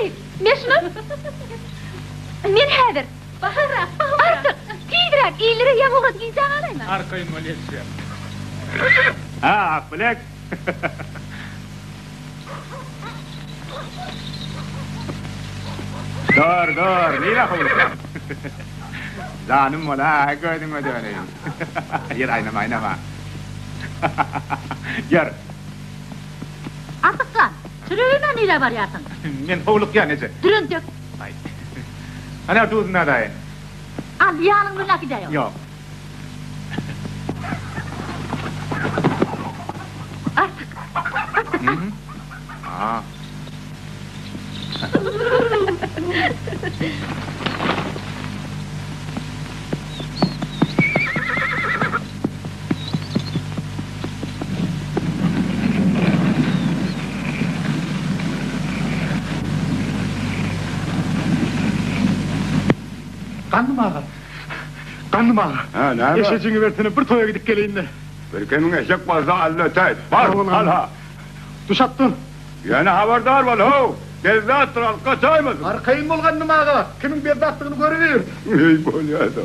gyz, men şuny Men häzir. Baharrak, baharrak. Artyk, tizräk, illere ýaňy ugrady gijä galaýma. Arkaýyn bol ýetişýän. Ha, Akbilek. Dur, dur, nirä howlukýaň? Janym bol-a, gözüňe döneýin. Ýör, aýnama, aýnama. Ýör. Artyk jan, çöregime nirä barýarsyň? Men howlukýan, eje. Dur entek. Aý. Ana, duzuny alaýyn. Al, ýanyň bilen äkidäý ony. Ýok. Artyk, Artyk, al. A. Gandym aga. Gandym aga. Hä, näme? Eşejiňi bersene, bir toýa gidip geleýin-le. Bir kemiň eşek bolsa al ötäýt. Bar, al-ha. Düş atdan. Ýöne habardar bol, how! Bezzatdyr, alyp gaçaýmasyn. Arkaýyn bol, Gandym aga. Kimiň bezzatdygyny görübiýr. Eý, bolýa-da.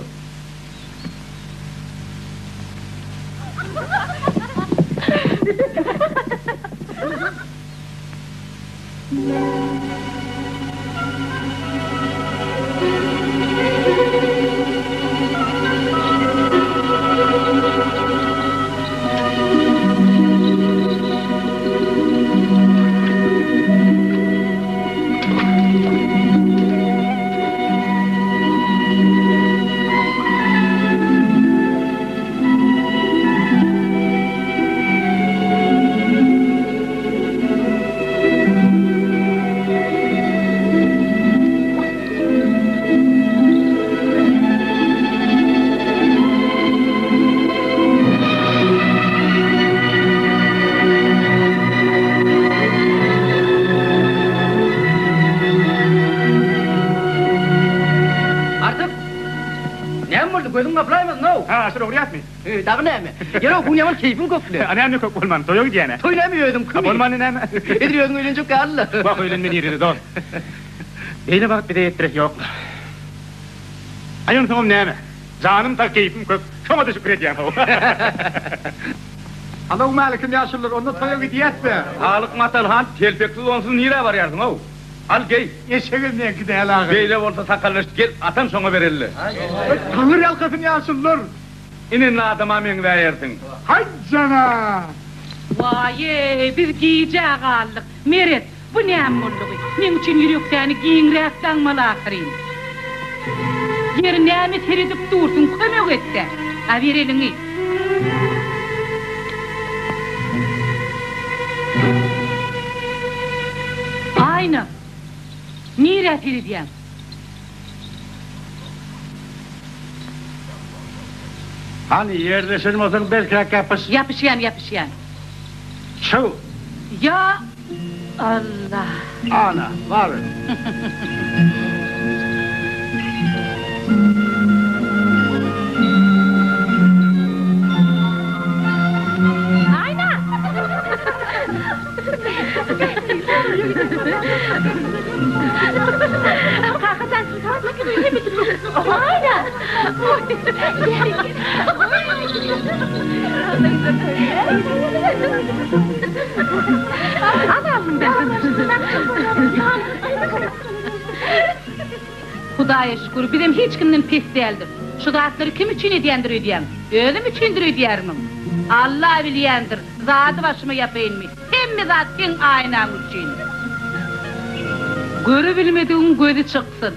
Artyk! Näme boldy, gözüň gaplaýmasyn-ow! Ha, aşyr ogurýasmy? Heý, dagy näme? Ýör-ow, bu ýaman keýpiň kökle. A näme kök bolman, toýa gidýän-ä. Toý näme özüňkimi? A bolmany näme? Edil özüň öýlenjek ýaly-la. Wah, öýlenme nirede, dost. Beýle bagt bize ýetdiresi ýok-la. Aý, onsoňam näme? Janym sag, keýpim kök. Şoňa-da şükür edýän-how. Salowmalikim, ýaşulular, onda toýa gidýäs-dä. Halyk Matalhan, telpeksiz onsuz nirä barýarsyň-ow? Al, geý. Eşegem meňki däl ahyry. Beýle bolsa sakallaşyp gel, atam şoňa bereli. Taňry ýalkasyn ýaşulular. Ine indi adama meňzäýersiň. Haý jana! Waý-eý, biz gijä galdyk. Meret, bu näme boldugy? Meň üçin ýürekdäni giňräk daňmaly ahyryn. Ýeri näme seredip dursuň, kömek et-dä. A ber eliňi. Aýna, nirä seredýäň? Hany, ýerleşen bolsaň berkräk ýapyş. Ýapyşýan, ýapyşýan. Çyg! Ýa Alla! Ana, bar. Aýna! Hudaýa şükür, bizem hiç kimden pes däldiris. Şu zatlary kim üçin edýändir öýdýäň? Özüm üçindir öýdýärmiň? Alla bilýändir, zady başyma ýapaýynmy? Hemme zat seň aýnaň üçin. Görübilmedigiň gözi çyksyn.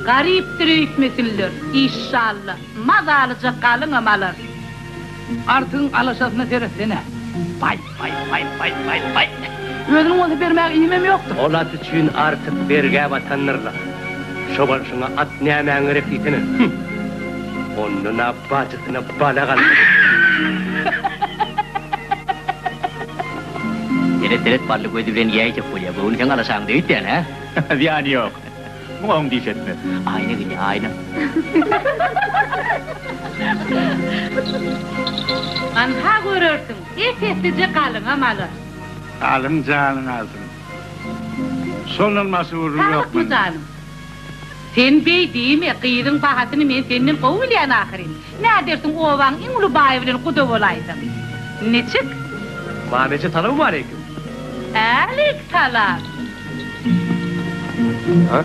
Garypdyr öýtmesinler, işşalla, mazalyja galyňam alar. Artygyň alaşasyna seretsene. Baý, baý, baý, baý, baý, baý. Özüniň bolsa bermäge iýmem ýokdur. Ol at üçin Artyk bergä batandyr-la. Şo bolşuňa at nämäň gerek diýsene. Hüm! Ondan-a bajysyna balak almaly eken. Seret, seret, bally gözi bilen iýäýjek bolýa. Göwni seň alaşaňda öýtýän, hä? Zyýany ýok. Muňa oň diş etmez. Aýna gelýär, aýna. Anha görersiň, ep-eslije galyňam alar. Galyň janyňy alsyn. Şondan başga gürrüň ýok Saglykmy mende. janym? Sen beý diýme, gyzyň bahasyny men senden gowy bilýän ahyryn. Nädersiň obaň iň uly baýy bilen guda bolaýsaň. Niçik? Mameje salowmaleýkim. Älik salam. Ha?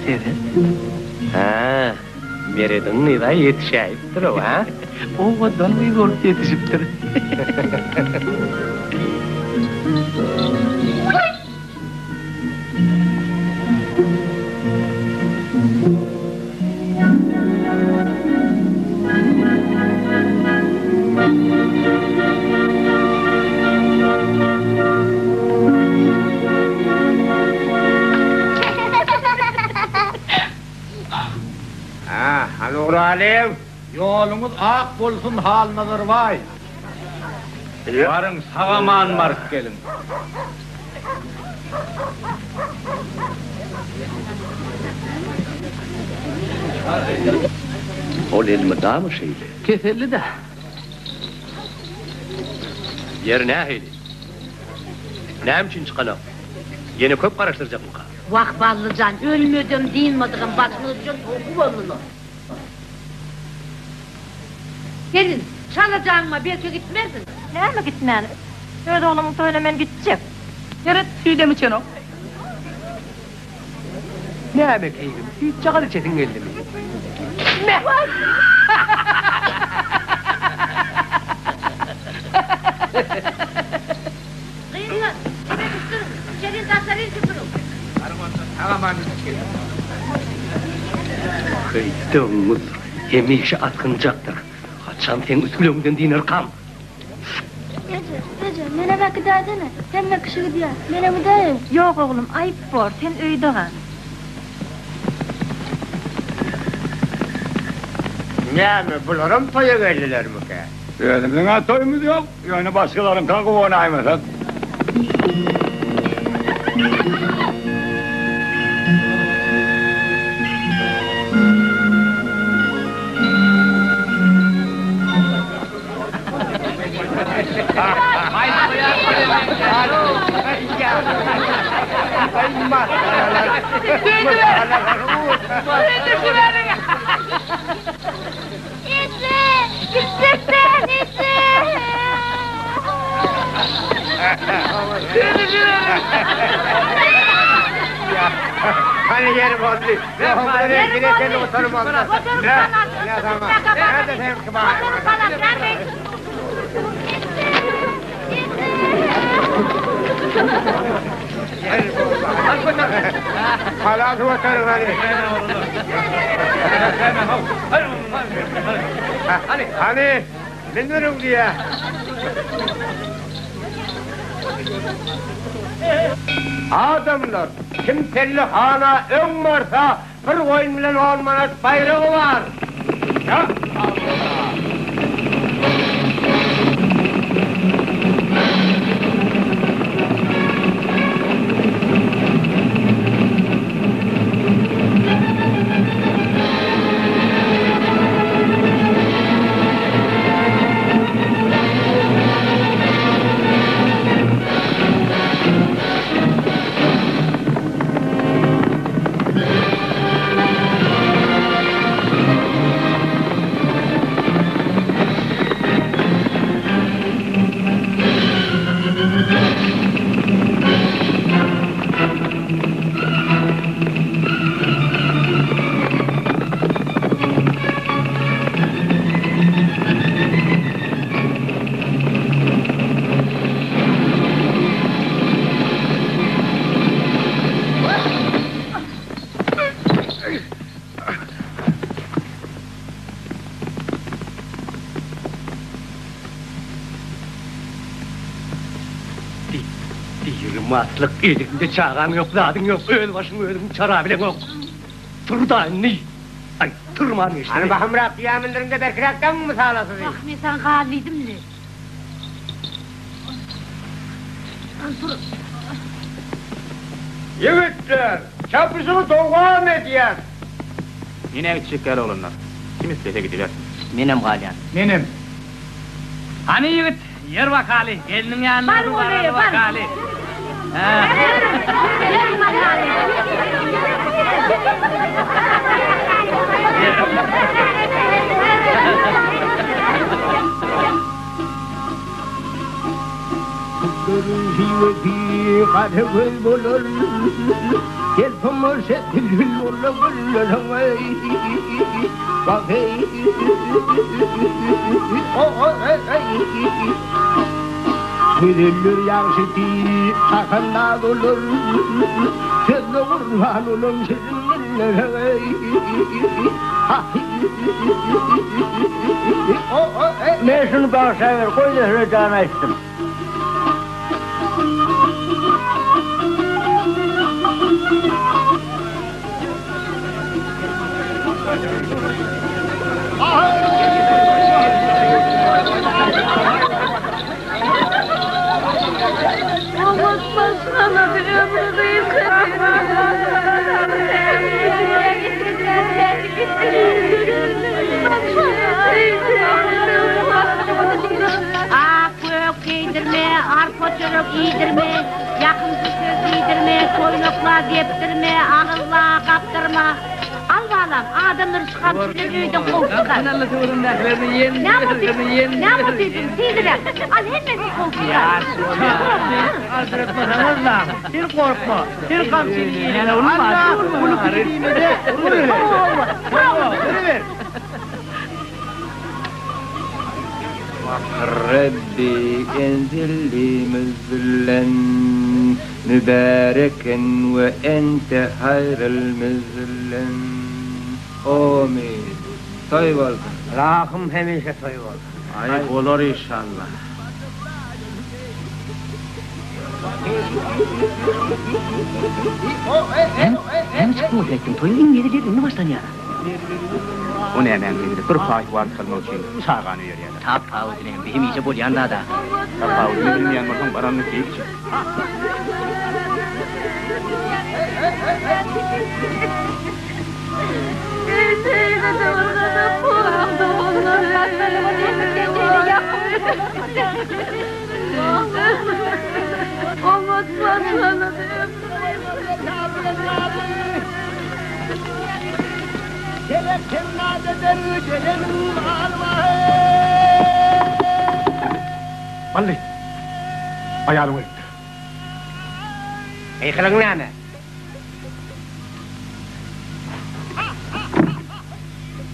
Seret. Hä, Merediň gyz-a ýetişäýipdir-ow, hä? Owadan gyz bolup ýetişipdir. Ha, hany uralyň. Ýoluňyz ak bolsun Halnazar baý. Baryň sag-aman baryp geliň. Ol elmydama şeýle. Keselli-dä. Ýeri nähili? Näme üçin çykanok? Ýene köp garaşdyrjakmyka? Wah, Bally jan, ölmedem, dynmadygam başymyza düşen sowky boldular. Gelin, çalajaňma, belki gitmersiň? Näme gitmän? Öz oglumyň toýuna men gitjek. Seret, süýdem içenok. Näme keýgim, süýtjagaz içesiň geldimi? Meh! Gyzlar, çebek üstüriň, içerin daşaryn süpüriň. Baryň onda, sag-aman gidip geliň. Heý, doňuz, hemişe asgynjakdyr. Haçan seň üsgülegiňden dynarkam? Eje, eje, menem äkidäýsene. Hemme kişi gidýär. Menem gidäýin. Ýok, oglum, aýyp bor, sen öýde gal. Näme, bularam toýa geldilermikä? Özümiziň-ä toýumyz ýok, ýöne başgalaryňka guwanaýmasak. Eje! Gitjek däl, eje! Hany ýeri boldy. Ýeri boldy. Halas oturyň hany. Hany, münüriň diýýä. Adamlar, kim pellehana öň barsa, Bir goýun bilen on manat baýragy bar. Ýa Allah! Diri maslyk, eliňde çagaň ýok, zadyň ýok, öz başyňy özüň çarabileňok. Tur-da indi! Aý, turman geçdi. Hany bahymrak düýä mündüriň-de berkiräk daňyň mysalasyzy. Wah, men saňa gal diýdim-le. Ýigitler, çapyşygy dowam edýäs! Men-ä gitjek däl oglanlar. Kim islese gidibersin. Menem galýan. Menem. Hany ýigit, ýör bakaly, gelniň ýanyna Bar bir bolaý, baraly bar. bakaly. Hä. Miwesi gara göz bolar. Gel tomaşa bilbil bola gülleriň eý. Wah eý. Gözeller ýagşy diýip şahandaz bolar. Sözde gurban bolan şirin dillere eý. Men şuny bagşa ber, goý-da şöyle jan aýtsyn. Oňat başgalady ömri gysga Ak gök geýdirme, arpa çörek iýdirme, ýakymsyz söz diýdirme, toýnakla depdirme, agyzla gapdyrma. Al balam, adamlary şu gamçy bilen öýden kowup çykar. Näme otyrsyň, näme otyrsyň, tizräk, al hemmesini kowup çykar. Sen gorkma, sen gamçyny ýeliňe al-da, uly kişi diýme-de, uruber. Hawa, uruber. Rebbi enzilli müzlen mübäreken we ente haýryl müzlen. Omyn. Toý bolsun. Rahym hemişe toý bolsun. Aý bolar işallah. Näme çykdyň oýlaýtdyň? Toýuň iň hezil ýeri indi başlanýar. O nämäň hezili? Bir paý wagt almak üçin çagany öýerýärler. Tapawudy näme? Bu hemişe bolýan zat ahyry. Tapawudyny bilmeýän bolsaň baranyny keýp çek. Bally, aýalyň ölüpdir. Gykylygyň näme?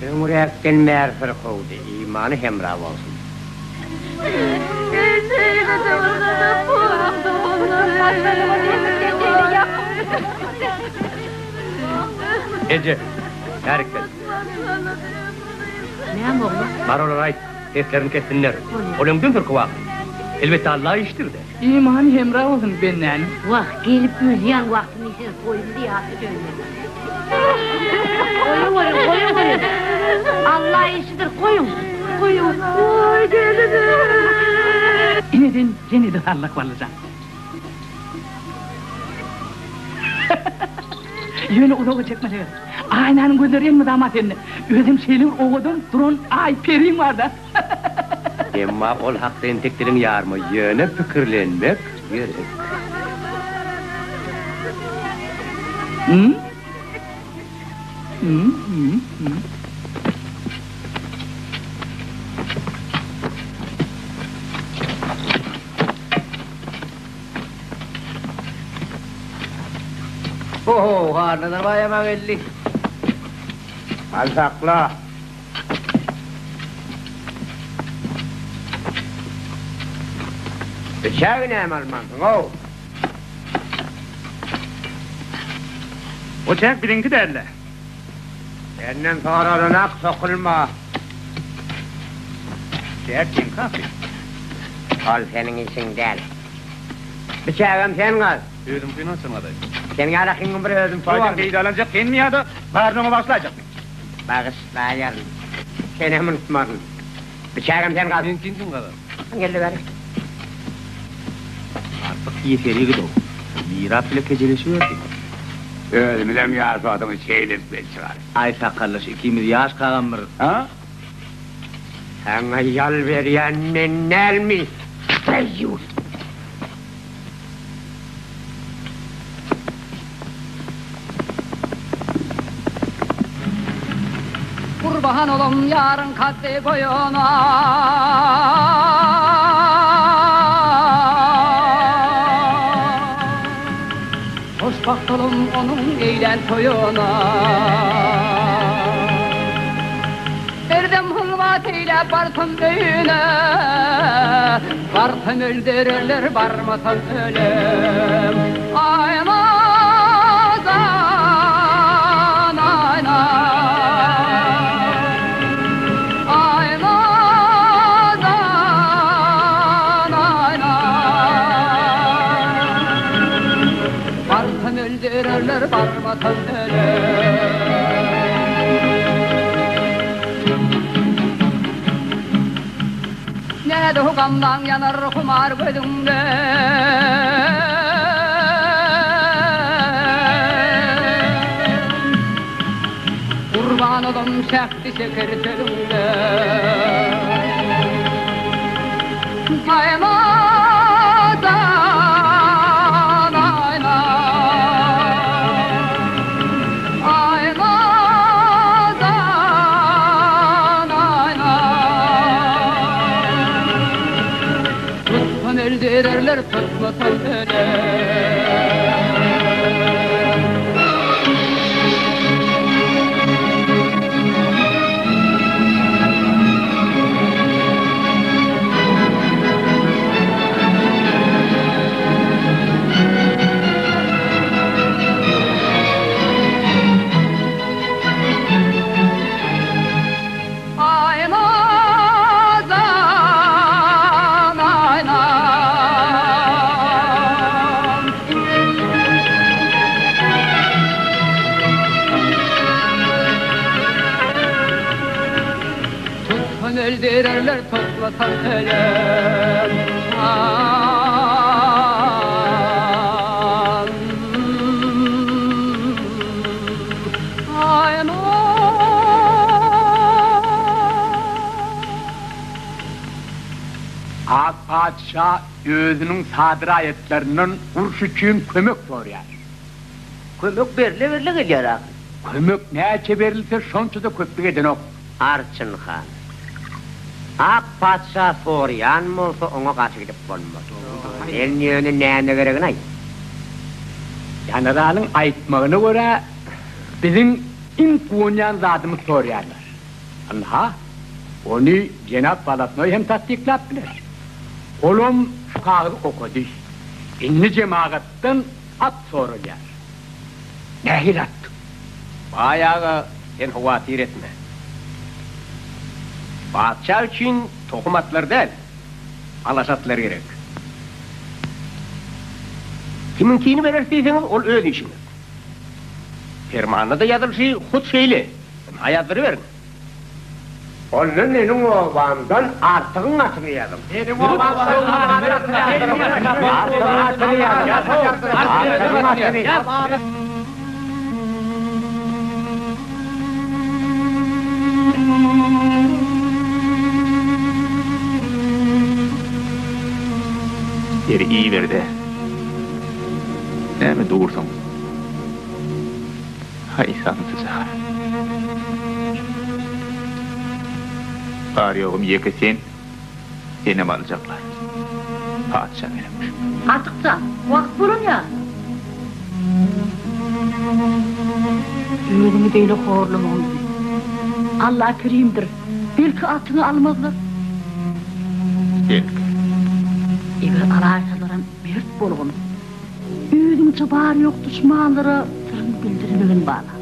Öňräkden bäri syrkawdy, imany hemra bolsun. Eje, bärik gel. Näme oglum? Bar olara aýt, seslerini kessinler. Ol öňden syrkaw ahyry. Elbetde Alla işdir-dä. Imany hemra bolsun bendäniň. Wah, gelip ölýän wagtyny siz goýuň ýasy dönme. Goýuň goýuň, goýuň goýuň. Alla işidir, goýuň, goýuň. Waý gelinim. Ine sen ýene-de sallak ballyjan. Ýöne uzaga çekmese gerek. Aýnanyň gözleri elmydama sende. Özem şeýle bir owadan duran aý periň bar-da. Emma ol hakda entek diliň ýarma, ýöne pikirlenmek gerek. Ho-ho, Halnazar baýam-a geldi. Al sakla. Biçägi näme almansyň-ow? O çäk biziňki däl-le. Senden soralanak sokulma. Çäk seňki ahyryn. Ol seniň işiň däl. Biçägem sen gaz. Özüňkini haçan gazaýyn? Seniň ýalakyňyň bir özüňki Toýdan bormy? peýdalanjak senmi ýa-da baryny oňa bagyşlaýjakmy? Bagyşlaýaryn. Senem unutmaryn. Biçägem sen gaz. Meňkini kim gazar? Geldi bäri. Artyk ýeser ýigid-ow. Mirap bile kejeleşiberdi. Özümizem ýaş wagtymyz şeýle edip el çykardyk. Aý sakallaş ikimiz ýaş kagam bir. A? Saňa ýal berýän men dälmi? Deýýus! Gurban olam ýaryň kaddy boýuna. Hoşbagtolum onuň eýlän toýuna. Herdem hyzmat eýläp barsam öýüne, Barsam öldürerler, barmasam ölem. Aý nazan, aý naz. Aý nazan, aý naz. Barsam öldürerler, barmasam ölem. Näde gamlaň ýanar humar gözüňde. Gurban olam şähdi şeker sözüňde. Aý nazan, aý naz. Aý nazan, aý naz. Tutsam öldürerler, tutmasam öler. Aý nazan, aý naz. Tutsam öldürerler, tutmasam ölem. Ak patyşa özüniň sada raýatlaryndan uruş üçin kömek soraýar. Kömek berle-berle gelýär ahyry. Kömek näçe berilse, şonça-da köplük edenok. Arçyn han. Ak patyşa soraýan bolsa, oňa garşy gidip bolmaz. Sen ýöne näme geregini aýt. Generalyň aýtmagyna görä, biziň iň guwanýan zadymyzy soraýarlar. Ynha, ony jenap Bolotnoý hem tassyklap biler. Olam şu kagyzy okady. Indi jemagatdan at soralýar. Nähili at? Baý aga, sen howatyr etme. Patyşa üçin tohum atlar däl, alaş atlar gerek. Kimiňkini bereris diýseňiz, ol öz işiňiz. Permanda-da ýazylyşy hut şeýle. Ynha ýazdyryberiň. Onda meniň obamdan Artygyň atyny ýazyň. Meniň obamdan Artygyň atyny ýazyň. Artygyň atyny. Ýeri iýiber-de. Näme dursuň? Haý, samsyjak. Bar-ýogum ýeke sen, senem aljaklar. Patyşa gerekmiş. Artyk jan, wagt bolan ýaly. Özüňi beýle horlamagyn bizi. Alla kerimdir, belki atyňy almazlar. Belki. Eger alaýsalaram mert bolgun. Özüňçe bar-ýok duşmanlara syryňy bildirmegin bala.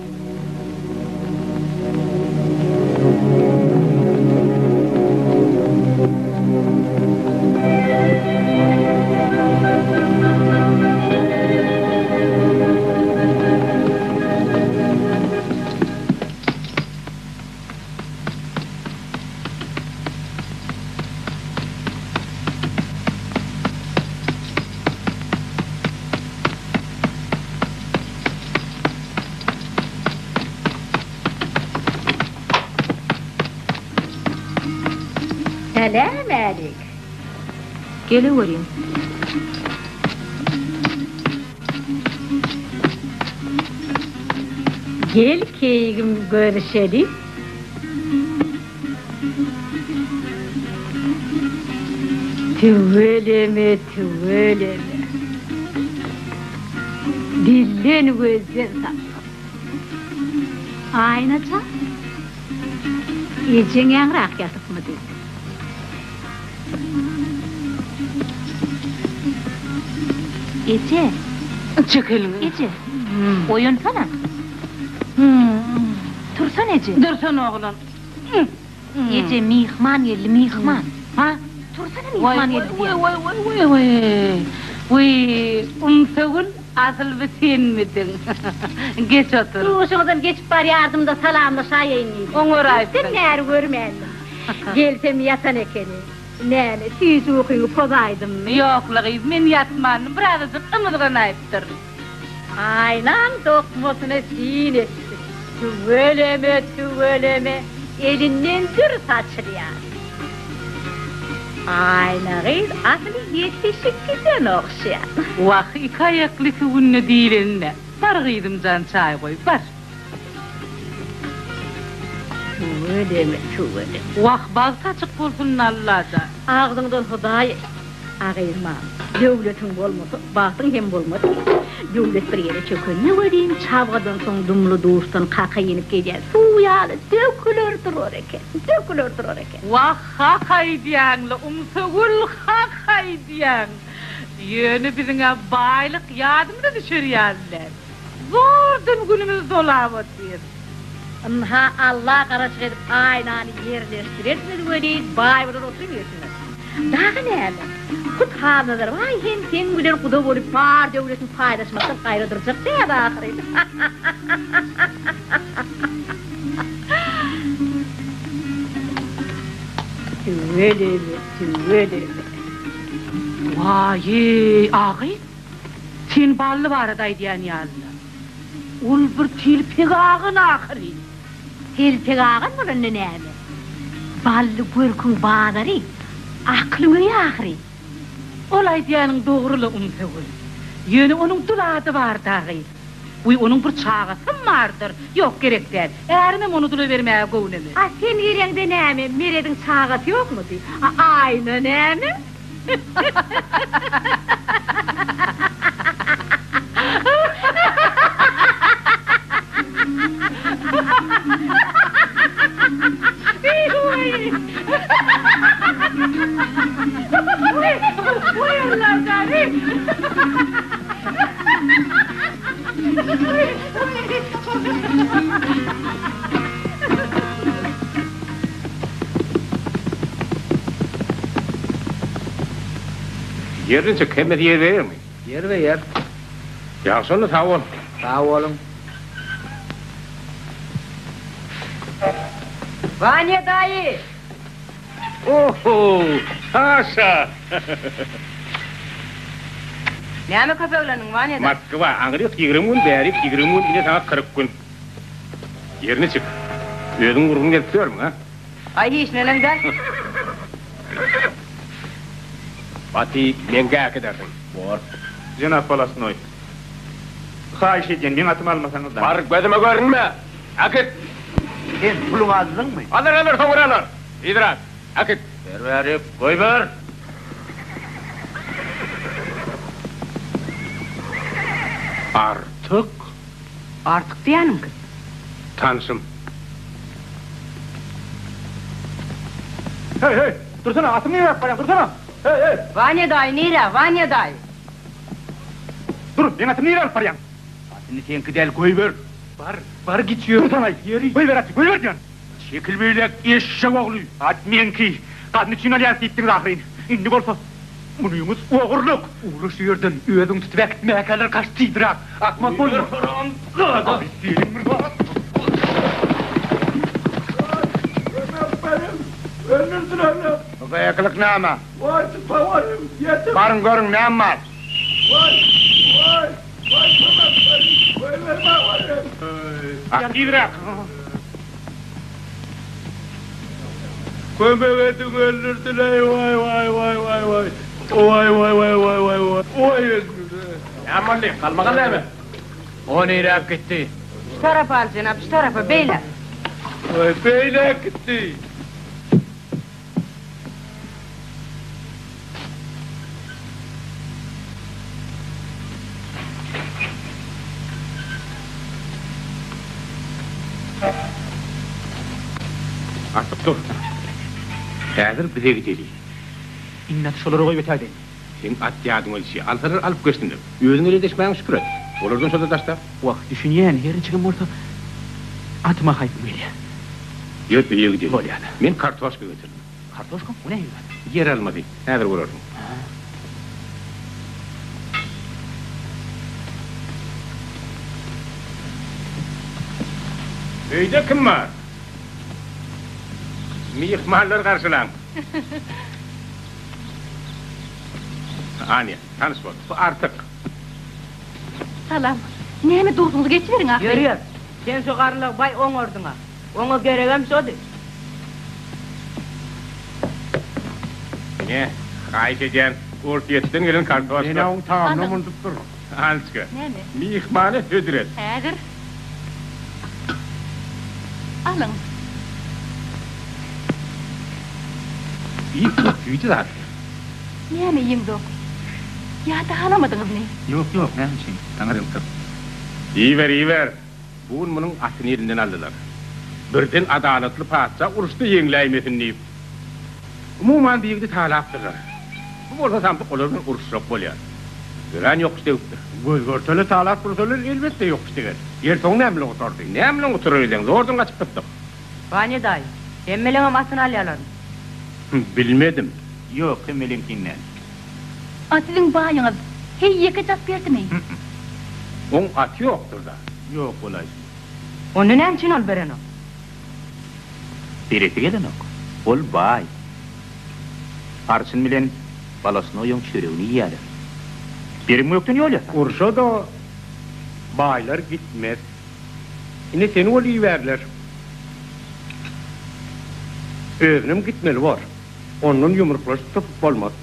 Salam alik. Geleweriň. Gel keýigim görüşeli. Tüweleme, tüweleme. Dilden gözden saklasyn. Aýna jan, ejeň ýaňrak ýatypmydy? Eje! Çek eliňi. Eje, oýansana. Tursana eje. Dursana oglan. Eje, myhman geldi, myhman. Ha? Tursana myhman geldi diýýän. Waý, waý, waý, waý. Wiý, Umsagül, asyl bu senmidiň? Geç otur. Duşuňyzdan geçip barýardym-da salamlaşaýaýyn diýdim. Oňaraýypsyň. Köpden bäri görmändim. Gelsem ýatan ekeni. Näme, süýji ukyňy pozaýdymmy? Ýok-la gyz, men ýatmandym, birazajyk ymyzganaýypdyryn. Aýnaň dokmasyna syn etdim. Tüweleme, tüweleme, elinden dür saçylýar. Aýna gyz asyl ýetişip giden ogşýar. Wah, iki aýakly iki günde diýlenine. Bar gyzym jan çaý goý, bar. Tüweleme, tüweleme. Wah, bagty açyk bolsun Allajan. Agzyňdan Hudaý A gyzmam, döwletiň bolmasa, bagtyň hem bolmaz eken. Döwlet bir ýere çökende welin, çabgadan soň dumly-duşdan kaka inip gelýän suw ýaly döküler durar eken, döküler durar eken. Wah, hak aýdýaň-la, Umsagül, hak aýdýaň. Ýöne biziň-ä baýlyk ýadymyza düşer ýaly däl. Zordan günümizi dolap otyrys. Ynha, Alla garaşyk edip aýnany ýerleşdirersiňiz welin, baý bolar oturybersiňiz. Dagy näme? Hut Halnazar baý hem seň bilen guda bolup bar döwletini paýlaşmakdan gaýra durjak däl ahyryn. Tüweleme, tüweleme. Waý-eý, agy, sen Bally barada aýdýan ýaly-la. Ol bir telpek agan ahyryn. Telpek agan bolanda näme? Bally görküň bazary, aklyň öýi ahyryn. Ol aýdýanyň dogry-la, Umsygül. Ýöne onuň dul ady bar dagy. Wiý, onuň bir çagasam bardyr. Ýok, gerek däl. Ärimem ony dula bermäge göwnemez. A sen geleňde näme, Merediň çagasy ýokmudy? A Aýna näme? Ýer niçik, hemmesi ýerbe-ýermi? Ýerbe-ýer. Ýagşy onda, sag bol. Sag boluň. Wanýa daýy! Oho, Saşa! Näme köpeglendiň, Wanýa daýy? Moskwa, aňryk 20 gün, bärik 20 gün, ine saňa 40 gün. Ýer niçik? Özüň gurgun gezip ýörmüň, a? Aý hiç neneň däl. Baty meňkä äkidersiň. Bor. Jenap Polasnoý. Haýyş edýän, meň atymy almasaňyz-da. Bar, gözüme görünme! Äkit! Sen puluňy aldyňmy? Alar, alar, soňra alar. Yzrak, äkit! Ber bärik, goýber! Artyk? Artyk diýýäniň kim? Tanşym. Heý, heý, dursana, atymy nirä alyp barýaň, dursana! Heý, heý! Wanýa daýy nirä, Wanýa daýy? Dur, meň atymy nirä alyp barýaň? Atyny seňki däl, goýber! Bar, bar git ýör. Dursana, ýeri, goýber aty, goýber diýýän! Çekil beýläk, eşşek ogly! At meňki, gazna üçin alýarys diýipdiňiz ahyryn. Indi bolsa, munyňyz ogurlyk! Ugra şu ýerden, özüň tutup äkitmäkäler gaç tizräk! Akmak bolma! Haramzada! Seniň bir zat! Bu gykylyk näme? Baryň görüň näme bar? Tizräk! Kömek ediň öldürdileý waý waý waý waý waý waý waý waý waý waý waý waý öldürdiler. Näme boldy? Galmagal näme? O niräk gitdi? Şu tarapa al jenap, şu tarapa, beýläk. Waý beýläk gitdi. Artyk dur. Häzir bize gideli. Indi aty şolara goýup ötäýdeýin. Seň at ýadyňa düşýär. Alsalar alyp geçsinler. Özüň ele deşmäňe şükür et. Olardan şo-da daşda. Wah, düşünýän, her niçigem bolsa, atyma haýpym gelýär. Ýör, öýe gideli. Bolýar-da. Men kartoşka getirdim. Kartoşka? O nähili zat? Ýer almasy. Häzir görersiň. Öýde kim bar? Myhmanlary garşylaň. Anýa, tanyş bol. Bu Artyk. Salam. Näme dursuňyz, geçiberiň ahyry. Ýör, ýör. Sen şo garrylygy baý oňardyň-a. Oňa geregem şody. Ine, haýyş edýän, Orsýetden gelen kartoşka. Men-ä oň tagamynam unudupdyryn. Ançka, Näme? myhmana hödür et. Häzir. Alyň. Iýip bok, süýji zat. Näme iýeňzok? Ýa-da halamadyňyzmy? Ýok, ýok, näme üçin? Saňa ýylkyp. Iýiber, iýiber. Bu gün munuň atyny elinden aldylar. Birden adalatly patyşa uruşda ýeňläýmesin diýip. Umuman, bu ýigidi talapdyrlar. Bu bolsa samsyk olar bilen uruşjak bolýar. Örän ýokuş degipdir. Göz-görtele talap dursalar, elbetde ýokuş deger. Ýeri soň näme bilen gutardy? Näme bilen gutarar diýseň, zordan gaçyp sypdyk. Wanya daýy, hemmeleňem atyny alýalarmy? Bilmedim. Ýok, hemmeleňkini däl. A siziň baýyňyz heý ýekeje at berdimi? Oň aty ýokdur-da. Ýok bolaýsyn. Onda näme üçin ol berenok? Beresi gelenok. Ol baý. Arçyn bilen Balasnoýyň çöregini iýýäler. Berim gökden ýol ýasar. Urşa-da baýlar gitmez. Ine seni ol ibärler. Özünem gitmeli bor. Ondan ýumruklaşyp sypyp bolmaz.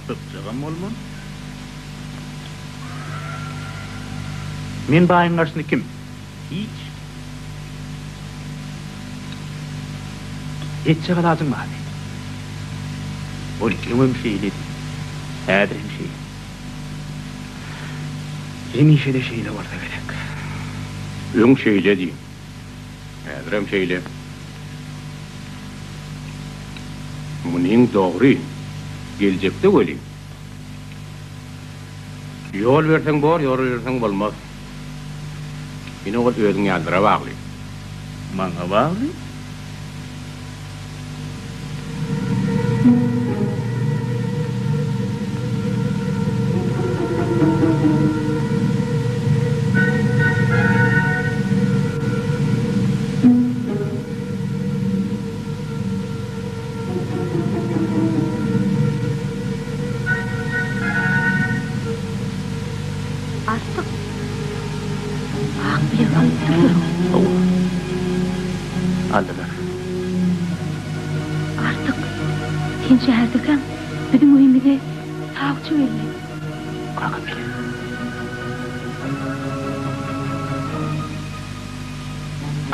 Sypjagam bolmaz. Men baýyň garşysynda kim? Hiç. Etjek alajyň barmy? Ol öňem şeýledi. Häzir hem şeýle. Hemişe-de şeýle bolsa gerek. Öň şeýledi. Häzirem şeýle. Munyň dogry. Geljekde welin. Ýol berseň bor, ýol berseň bolmaz. Ine ol özüň ýalylara bagly. Maňa bagly? Artyk ak bilek alypdyrlar. Hawa. Aldylar. Artyk, sen şäherdekäň biziň öýümize sawçy geldi. Kakam gelýär.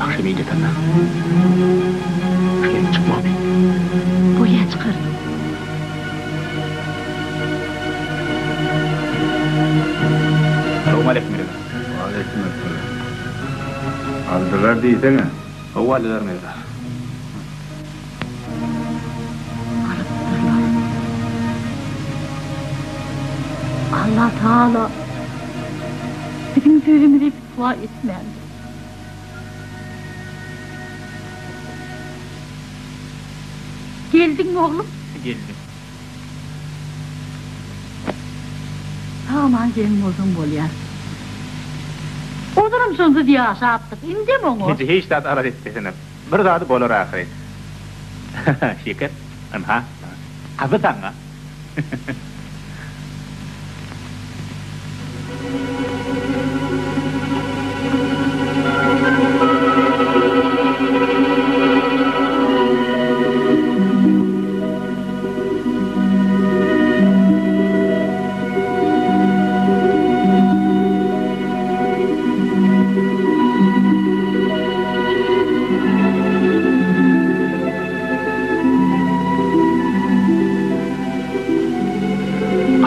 Agşam il ýatanda şu ýerden çykmagymy? Bolýa çykaryn. Salowmaleýkim Mirza. Waleýkim-esselam. Aldylar diýsene. Hawa aldylar Mirza. Alypdyrlar. Allatagala biziň sözümizi pitwa etmändir. Geldiňmi oglum? Geldim. Sag-aman gelin bolsaň bolýar. Ozalam şonsuz ýaşapdyk, indem oňa. Eje hiç zat alada etmesene. Bir zady bolar ahyry. Şeker, ynha, gazy saňa.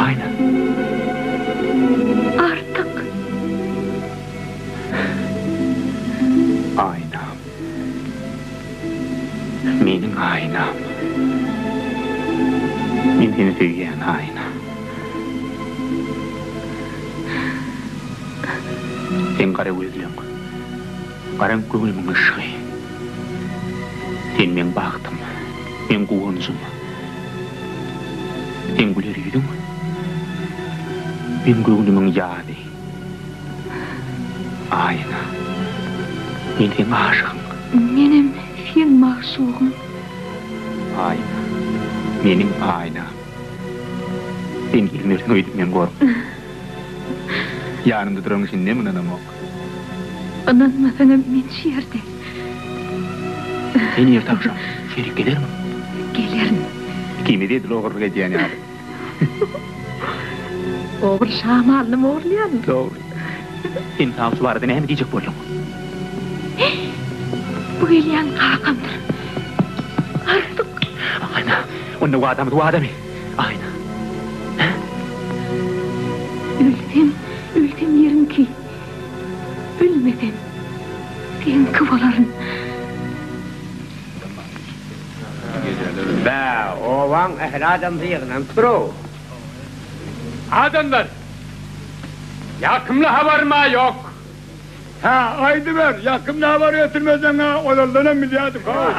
Aýna. Artyk. söýýän, Aýna. Seň gara gözleň, garaňky göwnümiň yşgy. Sen meň bagtym, meň guwanjym. Seň güler ýüzüň, meň göwnümiň ýazy. Aýna, men seň aşygyň. Menem seň magşugyň. Aýna, meniň Aýnam. Sen gelmersiň öýdüp men gorkdum. Ýanymda duraň şindem ynanamok. Ynanmasaňam men şu ýerde. Sen erte agşam şerik gelermiň? Gelerin. Ikimiz edil ogurlyk edýän ýaly. Ogry şamalyny ogurlaýarmy? Dogry. Sen sawçy barada näme diýjek bolduň? Bu gelýän kakamdyr. Artyk. Aýna, onda wadamyz wadamy? Aýna. Hä? Ölsem, ölsem ýeriňki. Ölmesem, seňki bolaryn. Bä, obaň ähli adamsy ýygnanypdyr-ow. Adamlar, ýakymly habarym-a ýok. Hä, aýdyber, ýakymly habar getirmeseň-ä ozaldanam bilýärdik-ow.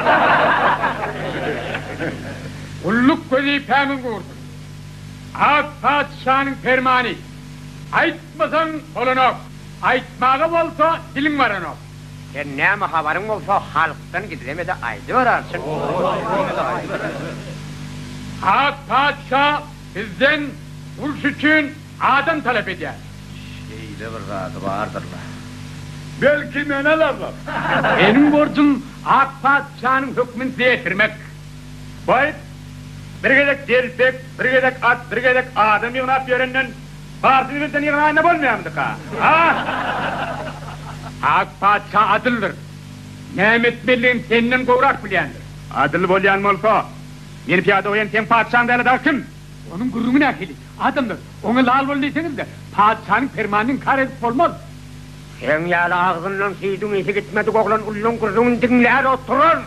Gulluk wezipämiz gursun. Ak patyşanyň permany. Aýtmasaň bolanok, aýtmaga bolsa diliň baranok. Sen näme habaryň bolsa halkdan gizleme-de aýdyber arçyn. Ak patyşa bizden uruş üçin adam talap edýär. Şeýle bir zady bardyr-la. Belki meni alarlar. Meniň borjum ak patyşanyň hökmüni size ýetirmek. Baý, bir gezek telpek, bir gezek at, bir gezek adam ýygnap ýörenden barysyny birden ýygnaýanda bolmaýarmydyka, a? Ak patyşa adyldyr. Näme etmelidigini senden gowrak bilýändir. Adyl bolýan bolsa, meni pyýada goýan seň patyşaň däl-de dagy kim? Onuň gürrüňi nähili? Adamlar, oňa lal bol diýseňiz-de, patyşanyň permanyny inkar edip bolmaz. Seň ýaly agzyndan süýdüň ysy gitmedik oglan ullaň gürrüňini diňlär oturar.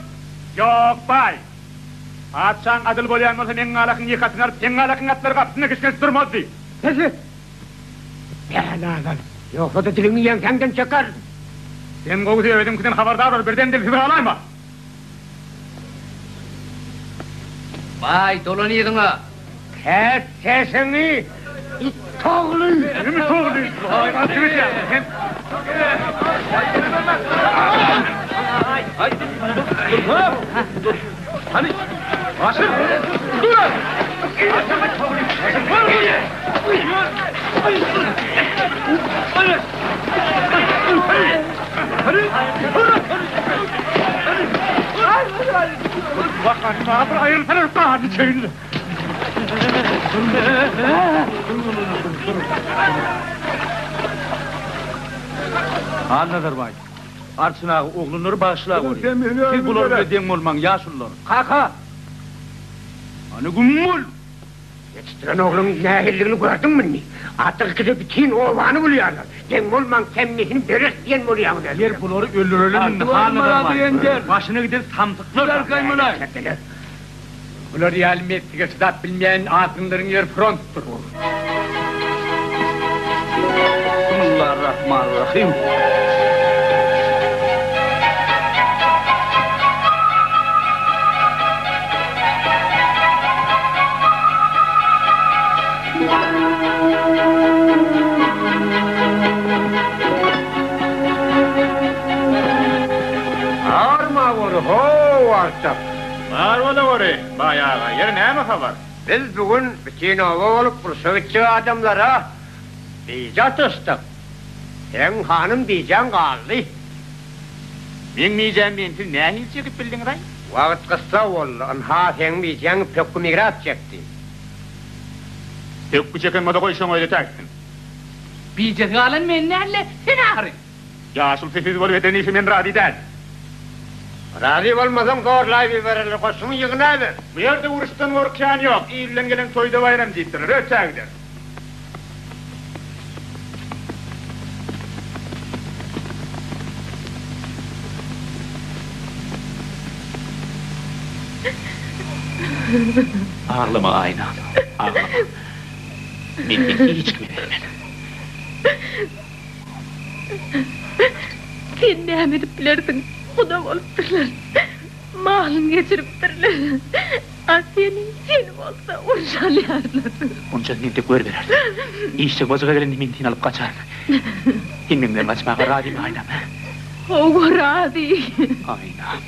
Ýok, baý. Patyşaň adyl bolýan bolsa meň galakyň ýekasyny alyp, seň galakyň atlary gapysynda kişňesip durmazdy. Bes et! Bälalar! Ýogsa-da diliňi ýeňsäňden çekerin. Sen gowusy özüňkiden habardar bol, birden dilsiz galaýma. Baý, dolan yzyňa! Kes sesiňi, it ogly! Kim it ogly? Kim it ýa? Sen. Bir aýrylsana, gany çeýnle. Halnazar baý, Arçyn aga oglanlary bagyşla görýär. Siz bular bilen deň bolmaň, ýaşulular. Kaka! Hany güm bol! Ýetişdiren ogluň nähilidigini gördüňmi indi? Artyk ikisi bütin obany bulýarlar. Deň bolmaň, temmisini bereris diýen bolýaňyz özüňiz. Ýer bulary öldürelim indi, Halnazar baý. Başyna giden samsyklar. Bular ýaly meslige çydap bilmeýän azgynlaryň ýeri frontdyr. Bismillarrahmanirrahim. Arma gory, how arçak! Bar bolaweri, baý aga, ýeri näme habar? Biz bu gün bütin oba bolup urşa gitjek adamlara bije atyşdyk. Seň hanym bijäň galdy. Meň bijämi mensiz nähili çekip bildiňiz-aý? Wagt gyssag boldy. Ynha, seň bijäň pökgi migrap çekdi. Pökgi çeken bolsa goý şoň özi täksin. Bijesi galan men däl-de, sen ahyry. Ýaşuly sesiz bolup eden işe men razy däl. Razy bolmasaň zorlaýyp ibererler, goşuňy ýygnaber. Bu ýerde uruşdan gorkýan ýok, ilden gelen toýda baýram diýipdirler, ötä gider. Aglama Aýna. Aglama. Men seni hiç kime bermen. Sen näme edip bilersiň? Guda bolupdyrlar. Malyňy geçiripdirler. A seni, seni bolsa urşa alýarlar. Onça entek görübereris. Işjek bajyga gelende men seni alyp gaçaryn. Sen meň bilen gaçmaga razymy, Aýnam? Hawa, razy. Aýnam.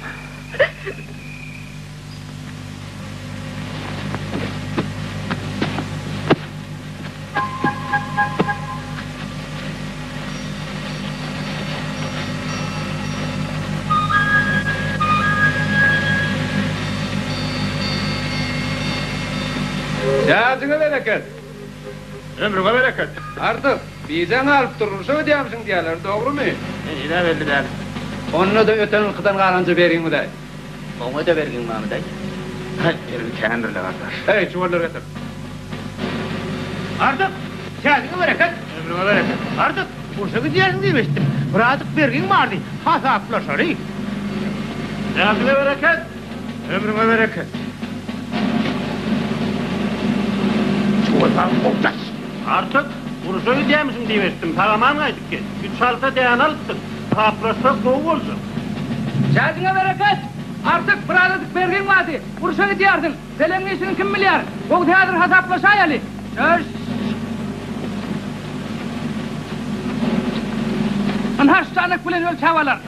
Täjiňe bereket! Ömrüňe bereket! Artyk, bijäňi alyp durmuşa gidýärmişiň diýýärler, dogrumy? Heniz-ä belli däl. Onda-da öten ýylkydan galanja bergiňiz-äý. Oňa-da bergiň barmy, daýy? Haý, bergi kändir-le, gardaş. Heý, çuwallary getir. Artyk, täjiňe bereket! Ömrüňe bereket! Artyk, urşa gidýärsiň diýip eşitdim. Birazjyk bergiň bardy, hasaplaşaly. Täjiňe bereket! Ömrüňe bereket! Çuwal saňa gowdaş! Artyk, urşa gidýärmişiň diýip eşitdim. Sag-aman gaýdyp gel. Üç halta däne alypdyk. Hasaplaşsak gowy boljak. Täjiňe bereket! Artyk, birazajyk bergiň bardy. Urşa gidýärsiň. Peleňiň işini kim bilýär? Gowusy häzir hasaplaşaýaly. Çöş! Ynha şu çanak bilen ölçäp alar.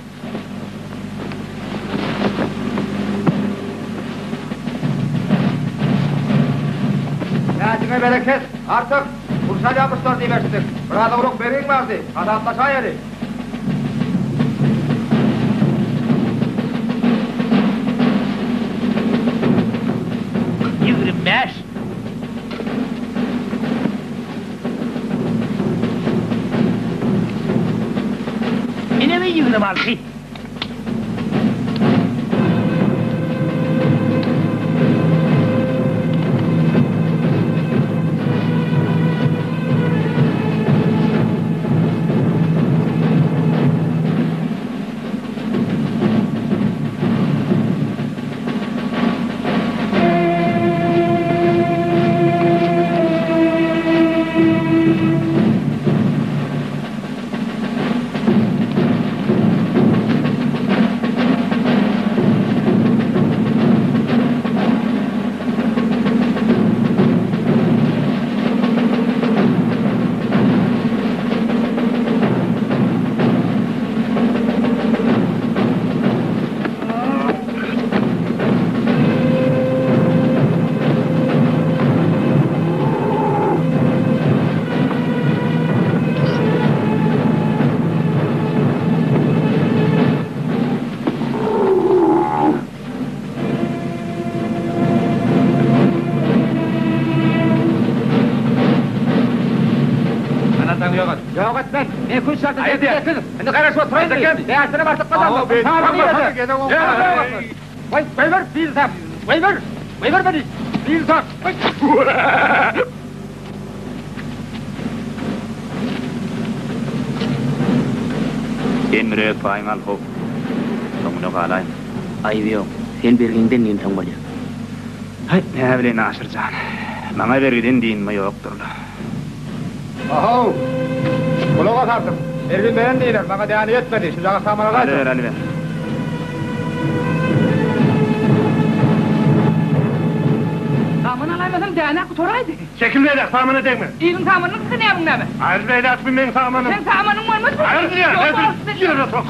Täjiňe bereket, Artyk! Urşa alýamyşlar diýip eşitdik. Biraz owlak bergiň bardy, hasaplaşaýaly. 25. Ine 26. Ýok etmen. Men kün şartly Aýdýar. Indi garaşyp oturayyn. Bäşine barsak bazarda. Goý, goýber, bil sap. Goýber. Goýber meni. Bil sap. Sen bir öz paýyňy al how. Soňuna galaýma. Aýby ýok. Sen bergiňden dynsaň bolýar. Haý, näbileýin Aşyr jan. Maňa bergiden dynma ýokdur-la. Ahow! Gulak as artyk. Bergin beren diýler, maňa däne ýetmedi, şujagaz samana gaýtar. Alyber, alyber. Saman alaýmasam däne gutaraýdy. Çekil beýläk, samana degme. Iliň samanyny gysy nämiň näme? Aýryl beýläk, bu meň samanym. Seň samanyň bolmaz. Aýryl diýýän, ýere sok.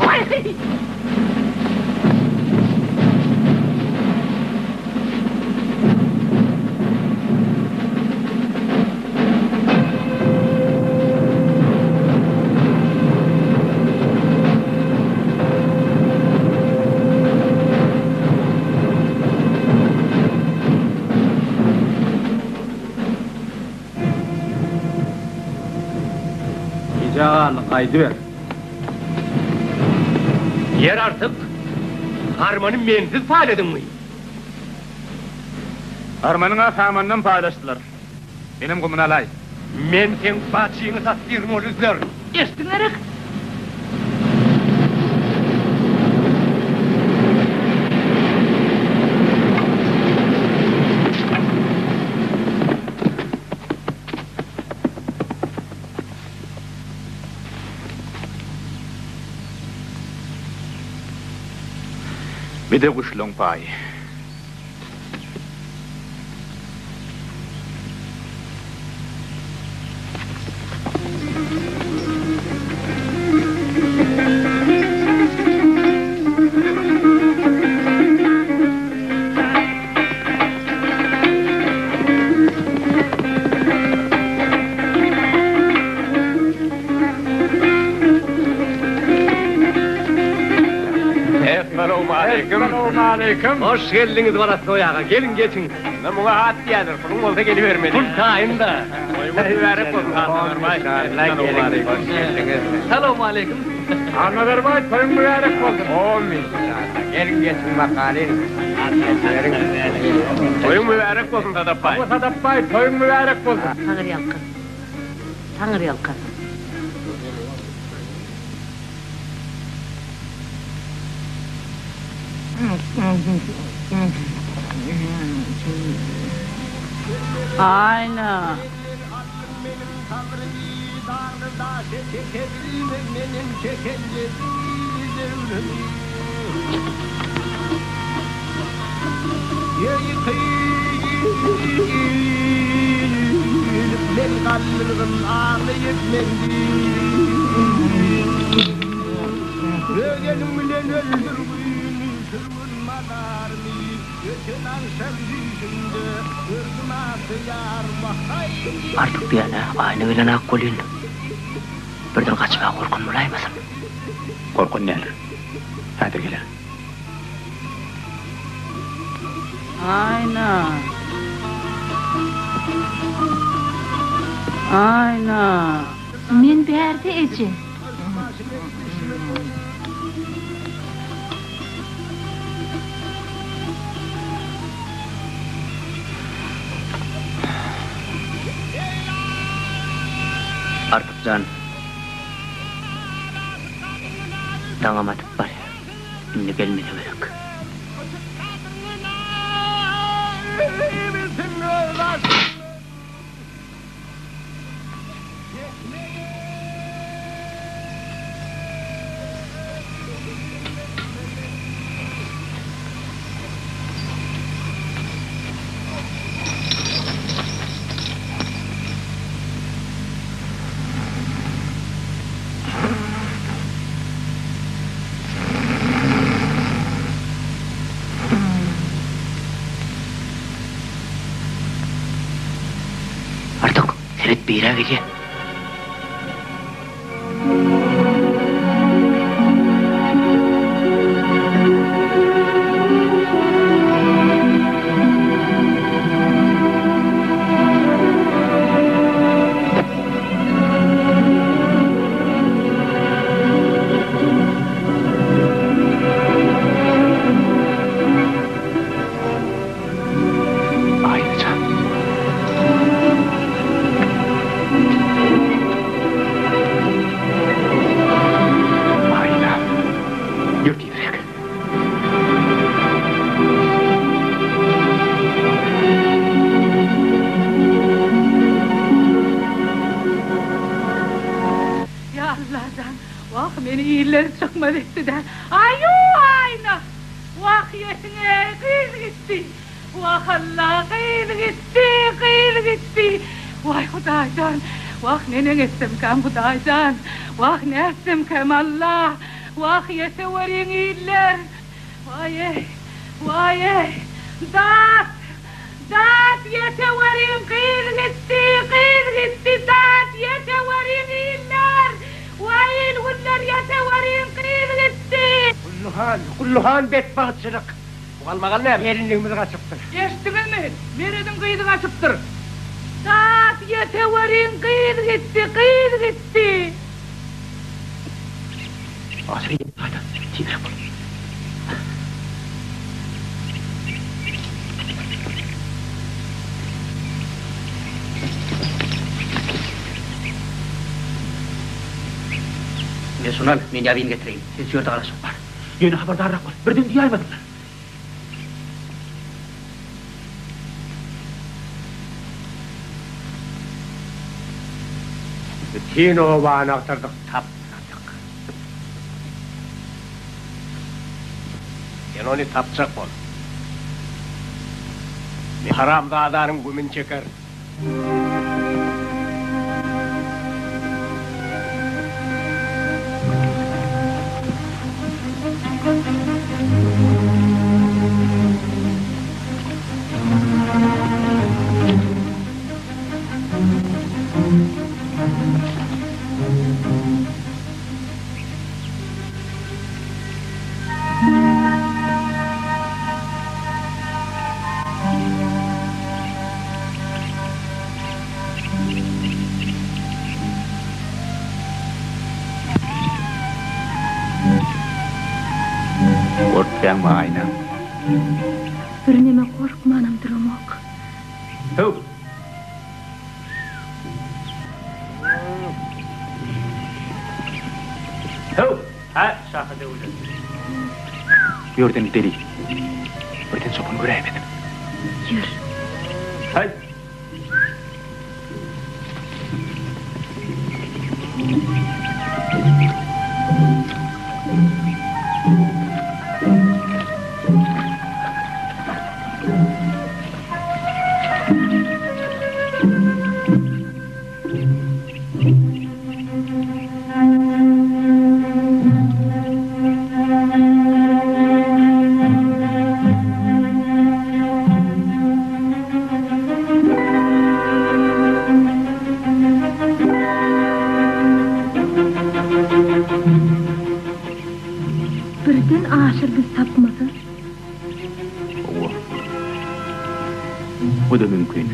Gijä galdyk, gaýdyber. Ýer artyk, harmany mensiz paýladyňmy? Harmanyň-a samanynam paýlaşdylar. Menem gumyny alaý. Men seň bajyňy satdyryn ol üzler. Eşitdiň gerek? Bir-de guşlaň paýy. Essalawmaleýkim. Hoş geldiňiz Baratnoý aga. Geliň geçiň. Indi muňa at diýerler. Puluň bolsa gelibermeli. Pul taýyn-da. Toýuňyz mübärek bolsun, Annazarbaý. Hoş geldiňiz. Salowmaleýkim. Annazarbaý, toýuň mübärek bolsun. Amin. Geliň geçiň bakalyň. Toýuň mübärek bolsun Sadapbaý. Hawa Sadapbaý, toýuň mübärek bolsun. Taňyrýalkasyn. Taňyrýalkasyn. Aýna. Artyk diýýän-ä, aýna gelen ak welin, birden gaçmaga gorkan bolaýmasyn? Gorkan däldir. Häzir geler. Aýna. Aýna. Men bärde, eje. Artyk jan, daňam atyp barýar. Indi gelmese gerek. Artyk, seret birä gelýä. Aýnajan. Aýna. Ýör tizräk. Ýa Allajan, wah meni iller çykmaz etdi-dä. Aýu, Aýna! Wah ýetiň-eý, gyz gitdi! Wah Alla, gyz gitdi, gyz gitdi! Waý Hudaýjan, wah neneň etsemkäm Hudaýjan, wah nätsemkäm Alla, wah ýeteweriň iller! Waý-eý, waý-eý, dat! Dat ýeteweriň gyz gitdi, gyz gitdi, dat ýeteweriň iller! Waý il-günler ýeteweriň gyz gitdi! Gulluhan, Gulluhan betbagtçylyk. Bu galmagal näme? Gelinligimiz gaçypdyr. Eşitdiňizmi? Merediň gyzy gaçypdyr. Dat ýeteweriň gyz gitdi, gyz gitdi! Asyl ýa-da tizräk bol. Men şuny al, men ýazyny getireýin. Siz şu ýerde garaşyň. Bar. Ýöne habardarrak bol. Birden duýaýmasynlar. Bütin obany agtardyk, tapmadyk. Sen ony tapjak bol. Men haramzadanyň gümüni çekerin. Gorkýaňmy, Aýna? Birneme gorkmanam duramok. Höw! Höw! Hä, şaha döwülen. Bu ýerden gideli. Birden çopan göräýmesin. Ýör. Häý! Birden Aşyr bizi tapmasa? Hawa. Bu-da mümkin.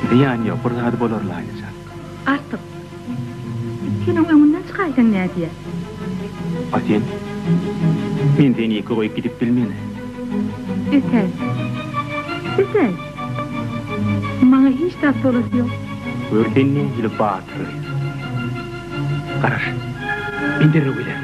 Zyýany ýok, bir zady bolar-la, Aýnajan. Artyk, sen oň öňünden çykaýsaň nädýä? A sen? Men seni ýeke goýup gidip bilmen. Ötäý. Ötäý. Maňa hiç zat bolasy ýok. Gör sen nähili batyr gyz. Garaş, men derrew gelerin.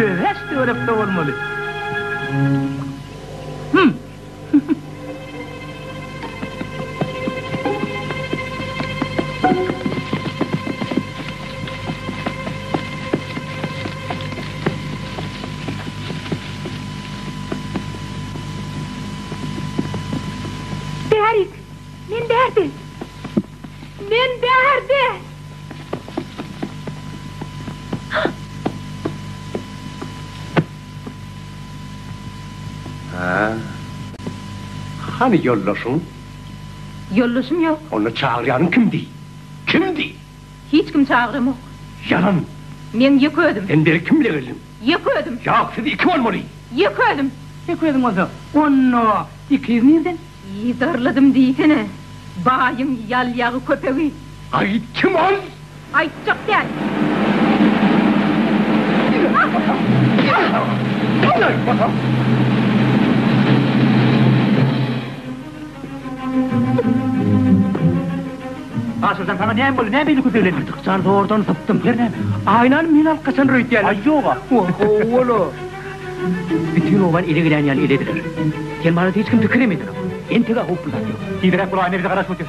Öweç töwerekde bolmaly. Hüm. Bärik! Men bärde! Men bärde! Hä? Hany ýoldaşyň? Ýoldaşym ýok. Onda çagyrýanyň kimdi? Kimdi? Hiç kim çagyramok. Ýalan! Meň ýeke özüm. Sen beri kim bile geldiň? Ýeke özüm. Ýok, siz iki bolmaly. Ýeke özüm. Ýeke özüň bolsa, onda ikiz nirden? Yzarladym diýsene, baýyň ýalýagy köpegi. Aýt, kim ol? Aýtjak däl. Aşyrjan saňa näme boldy, näme beýle köpeglendiň? Artyk jan zordan sypdym. Her näme? Aýnany men alyp gaçandyr öýdýärler. Aý ýog-a. Ho-o-la. Bütin obany ele gelýän ýaly elediler. Sen barada hiç kim pikirem edenok. Entek-ä howply zat ýok. Tizräk bol, Aýna bize garaşyp otyr.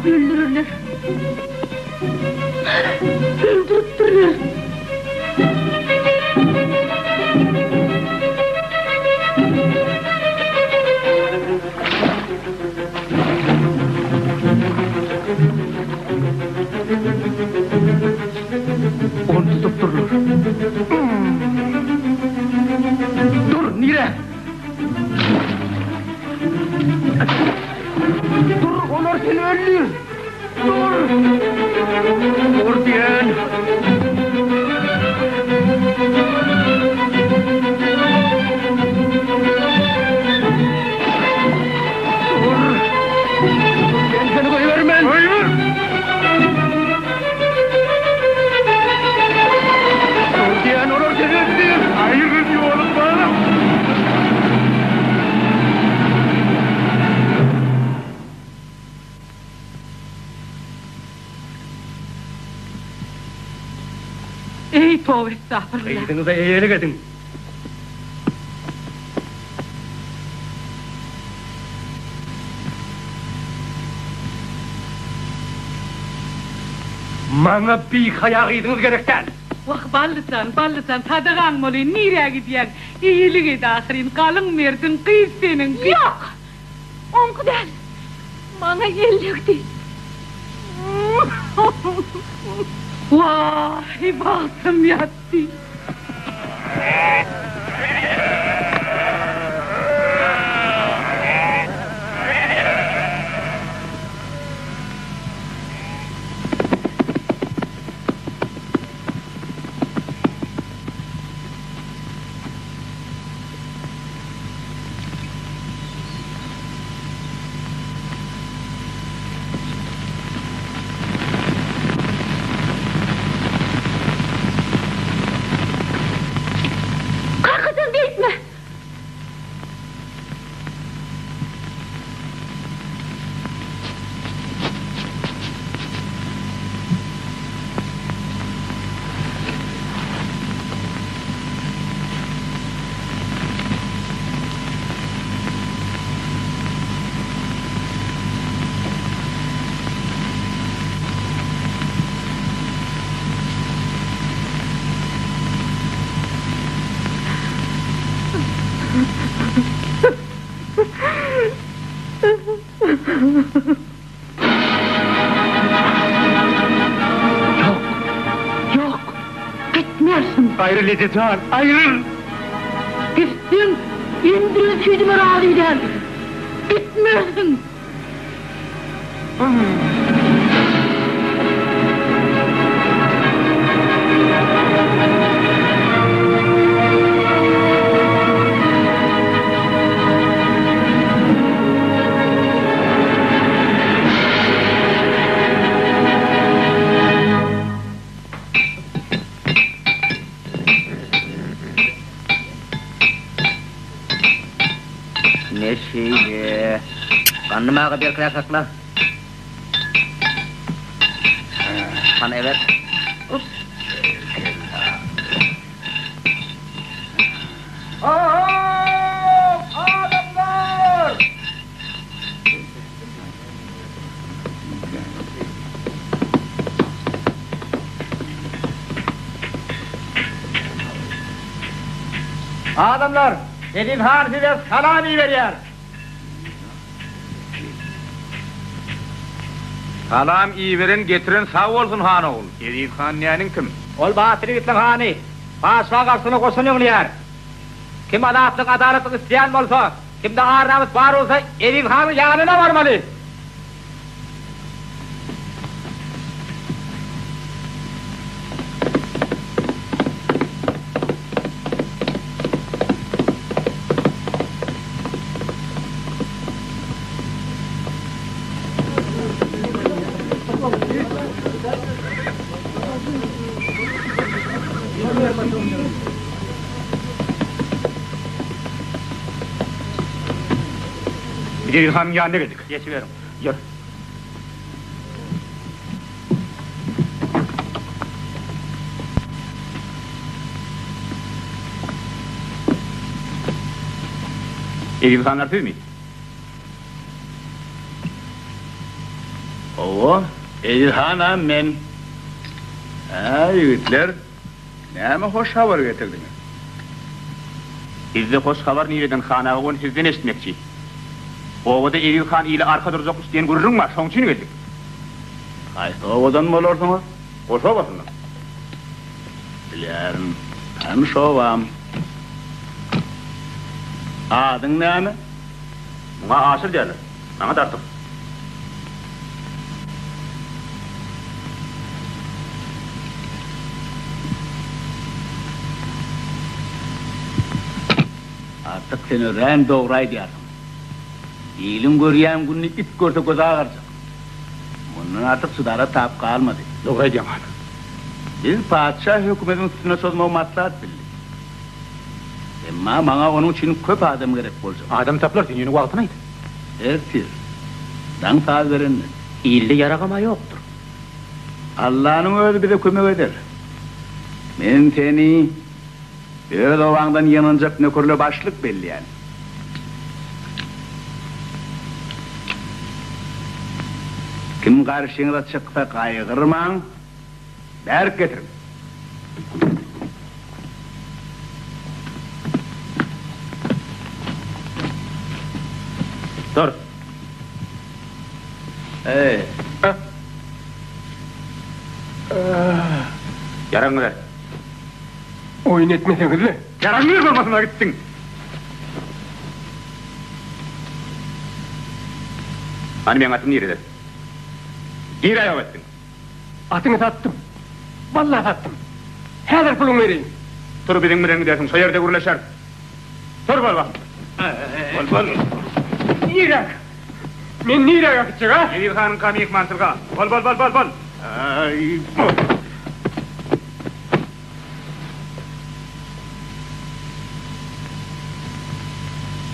Öldürerler. Öldüripdirler. Ony tutupdyrlar. Dur, nirä? Dur, olar seni öldür! Dur! Dur diýen! Dur! Men seni goýbermen! Goýber! Dur diýen, olar seni öldür! Aýryl ýolumdan! Eý, toba estagfurullah! Gyzyňyza eýelik ediň! Maňa bihaýa gyzyňyz gerek däl! Wah, Ballyjan, Ballyjan, sadagaň bolaýyn, nirä gidýäň? Eýelik et ahyryn, galyň merdiň, gyz seniň, gyz! Ýok! Oňky däl. Maňa ellekdi. Waý, bagtym ýatdy. Kakajan beýtme! Ýok! Ýok! Gitmersiň! Aýryl eje jan, aýryl! Gitseň, emdiren süýdüme razy däl. Gitmersiň! Ne şeýle. Gandym aga berkräk sakla. Hany evet. Ho-ho! Adamlar! Adamlar, Eziz han size salam iberýär. Salam iberen getiren sag bolsun han ogul. Eziz han näniň kim? Ol batyr ýigitleň hany. Patyşa garşysyna goşun ýygnaýar. Kim azatlyk, adalatlyk isleýän bolsa, kimde ar-namys bar bolsa Eziz hanyň ýanyna barmaly. Biz Eziz hanyň ýanyna geldik. Geçiberiň. Ýör. Eziz hanlar sizmi? Hawa, Eziz hanam men. Hä, ýigitler, näme hoş habar getirdiňiz? Bizde hoş habar nireden, han aga, ony sizden eşitmekçi. Obada Eziz han ile arka durjakmyş diýen gürrüň bar, şoň üçin geldik. Haýsy obadan bolarsyňyz? Goşa obasyndan. Bilýärin, tanyş obam. Adyň näme? Muňa Aşyr diýerler. Maňa dartyp. Artyk sen örän dogry aýdýarsyň. Iliň görýän gününi it görse gözi agarjak. Mundan artyk çydara tap galmady. Dogry aýdýaň han. Biz patyşa hökümediň üstüne çozmagy maslahat bildik. Emma maňa onuň üçin köp adam gerek boljak. Adam tapylar, sen ýöne wagtyny aýt. Ertir, daň saz berende. Ilde ýaragam-a ýokdur. Allanyň özi bize kömek eder. Men seni öz obaňdan ýygnanjak nökerle başlyk belleýän. Kim garşyňyza çyksa gaýgyrmaň, bärik getiriň. Dur. Eý. Ýaragyňy ber. Oýun etmeseňiz-le. Ýaragyňy ber bolmasyna gitdiň. Hany meň atym nirede? Nirä ýok etdiň? Atyňy satdym. Walla satdym. Häzir puluňy bereýin. Tur biziň bilen gidersiň, şo ýerde gürleşeris. Tur bol bak. Bol bol. Niräk? Men niräk äkitjek, a? Eziz hanyňka myhmançylyga. Bol bol bol bol bol. Aý, bol.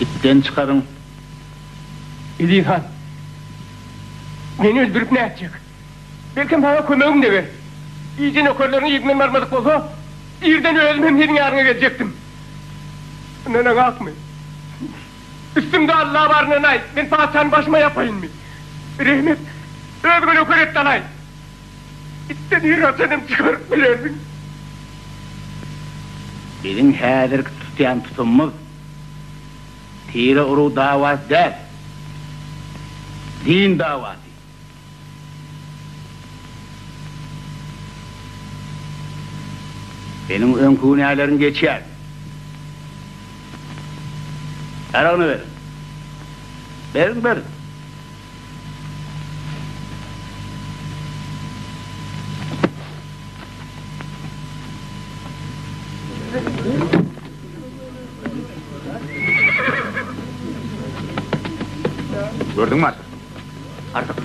Itden çykaryň. Eziz han, meni öldürip nätjek? Belkem saňa kömegim deger. Gije nökerleriň yzyndan barmadyk bolsa, irden özüm hem seniň ýanyňa geljekdim. Ynanaňakmy? Üstümde Alla baryndan aýt, men patyşany başyma ýapaýynmy? Rehim et, özüňe nöker et-de alaý. Itden ir haçan hem çykaryp bilersiň. Biziň häzirki tutýan tutumymyz tire-urug dawasy däl, din dawasy. Seniň öňki günäleriň geçýär. Ýaragyny beriň. Beriň, beriň. Gördüňmi Aşyr? Artyk.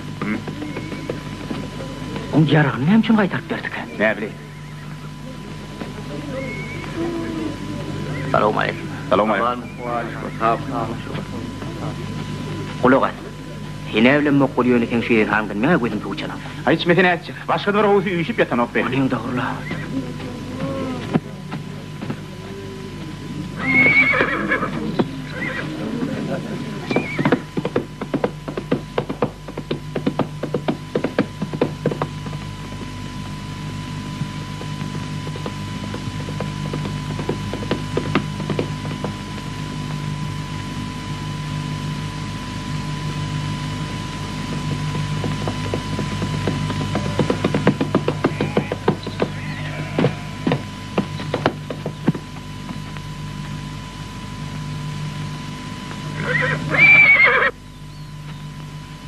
Oň ýaragyny näme üçin gaýtaryp berdikä? Näbileýin. Salowmaleýkim. Salowmaleýkim. Gulak as. Sen-ä bilemok weli ýöne seň şu ýehaňdan meň-ä gözüm suw içenok. Aý içmese nätjek. Başga-da bir gowusy üýşüp ýatanok be. Onyň dogry-la.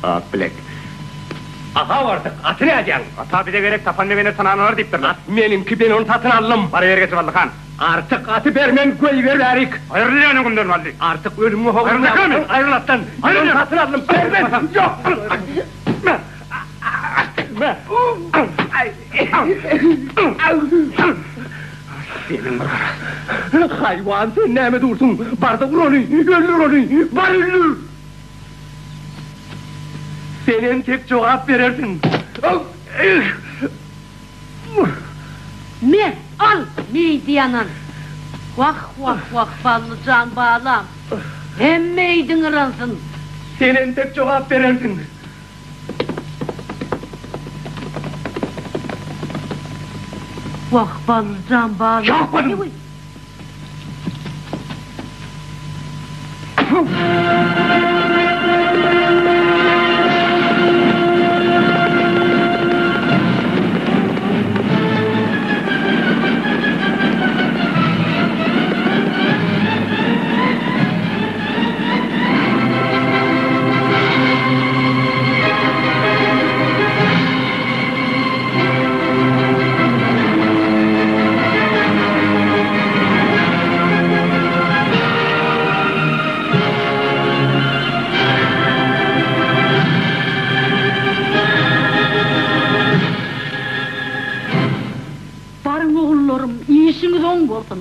Ak bilek. Aha bardyk, aty nädýäň? Ata bize gerek, tapan begener tanan alar diýipdirler. At meniňki, men ony satyn aldym. Bar ýere getir Bally han. Artyk aty bermen, goýber bärik. Aýryl ýan öňümden Bally. Artyk ölümiňe howlukma. Aýryl Aýryl atdan. Men ony satyn aldym. Bermen. Ýok. Seniň bir gara. Haýwan sen näme dursuň? Bar-da ur ony, öldür ony, bar öldür! Sen entek jogap berersiň. Me, al, meýdi ýanan. Wah, wah, wah, Bally jan balam. Hem meýdiň yransyn. Sen entek jogap berersiň. Wah, Ballyjan balam. Ýakmadyň! Baryň ogullarym, işiňiz oň bolsun,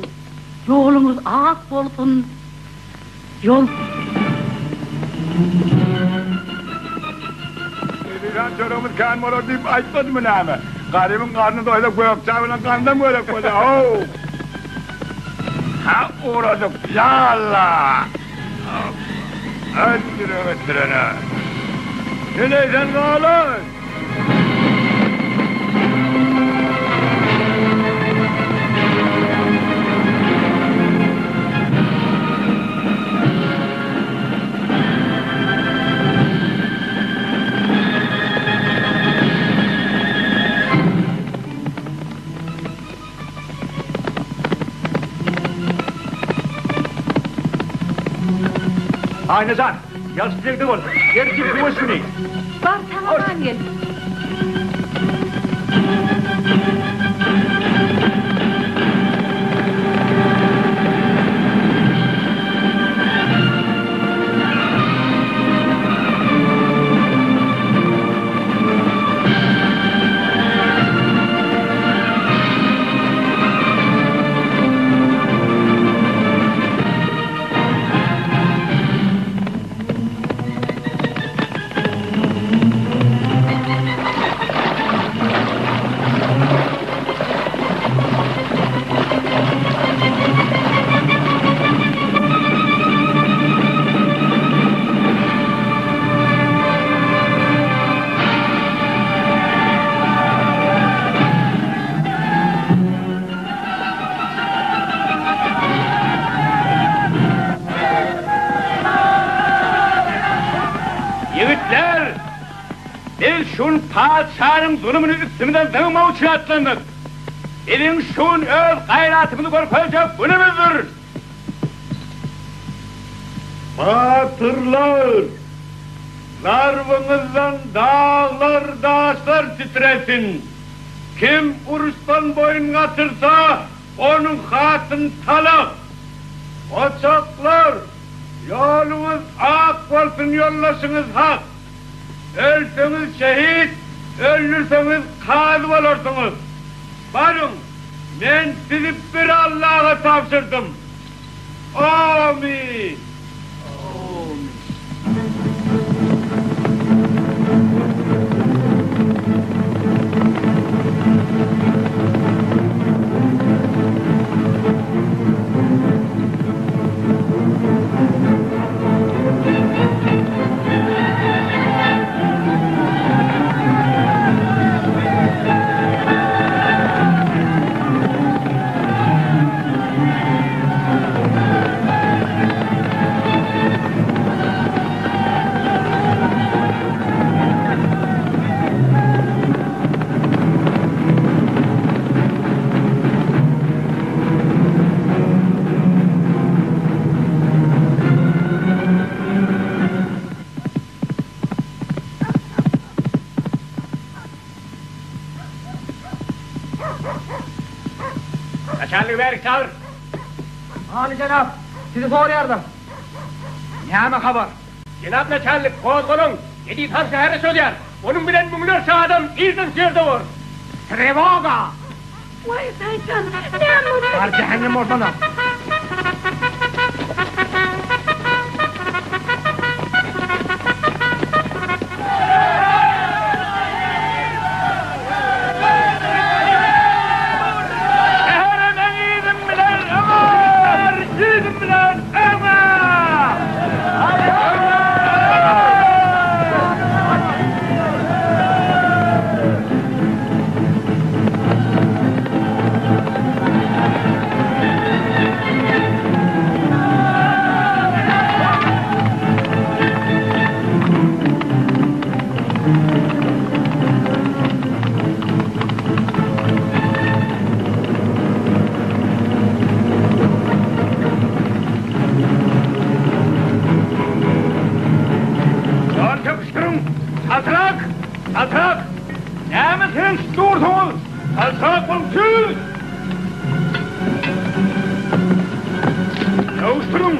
ýoluňyz ak bolsun, ýol. Eziz han çöregimiz kän bolar diýip aýtmadymy näme? Garybyň garny doýsa gök çaý bilen gandam gerek bolýar, how! Ha ugradyk, ýa Alla! Ötdüre ötdürene. Heleý sen galan! Aýna jan, ýagşy dilegde bol. Ertir söweş güni. Bar, sag-aman gel. Ýigitler! Biz şu gün patyşanyň zulumyny üstümizden zyňmak üçin atlandyk. Biziň şu gün öz gaýratymyzy görkezjek günümizdir! Batyrlar! Zarbyňyzdan daglar, daşlar titresin! Kim uruşdan boýun gaçyrsa, onuň hatyny talak! Goçaklar! Ýoluňyz ak bolsun, ýoldaşyňyz hak! Ölseňiz şehit, öldürseňiz kazy bolarsyňyz! Baryň, men sizi bir Allaha tabşyrdym! Amin! Naçalnigi bärik çagyr! Aly jenap, sizi soraýarlar. Näme habar? Jenap naçalnik, gozgalaň! Eziz han şähere çozýar. Onuň bilen müňlerçe adam irden şu ýerde bor. Trewoga! Waý, şeýtan, näme bolýar? Bar jähennem bolsana! Şähere meň yzym bilen öňe! Yzym bilen öňe! Ýowuşdyryň! Çaltrak! Çaltrak! Näme seredişip dursuňyz? Çaltrak boluň tüz! Ýowuşdyryň!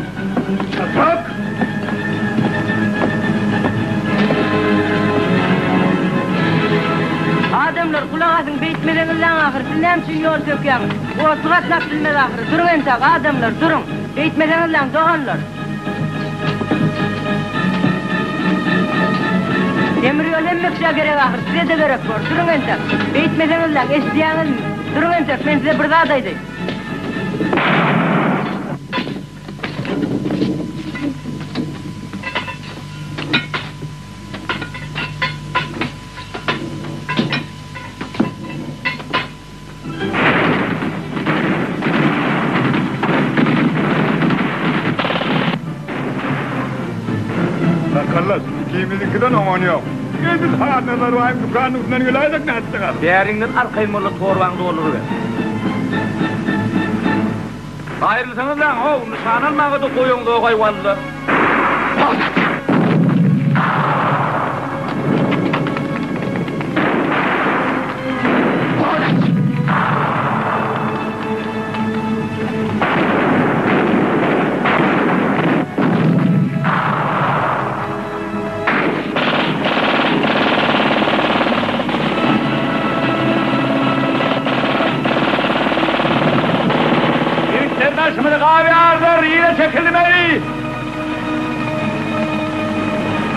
Çaltrak! Adamlar, gulak asyň, beýtmeseňizläň ahyry, siz näme üçin ýol sökýäňiz? Otly gatnap bilmez ahyry. Duruň entäk, adamlar, duruň! Beýtmeseňizläň, doganlar! Demir ýol hemme kişä gerek ahyry, size-de gerek bor. Duruň entek. Beýtmeseňizläň, eşidýäňizmi? Duruň entek, men size bir zat aýdaýyn. Sakallas, ikimiziňkiden oňan ýok. Edil Hanazar baýyň dükanynyň üstünden geläýsek nätjek ahyry. Bäriňden arkaýyn molla torbaňy dolduryber. Aýrylsaňyzlaň how, nyşana almaga-da goýaňzog-aý walla. Ýigitler daşymyzy gabyarlar, yza çekilmeli!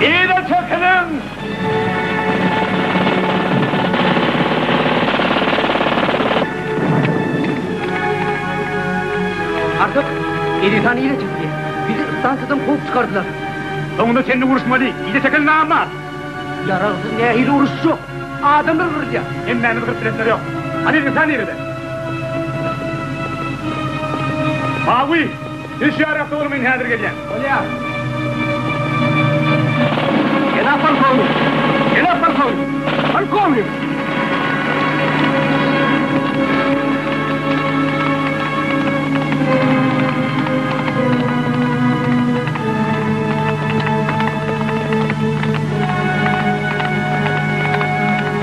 Yza çekiliň! Artyk, Eziz han yza çekilýär. Bizi stansiýadan kowup çykardylar. Soňunda seninle uruşmaly. Yza çekil namart! Ýaragsyz nähili uruşjak? Adamlar gyrylýar. Hemmämizi gyryp bilenler ýok. Hany Eziz han nirede? Mawy! Siz şu ýarakda boluň men häzir gelýän. Bolýar. Jenap polkownik! Jenap polkownik! Polkownik!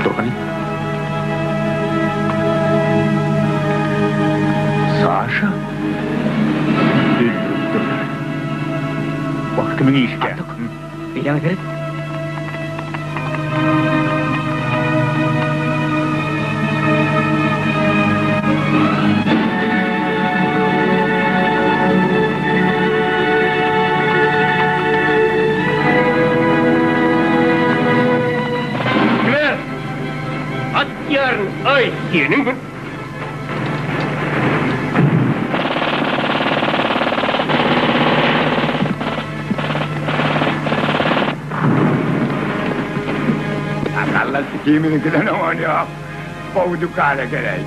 Dur hany. Saşa? Öldüripdirler. Wah, kimiň işikä? Artyk, beýläňe seret. Ber! Atýaryn, aý, seniň bir. Sakallas ikimiziňkiden oňan ýok. Gowy dükan eken-eý.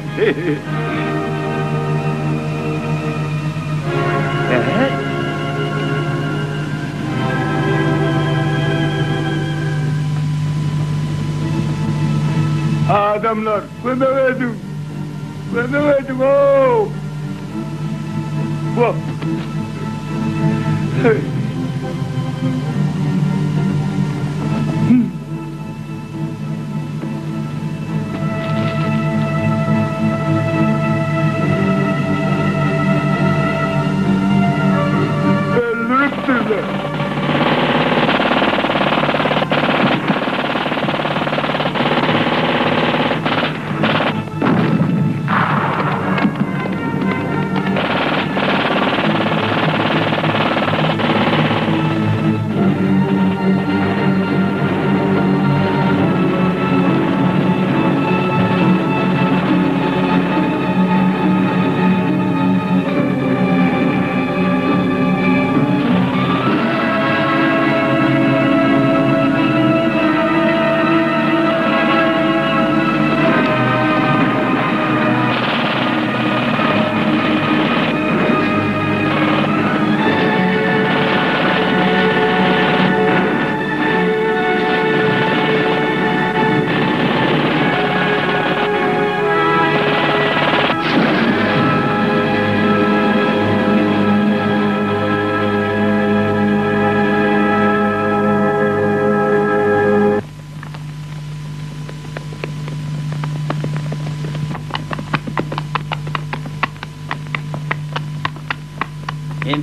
Adamlar, kömek ediň! Kömek ediň-ow! Wah! Öldüripdirler.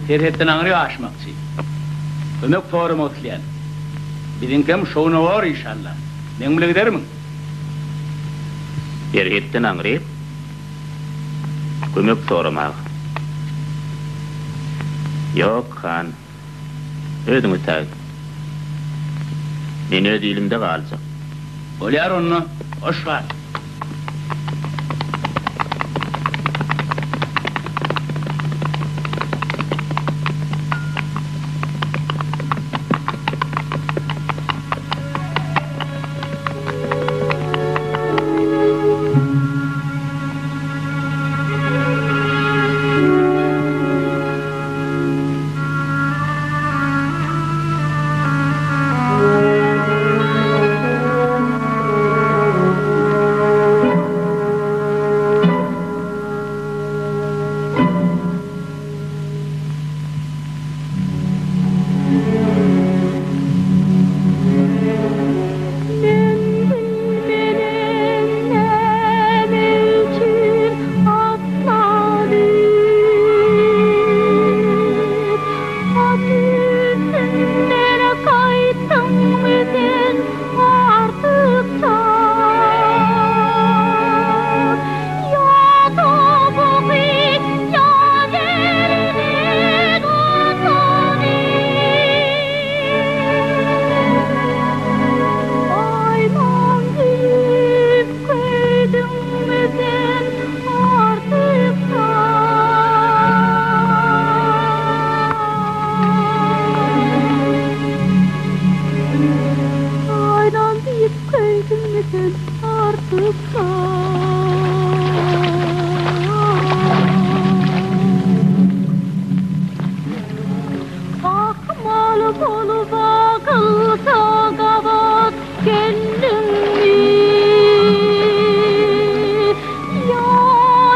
serhetden aňryk aşmakçy. Kömek soramak isleýän. Biziňkem şowuna bor işalla. Meň bile gidermiň? Serhetden aňryk kömek soramaga. Ýok, han. Özüň ötägit. Men öz ilimde galjak. Bolýar onda, hoş gal. Men bilmenem näme üçin atlanyp, At üstünden gaýtdyňmy sen artyk çak? Ýa topugy, ýa derdi tutany. Aýman diýip köýdüňmi sen artyk Aýman diýip köýdüňmi sen artyk Akmal bolup akylsa gabat geldiňmi? Ýa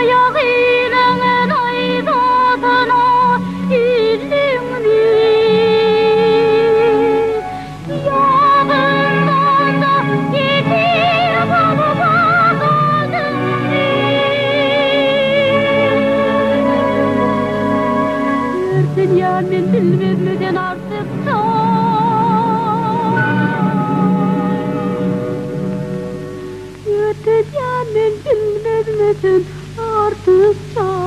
ýagynyň naýzasyna ildiňmi? Ýa zyndanda ýesir bolup galdyňmy? Dünýä men bilmezmiden artyk çak. Dünýä men bilmezmiden artyk çak.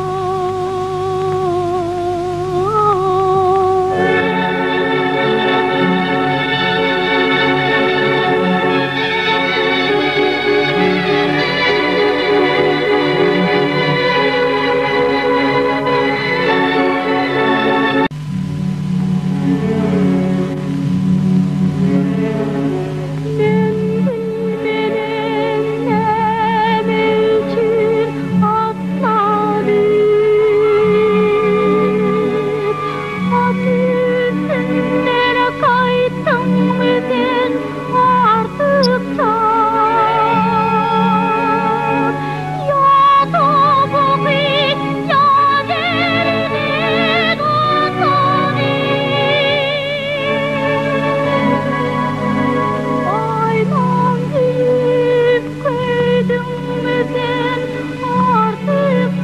Men bilmenem näme üçin atlanyp, At üstünden gaýtdyňmy sen artyk çak? Ýa topugy, ýa derdi tutany. Aýman diýip köýdüňmi sen artyk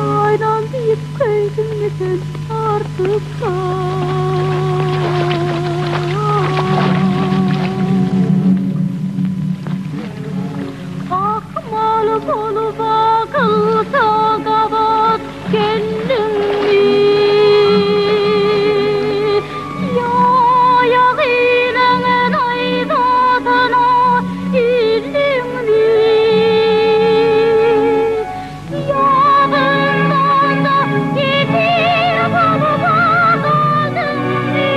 Aýman diýip köýdüňmi sen artyk Akmal bolup akylsa gabat geldiňmi? Ýa ýagynyň naýzasyna ildiňmi? Ýa zyndanda ýesir bolup galdyňmy?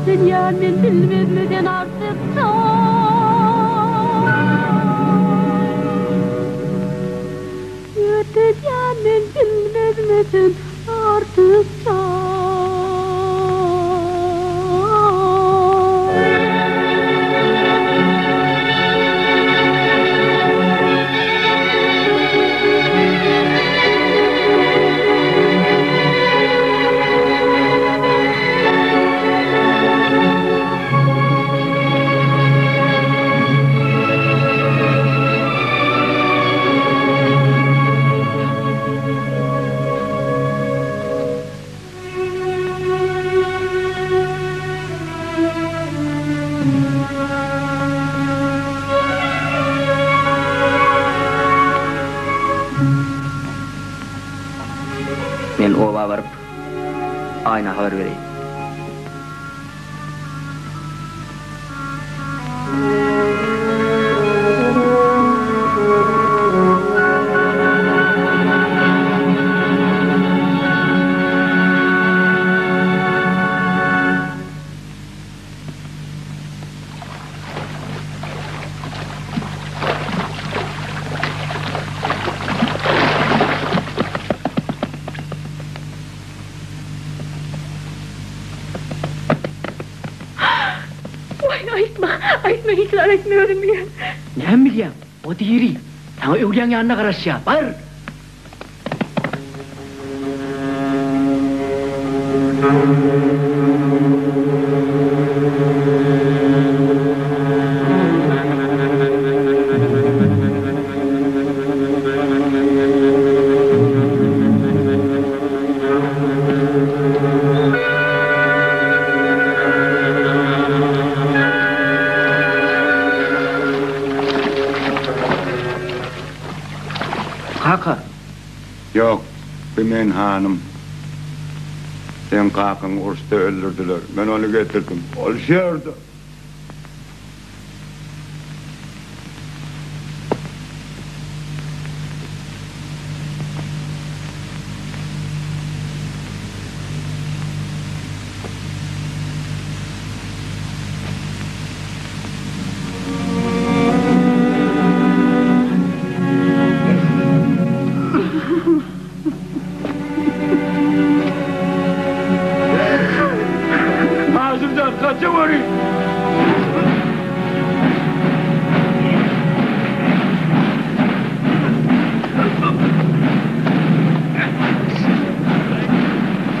Dünýä men bilmezmiden artyk çak. Dünýä men bilmezmiden artyk çak. Oba baryp, Aýna habar bereýin. Waý, aýtma, aýtma, hiç zat aýtma, özüm bilýän. Näme bilýäň? O diri. Saňa öwlüýäň ýanynda garaşýar. Bar! Kaka! Ýok, bu men hanym. Seň kakaňy uruşda öldürdiler. Men ony getirdim. Ol şu ýerde. Hasymjan gaçaweri!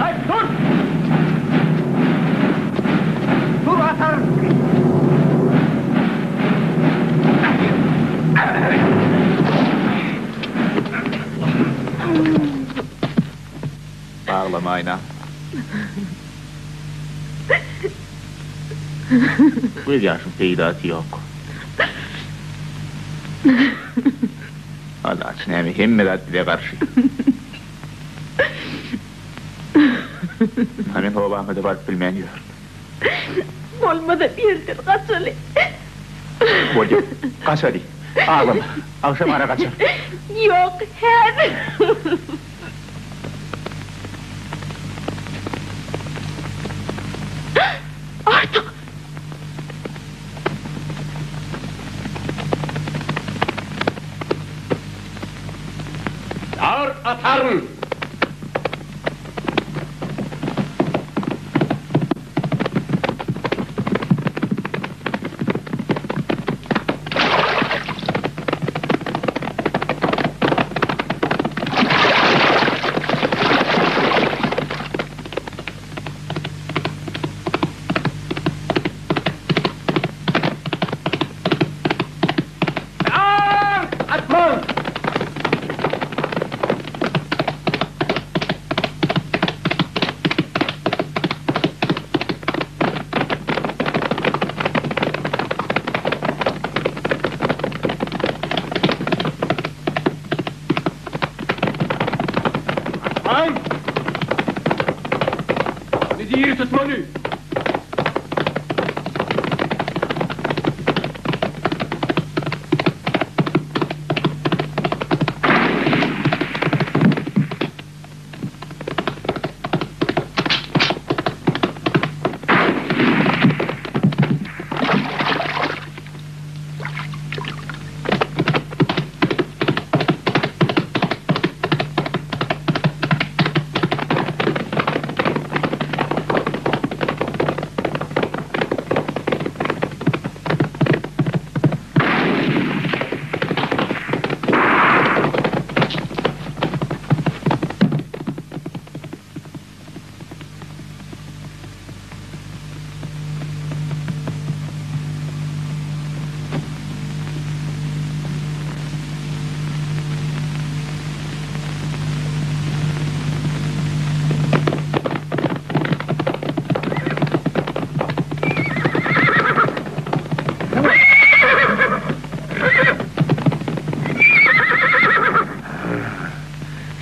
Aý, dur! Dur ataryn! Aglama Aýna. Göz ýaşyň peýdasy ýok. Alaç näme hemme zat bize garşy. Ynha men obama-da baryp bilmän ýörün. Bolmasa ýerden gaçaly. Bolýa, gaçaly. Aglama. Agşam ara gaçar. Ýok, häzir. Artyk! Dar ataryn! Dar atmaň! Atmaň! Ony diri tutmaly!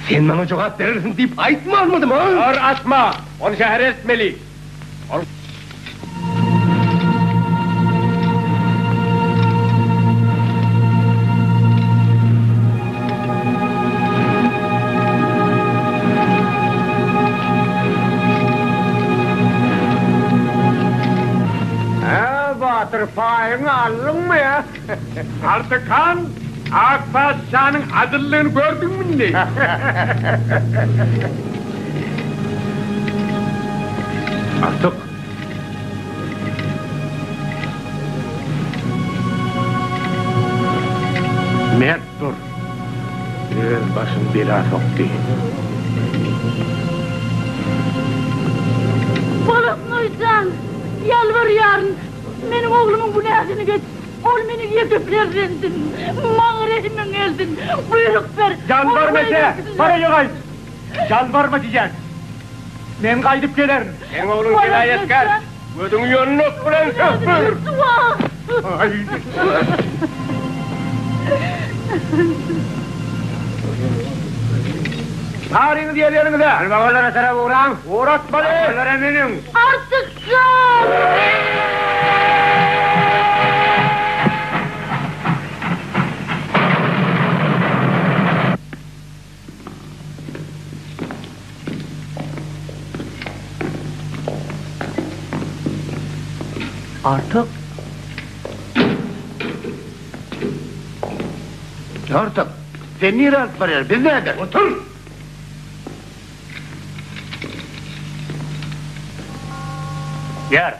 Sen maňa jogap berersiň diýip aýtmanmydym, a? Ör atma! Ony şähere eltmeli. Ol. Hä, batyr, paýyňy aldyňmy, ýa? Artyk han, ak patyşanyň adyllygyny gördüňmi indi? Artyk! Mert dur! Öz başyny bela sokdy. Bolotnoý jan, ýalbarýaryn, meniň oglumyň günäsini geç. Ol meniň ýeke perzendim. Maňa rehimiň gelsin. Buýruk ber. Ýalbarma eje, bar öýe gaýt. Ýalbarma diýýän. Men gaýdyp gelerin. Seň ogluň jenaýatkär. Gözüňi ýonmak bilen sökdür. Baryňyz ýer-ýeriňize. Almagalara tarap ugraň. Ugratmaly. Olara münüň. Artyk jan! Artyk. Artyk, sen nirä alyp barýar? Biz näder? Otur! Ýör!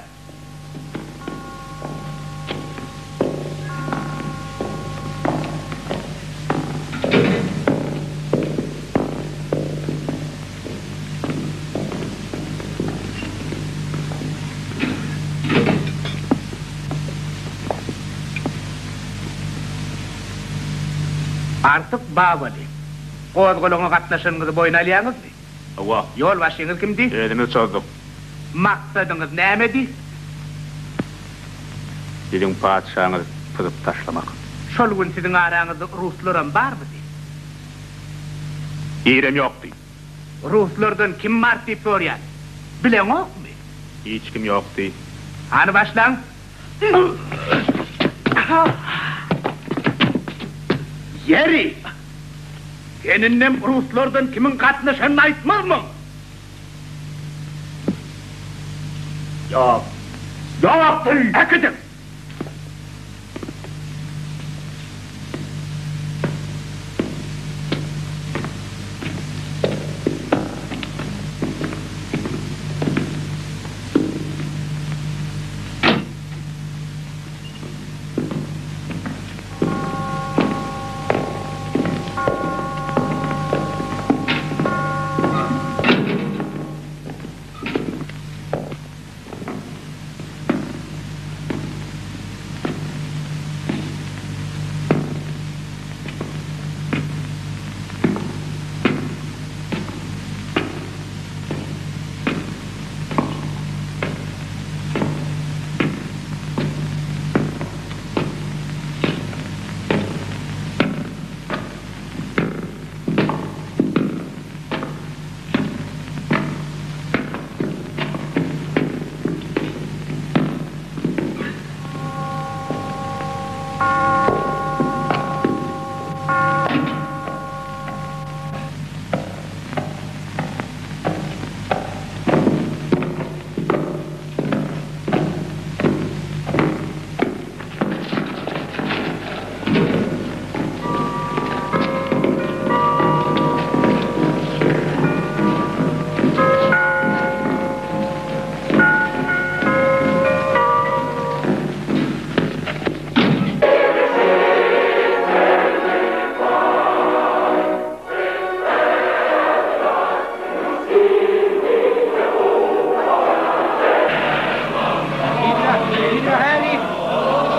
Artyk Babaly, gozgalaňa gatnaşanyňyzy boýun alýaňyzmy? Hawa. Ýolbaşçyňyz kimdi? Özümiz çozduk. Maksadyňyz nämedi? Siziň patyşaňyzy pyzyp taşlamak. Şol gün siziň araňyzda ruslaram barmydy? Birem ýokdy. Ruslardan kim bar diýip sorýan. Bileňokmy? Hiç kim ýokdy. Hany başlaň. Ýeri! Sen indem ruslardan kimiň gatnaşanyny aýtmazmyň? Ýok. Ýokdy! Äkidiň!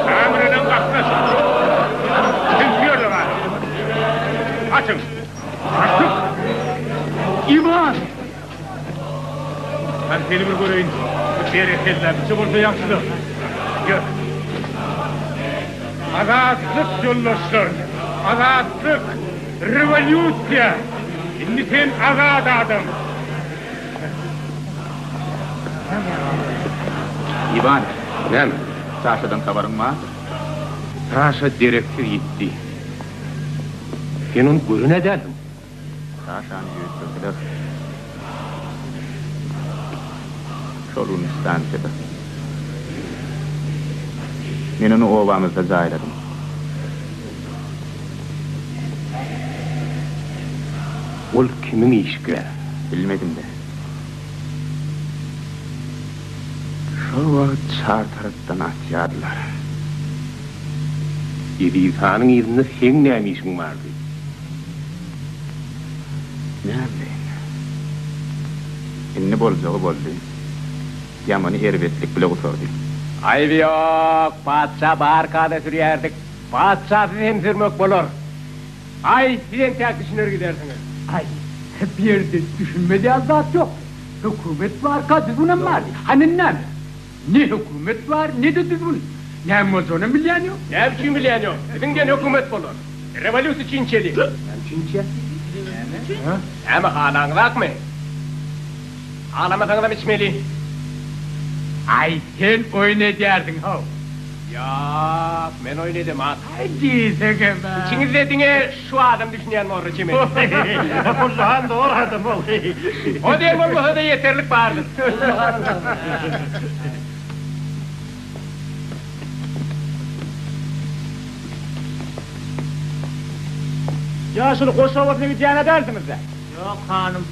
Kameradan gatnaşyk ýok. Siz şu ýerde galyň. Açyň. Açyk! Iwan! Hany seni bir göreýin. Berekella, biçe bolsa ýagşydyr. Ýör. Azatlyk ýoldaşlar! Azatlyk! Rewolýusiýa! Indi sen azat adam. Iwan. Näme? Saşadan habaryň bardyr? Saşa dereksiz ýitdi. Sen ony gören-ä dälsiň? Saşany öldürdiler. Şol gün stansiýada. Men ony obamyzda jaýladym. Ol kimiň işgäri? Bilmedim-de. Şol wagt çar tarapdan atýardylar. Eziz hanyň yzynda seň näme işiň bardy? Näbileýin. Indi boljagy boldy. Ýamany erbetlik bile gutardy. Aýby ýok, patyşa barka-da sürýärdik. Patyşasyz hem sürmek bolar. Aý, siz entäk düşüner gidersiňiz. Aý, bu ýerde düşünmez ýaly zat ýok. Hökümet barka düzgünem bardy. Hany indi näme? Ne hökümet bar, ne-de düzgün. Näme boljagynam bilýän ýok. Näme üçin bilýän ýok? Biziň diýen hökümet bolar. Rewolýusiýa üçin içeli. Näme üçin içýäs? Näme, halaňyzakmy? Halamasaňyzam içmeli. Aý, sen oýun edýärsiň, how. Ýok, men oýun edemak. Aý, diýseňem-ä. Içiňizde diňe şu adam düşünýän borly çemeli. Gulluhan dogry adam ol. O diýen bolmasa-da ýeterlik bardyr. Ýaşuly goş obasyna gidýän-ä dälsiňiz-dä? Ýok, hanym.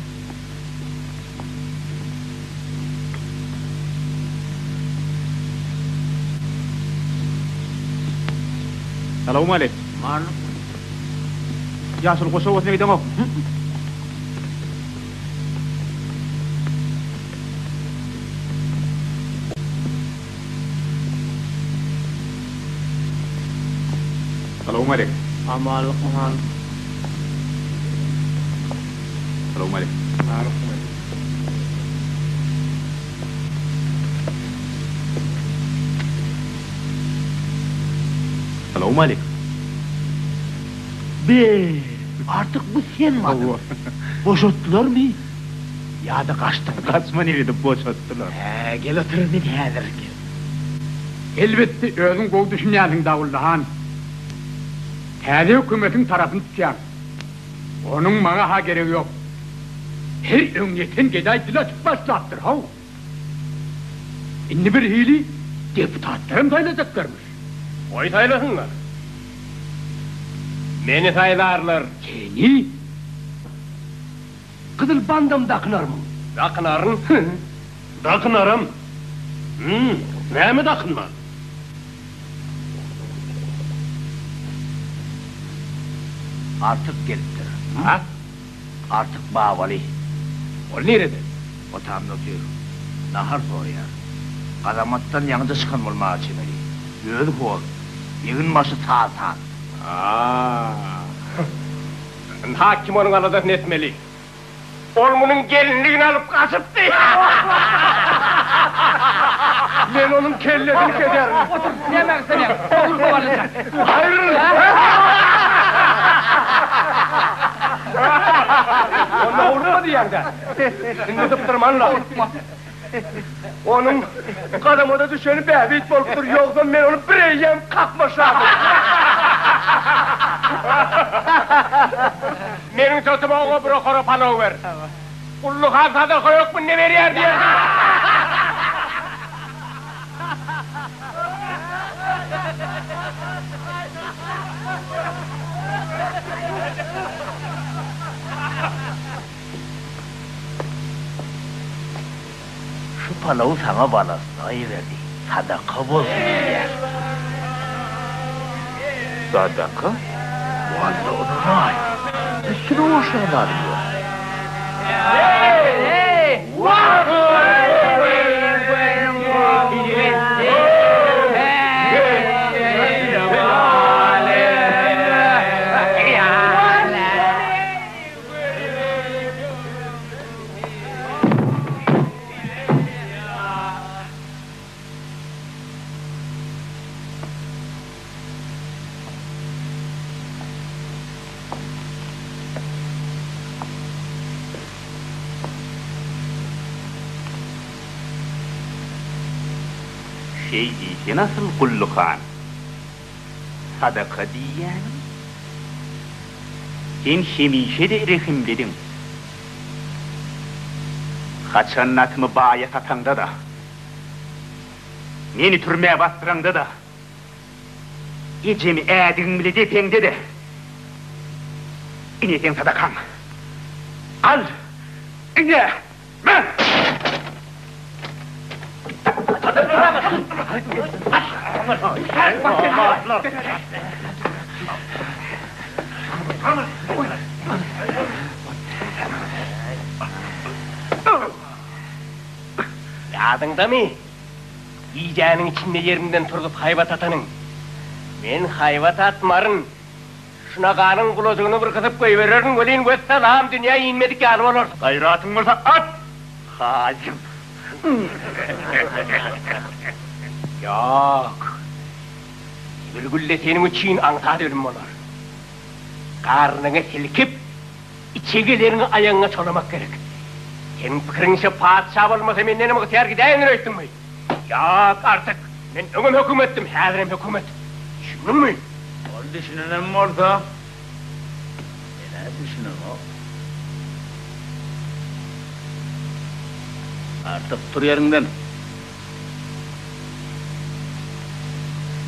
Salowmaleýkim. Ýaşuly goş obasyna gideňokmy? Salowmaleýkim. Amanlykmy hanym? Salowmaleýkim. Salowmaleýkim. Be, artyk bu senmadiň. Boşatdylarmy ýa-da gaçdyňmy? Gaçman edip boşatdylar. Hä, gel otur indi häzir gel. Elbetde özüň gowy düşünýänsiň Dawully han. Täze hökümetiň tarapyny tutýaň. Onuň maňa-ha geregi ýok. Her öňýeten gedaý dil açyp başlapdyr, how. Indi birhili deputatlaram saýlajaklarmyş. Goý saýlasynlar. Meni saýlarlar. Seni? Gyzyl bandam dakynarmyň? Dakynaryn. Dakynaram. Hüm, näme dakynman? Artyk gelipdir. A? Artyk Babaly. Ol nirede? Otamda otyr. Nahar soraýar. Gazamatdan ýaňyja çykan bolmaga çemeli. Özi hor. Egin-başy saz-saz. A. Ynha kim onuň aladasyny etmeli. Ol munuň gelinligini alyp gaçypdy. Men onuň kellesini keserin. Otur, näme gyssanýaň? Ogul kowalyja. Aýryl! Onda howlukma diýýäň-dä. Indi sypdyrman-la. Onuň gazamada düşeni bähbit bolupdyr, ýogsam men ony bireýýäm kakmaşlardym. Meniň syrtyma oňa bir okara palaw ber. Gully han sadaka hökmünde berýär diýersiň. Şu palawy saňa balasy iberdi, sadaka bolsun diýýär. Sadaka? Walla ynanaý, üstüne goşýan zadym ýok. Şeý diýsene asyl Gully han. Sadaka diýýäniň? Sen hemişe-de rehimlidiň. Haçan atymy baýa sataňda-da, meni türmä basdyraňda-da, ejemi ädigiň bile depeňde-de, ine seň sadakaň. Al, ine, me! Ýadyňdamy, gijäniň içinde ýerinden turzup haýbat atanyň? Men haýbat atmaryn. Şu naganyň gulajygyny bir gysyp goýbererin welin, wessalam, dünýä inmedik ýaly bolarsyň. Gaýratyň bolsa at, haýym. Ýok. Bir gülle seniň üçin aňsat ölüm bolar. Garnyňy silkip, içegeleriňi aýagyňa çolamak gerek. Seniň pikiriňçe patyşa bolmasa mendenem ygtyýar gidäýendir öýtdüňmi? Ýok, Artyk, men öňem hökümetdim, häzirem hökümet. Düşündiňmi? Ol düşünenem bolsa, men-ä düşünemok. Artyk, tur ýeriňden.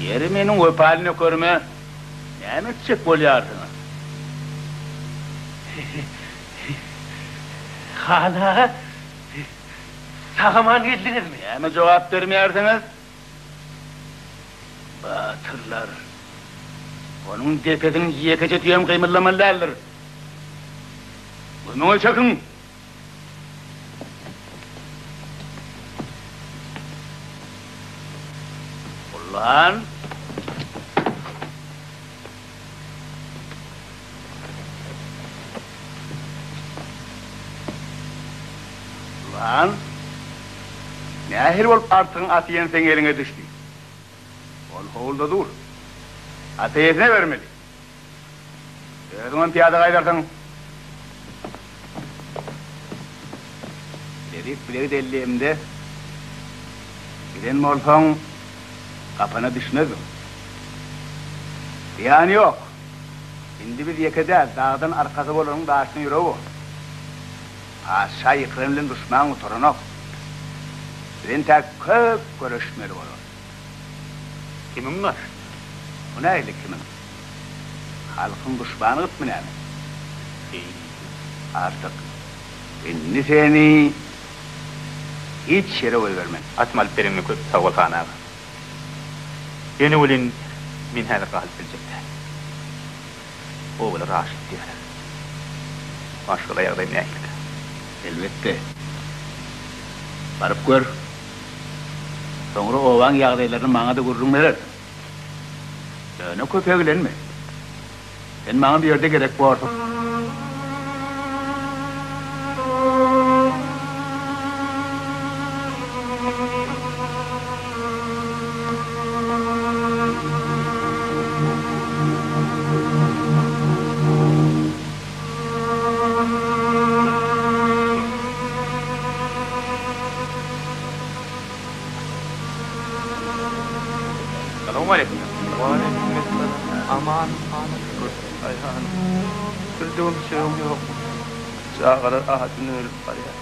Ýeri meniň wepaly nökerime näme etjek bolýarsyňyz? Han aga, sag-aman geldiňizmi? Näme jogap bermeýärsiňiz? Batyrlar, onuň depesiniň ýekeje tüýem gymyldamaly däldir. Gözüňi çekiň! Ulan! Ulan! Nähili bolup Artygyň aty ýene seň eliňe düşdi? Ol howluda dur. Aty eýesine bermeli. Özüňem pyýada gaýdarsyň. Bilezik bilegi dellemde giden bolsaň, gapana düşmezdiň. Zyýany ýok. Indi biz ýeke däl, dagdan arkasy bolanyň daşyna ýüregi bor. Patyşa ýykylan bilen duşman gutaranok. Biz entäk köp göreşmeli bolarys. Kimiň garşysyna? O nähili kimiň? Halkyň duşmany gytmy näme? Eý, diýdim. Artyk, indi seni hiç ýere goýbermen. Atymy alyp bereniňe köp sag bol, han aga. Ýöne welin, men häzir galyp biljek däl. Obalar açlyk diýýärler. Maşgala ýagdaýym nähilikä? Elbetde. Baryp gör. Soňra obaň ýagdaýlaryny maňa-da gürrüň berersiň. Ýöne köp eglenme. Sen maňa bu ýerde gerek borsuň. Salowmaleýkim. Waleýkim essalam. Aman hanym. Aý hanym. Bir döwüm çöregiň ýokmy? Çagalar ajyndan ölüp barýar.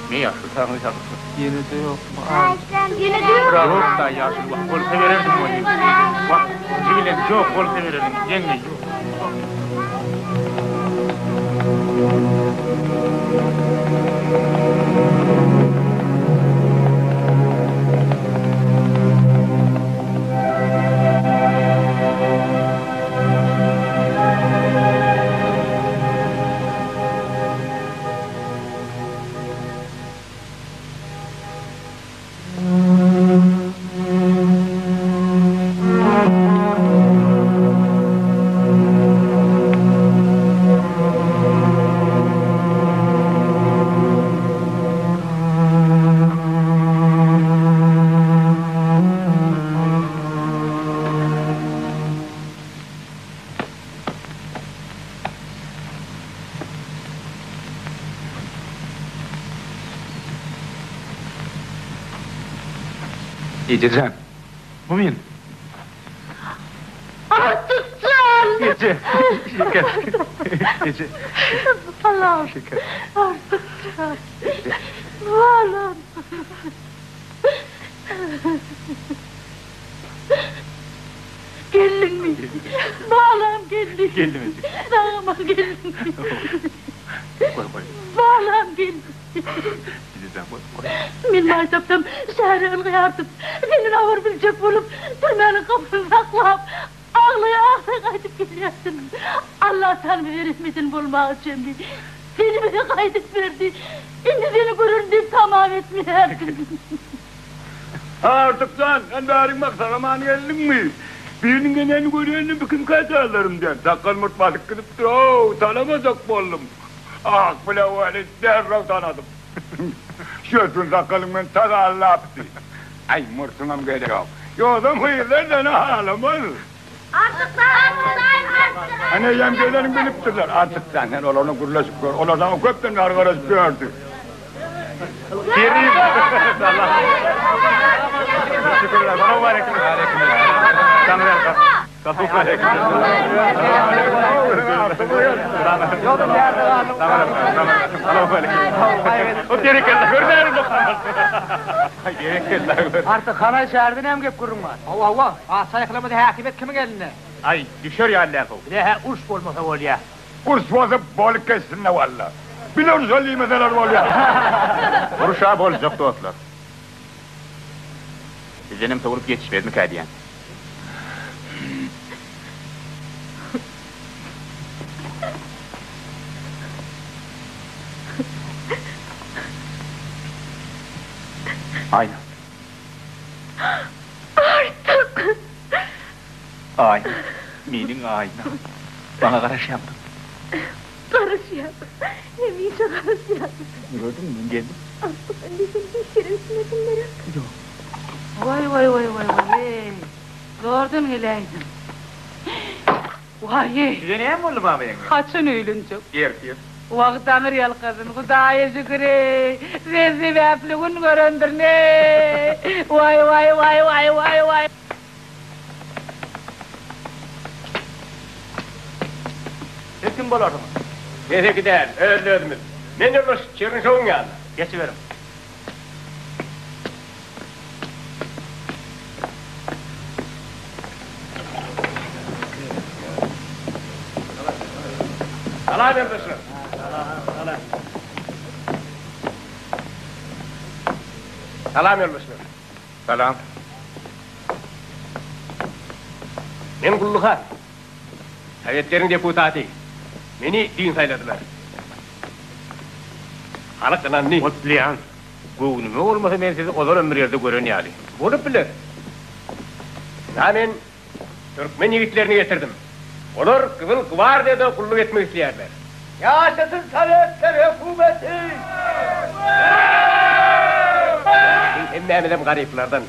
Ne ýaşuly? Taňry ýalkasyn. Ýene-de ýokmy? Ýene-de ýok. Ýok-da ýaşuly, wah, bolsa bererdim welin. Wah, jigileň, ýok, bolsa bererdim, ýeňňe, ýok. Eje jan, bu men. Artyk jan! Eje, şeker. Eje. Balam. Şeker. Artyk jan. Balam. Geldiňmi? Balam geldi. Geldim eje. Sag-aman geldiňmi? Goý, goý. Balam geldi. Eje jan, goý, goý. Men maý tapsam, şähere ylgaýardym. Senden habar biljek bolup, türmäniň gapysyny saklap, aglaýa-aglaýa gaýdyp gelýärdim. Allatagala bize rehim eden bolmaga çemli, seni bize gaýdyp berdi. Indi seni görerin diýip tamam etmeýärdim. Artyk jan, sen bäriň bak, sag-aman geldiňmi? Biriniň geleni görenini bikimkä jaýlarym diýen. Sakgal-murt basyp gidipdir-ow, tanamajak boldum. Ak bile weli derrew tanadym. Şötün sakgalyň meni tas aldapdy. Aý, murtuňam gerek ýok. Ýogsam gyzlar seni halamaz. Artyk jan, Artyk! Ana, eýýäm geleniňi bilipdirler. Artyk jan, sen olardan gürleşip gör. Olar saňa köpden bäri garaşyp ýördi. Kerim! Şükürler, salowmaleýkim. Aleýkim. Artyk hanaý şäherden näme gep gürrüň bar? Hawa hawa, patyşa ýykylamada häkimiýet kimiň elinde? Aý, düşer ýaly däl how. Bize-hä uruş bolmasa bolýa. Uruş bolsa bolup geçsin-le walla. Bile urşa diýmeseler bolýa. Uruş-a boljak dostlar. Bizdenem sowulyp ýetişmezmikä diýýän. Aýna. Artyk! Aýna, meniň Aýnam. Maňa garaşýaňmy? Garaşýan. Hemişe garaşýan. Gördüňmi, men geldim. Artyk, indi sen hiç ýere gitmersiň gerek? Ýok. Waý, waý, waý, waý, waý-eý. Zordan geläýdim. Waý-eý. Size näme boldy, mama ýeňňe? Haçan öýlenjek? Ertir. Wah, Taňry ýalkasyn, Hudaýa şükür-eý. Sen sebäpli gün görendirin-eý. Waý, waý, waý, waý, waý, waý. Siz kim bolarsyňyz? Keseki däl, öz-özümiz. Men ýoldaş Çernyşowyň ýanyna. Geçiberiň. Salam ýoldaşlar. Salam ýoldaşlar. Salam. Men Gully han. Sowetleriň deputaty. Meni düýn saýladylar. Halk ynandy. Gutlaýan. Göwnüme bolmasa men sizi ozalam bir ýerde gören ýaly. Bolup biler. Ynha men türkmen ýigitlerini getirdim. Olar Gyzyl gwardiýada gulluk etmek isleýärler. Ýaşasyn Sowetler hökümeti! Biziň hemmämizem garyplardan.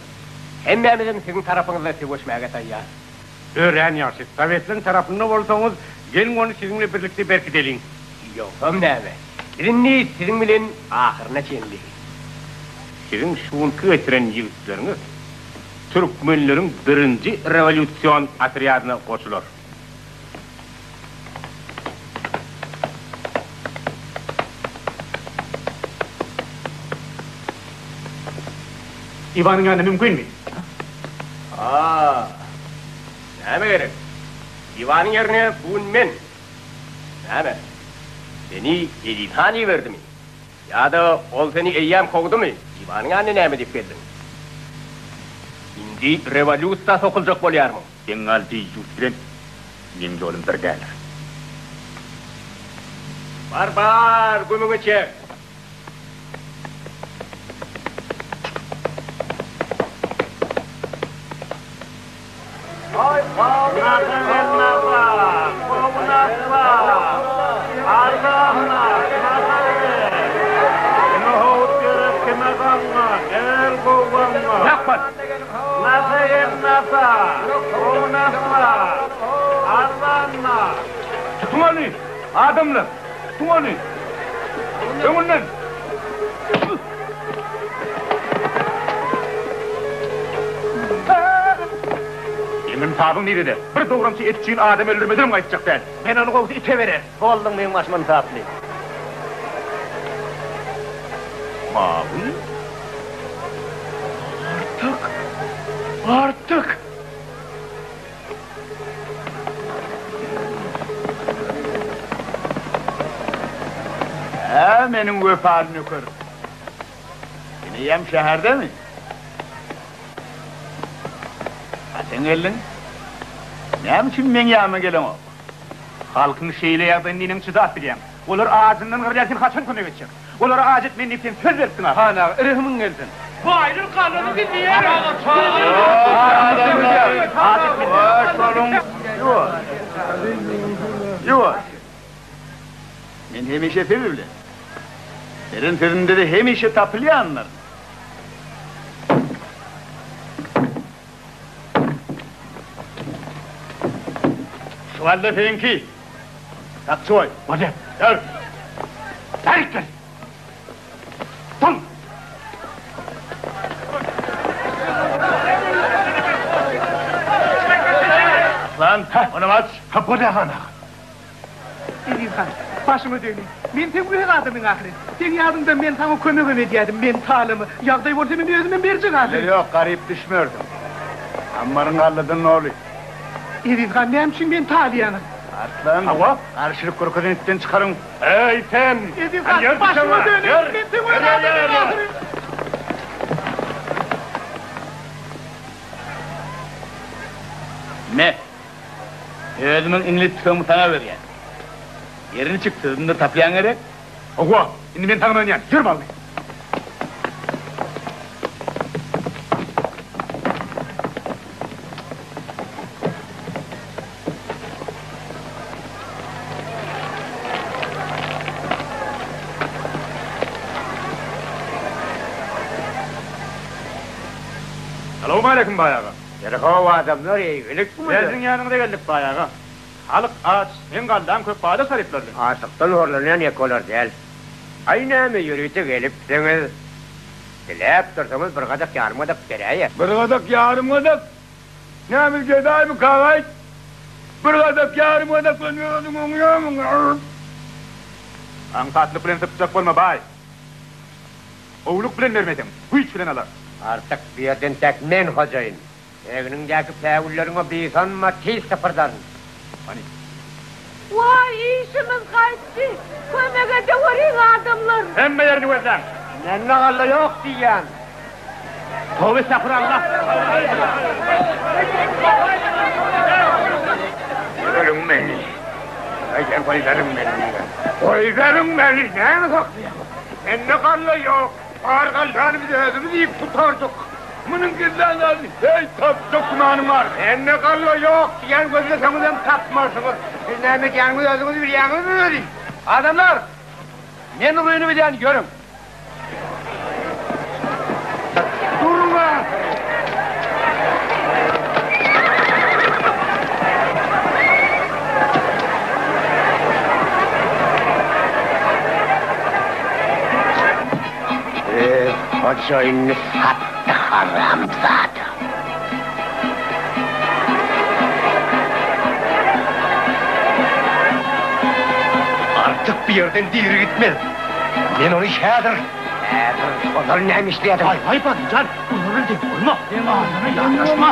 Hemmämizem siziň tarapyňyzda söweşmäge taýýar. Örän ýagşy. Sowetleriň tarapynda bolsaňyz, geliň ony siziň bilen birlikde berkideliň. Ýogsam näme? Biz indi siziň bilen ahyryna çenli. Siziň şu günki getiren ýigitleriňiz türkmenleriň birinji rewolýusion otrýadyna goşular. Iwanyň ýanyna mümkinmi? A, näme gerek? Iwanyň ýerine bu gün men. Näme? Seni Eziz han iberdimi? Ýa-da ol seni eýýäm kowdumy? Iwanyň ýanyna näme diýip geldiň? Indi rewolýusiýa sokuljak bolýarmyň? Bengal deýýus bilen meň ýolum bir däldir. Bar, bar, gümüňi çek! Tutuň ony, adamlar! Tutuň ony! Öňünden! Seň ynsabyň nirede? Bir dogramçy et üçin adam öldürmedenem gaýtjak däl. Men ony gowusy ite bererin. Bolduň meň başym ynsaply. Mawy? Artyk! Artyk! Hä, meniň wepaly nökerim. Sen eýýäm şäherdemi? Haçan geldiň? Näme üçin meň ýanyma geleňok? Halkyň şeýle ýagdaýyna neneň çydap bilýäň? Olar ajyndan gyrylýar, sen haçan kömek etjek? Olara aç etmen diýip sen söz beripdiň ahyry. Han aga, rehimiň gelsin. Baýlar gallany gizleýär. Ýuwaş. Ýuwaş. Men hemişe siz bilen. Beren sözümde-de hemişe tapylýandyryn. Şu galla seniňki. Sakçy goý. Bolýar. Ýör. Bärik gel. Dur. Arslan, onam aç. Ha, bolýar han aga. Eziz han, başyma degdi. Men seň öz adamyň ahyryn. Seň ýadyňda men saňa kömegem edýädim. Men talamy, ýagdaý bolsa men özümem berjek ahyryn. Ýok, garyp düşmersiň. Ammaryň galladan doly. Eziz han, näme üçin meni talaýaňyz? Arslan, Hawa. Garşylyk görkezen itden çykaryň. Eý, sen! Eziz han, başyma döneýin, men seň öz adamyň ahyryn. Me, Özümiň iňlis tüfeňimi saňa berýän. Ýeri niçik, sözümde tapýaň gerek? Hawa, indi men saňa ynanýan. Ýör bally. Salowmaleýkim, baý aga. Ýeri-how adamlar, eýgilikmi? Siziň ýanyňyza geldik, baý aga. Halk aç, seň gallaň köp baýlar taryplardy. Açlykdan horlanýan ýeke olar däl. Aý näme ýörite gelipsiňiz? Diläp dursaňyz bir gadak ýarym gadak beräýer. Bir gadak ýarym gadak? Näme biz gedaýmykak-aýt? Bir gadak ýarym gadak bilen özüň oňýarmyň? Aňsatlyk bilen sypjak bolma, baý. Gowulyk bilen bermeseň, güýç bilen alar. Artyk bu ýerde entäk men hojaýyn. Egniňdäki päwülleriňe buýsanma, tiz sypyrdaryn. Hany. Waý, işimiz gaýtdy. Kömek edeweriň, adamlar! Hemme ýerini gözläň. Mende galla ýok diýýän. Toba estagfurallah. Goýberiň meni. Aýdan goýberiň meni diýýän. Goýberiň meni, näme saklaýaňyz? Mende galla ýok. Bar gallany biz özümiz iýip gutardyk. Munuň gizlän zadyny heý tapjak gümanym bar. Mende galla ýok diýýän gözleseňizem tapmarsyňyz. Siz näme edýäniňizi özüňiz bilýäňizmi özi? Adamlar! Men uryny bilýän, ýörüň! Durma! Öz hojaýynyny satdy haramzada. Artyk bu ýerden diri gitmez. Men ony häzir. Häzir ozal näme işleýärdiň? Haý, haý, Batyjan, olar bilen deň bolma. Adama ýanaşma.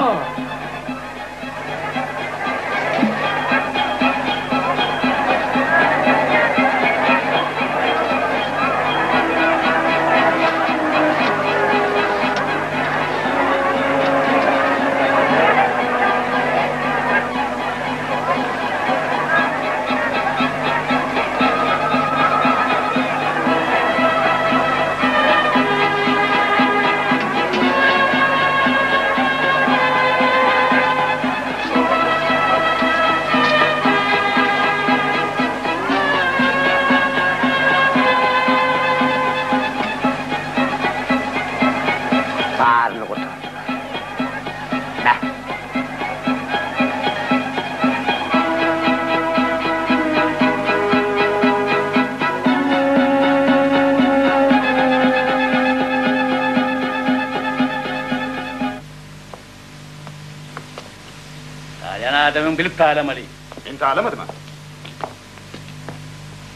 Adamyň bilip talamaly. Men talamadym-a.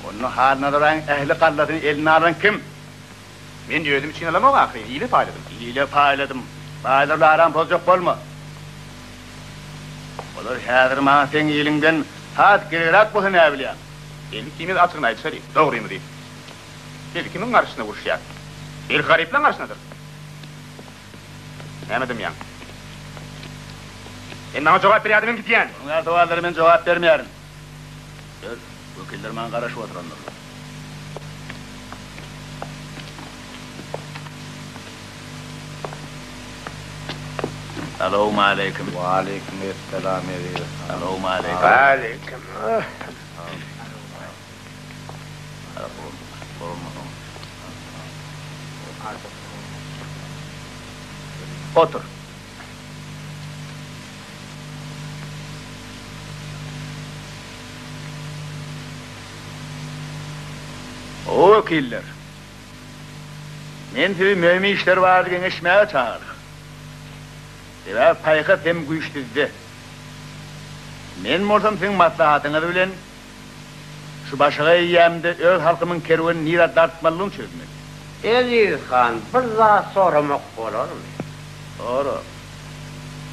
Onda Halnazar aýyň ähli gallasyny eline alan kim? Men özüm üçin alamok ahyryn, ile paýladym. Ile paýladym. Baýlar bilen aramy bozjak bolma. Olar häzir maňa seň iliňden has geregräk bolsa näbilýäň. Indi ikimiz açygyny aýdyşaly, dogrymyzy. Biz kimiň garşysyna uruşýas? Belki garyplaň garşysynadyr? Näme dymýaň? Sen maňa jogap ber ýa-da men gidýän! Onuň ýaly sowallara men jogap bermeýärin. Ýör, wekiller maňa garaşyp oturandyrlar. Salowmaleýkim. Waleýkim esselam eziz han. Salowmaleýkim. Waleýkim. Otur. O wekiller, men sizi möhüm işler barada geňeşmäge çagyrdym. Sebäbi paýhas hem güýç sizde. Men bolsam siziň maslahatyňyz bilen Şu başagaý eýýämde öz halkymyň kerwenini nirä dartmalydygyny çözmeli. Eziz han, bir zat soramak bolarmy? Sora.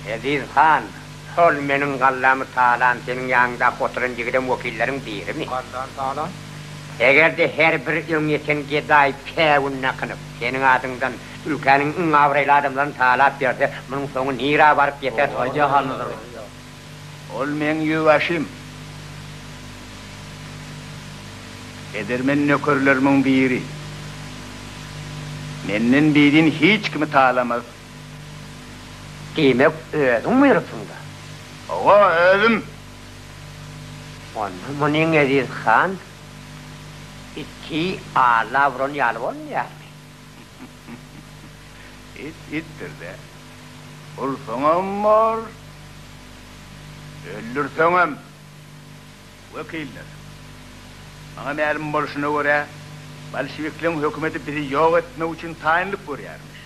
Eziz han, şol meniň gallamy talan seniň ýanyňdaky oturan ýigidem wekilleriň birimi? Gallany talan? Eger-de her bir öňýeten gedaý päwün dakynyp, seniň adyňdan ülkäniň iň abraýly adamlaryny talap berse, munuň soňy nirä baryp ýeter? Aýdýa Halnazar. Ol meň ýüzbaşym. Edermen nökerlerimiň biri. Menden bidin hiç kimi talamaz. Diýmek, özüň buýrupsyň-da? Hawa, özüm. Onda munyň Eziz han iti Alla uran ýaly bolmaýarmy? It itdir-dä. Ursaňam bor, öldürseňem. Wekiller, maňa mälim bolşuna görä, bolşewikleň hökümeti bizi ýok etmek üçin taýynlyk görýärmiş.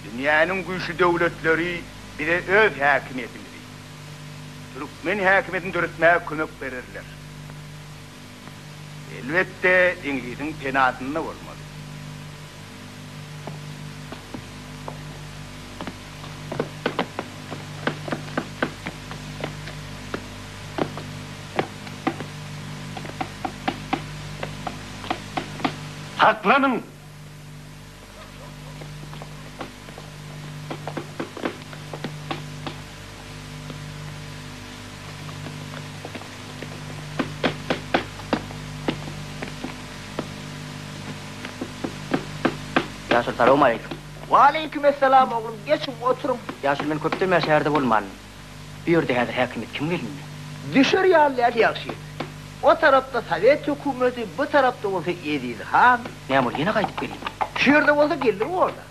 Dünýäniň güýçli döwletleri bize öz häkimiýetimizi, türkmen häkimiýetini döretmäge kömek bererler. Elbetde, iňlisiň penasynda bolmaly. Saklanyň! Ýaşuly salowmaleýkim. Waleýkim essalam oglum, geçiň oturyň. Ýaşuly men köpden bäri şäherde bolmandym. Bu ýerde häzir häkimiýet kimiň elinde? Düşer ýaly däl ýagşy. O tarapda sowet hökümeti, bu tarapda bolsa Eziz han. Näme ol ýene gaýdyp geldimi? Şu ýerde bolsa geldigi borda.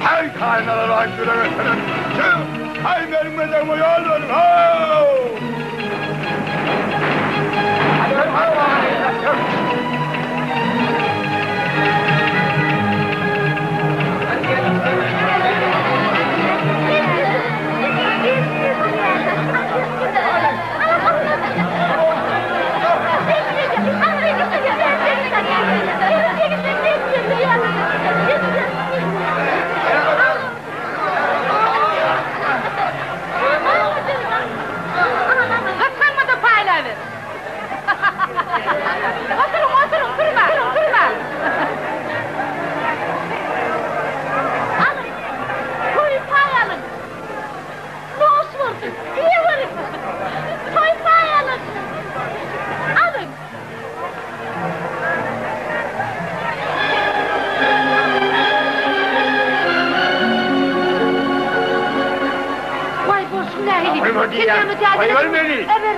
Haý kaýnalar aý ýürek etseler çyk haý meniň medegime ýol beriň how. Gysganma-da paýlaber. Oturyň, oturyň, turmaň, turmaň. Alyň, toýy paý alyň. Noş bolsun, iýeweriň. Toý paý alyň. Alyň. Waý, bolşuň nähili? Sen näme Goýber meni! Eber.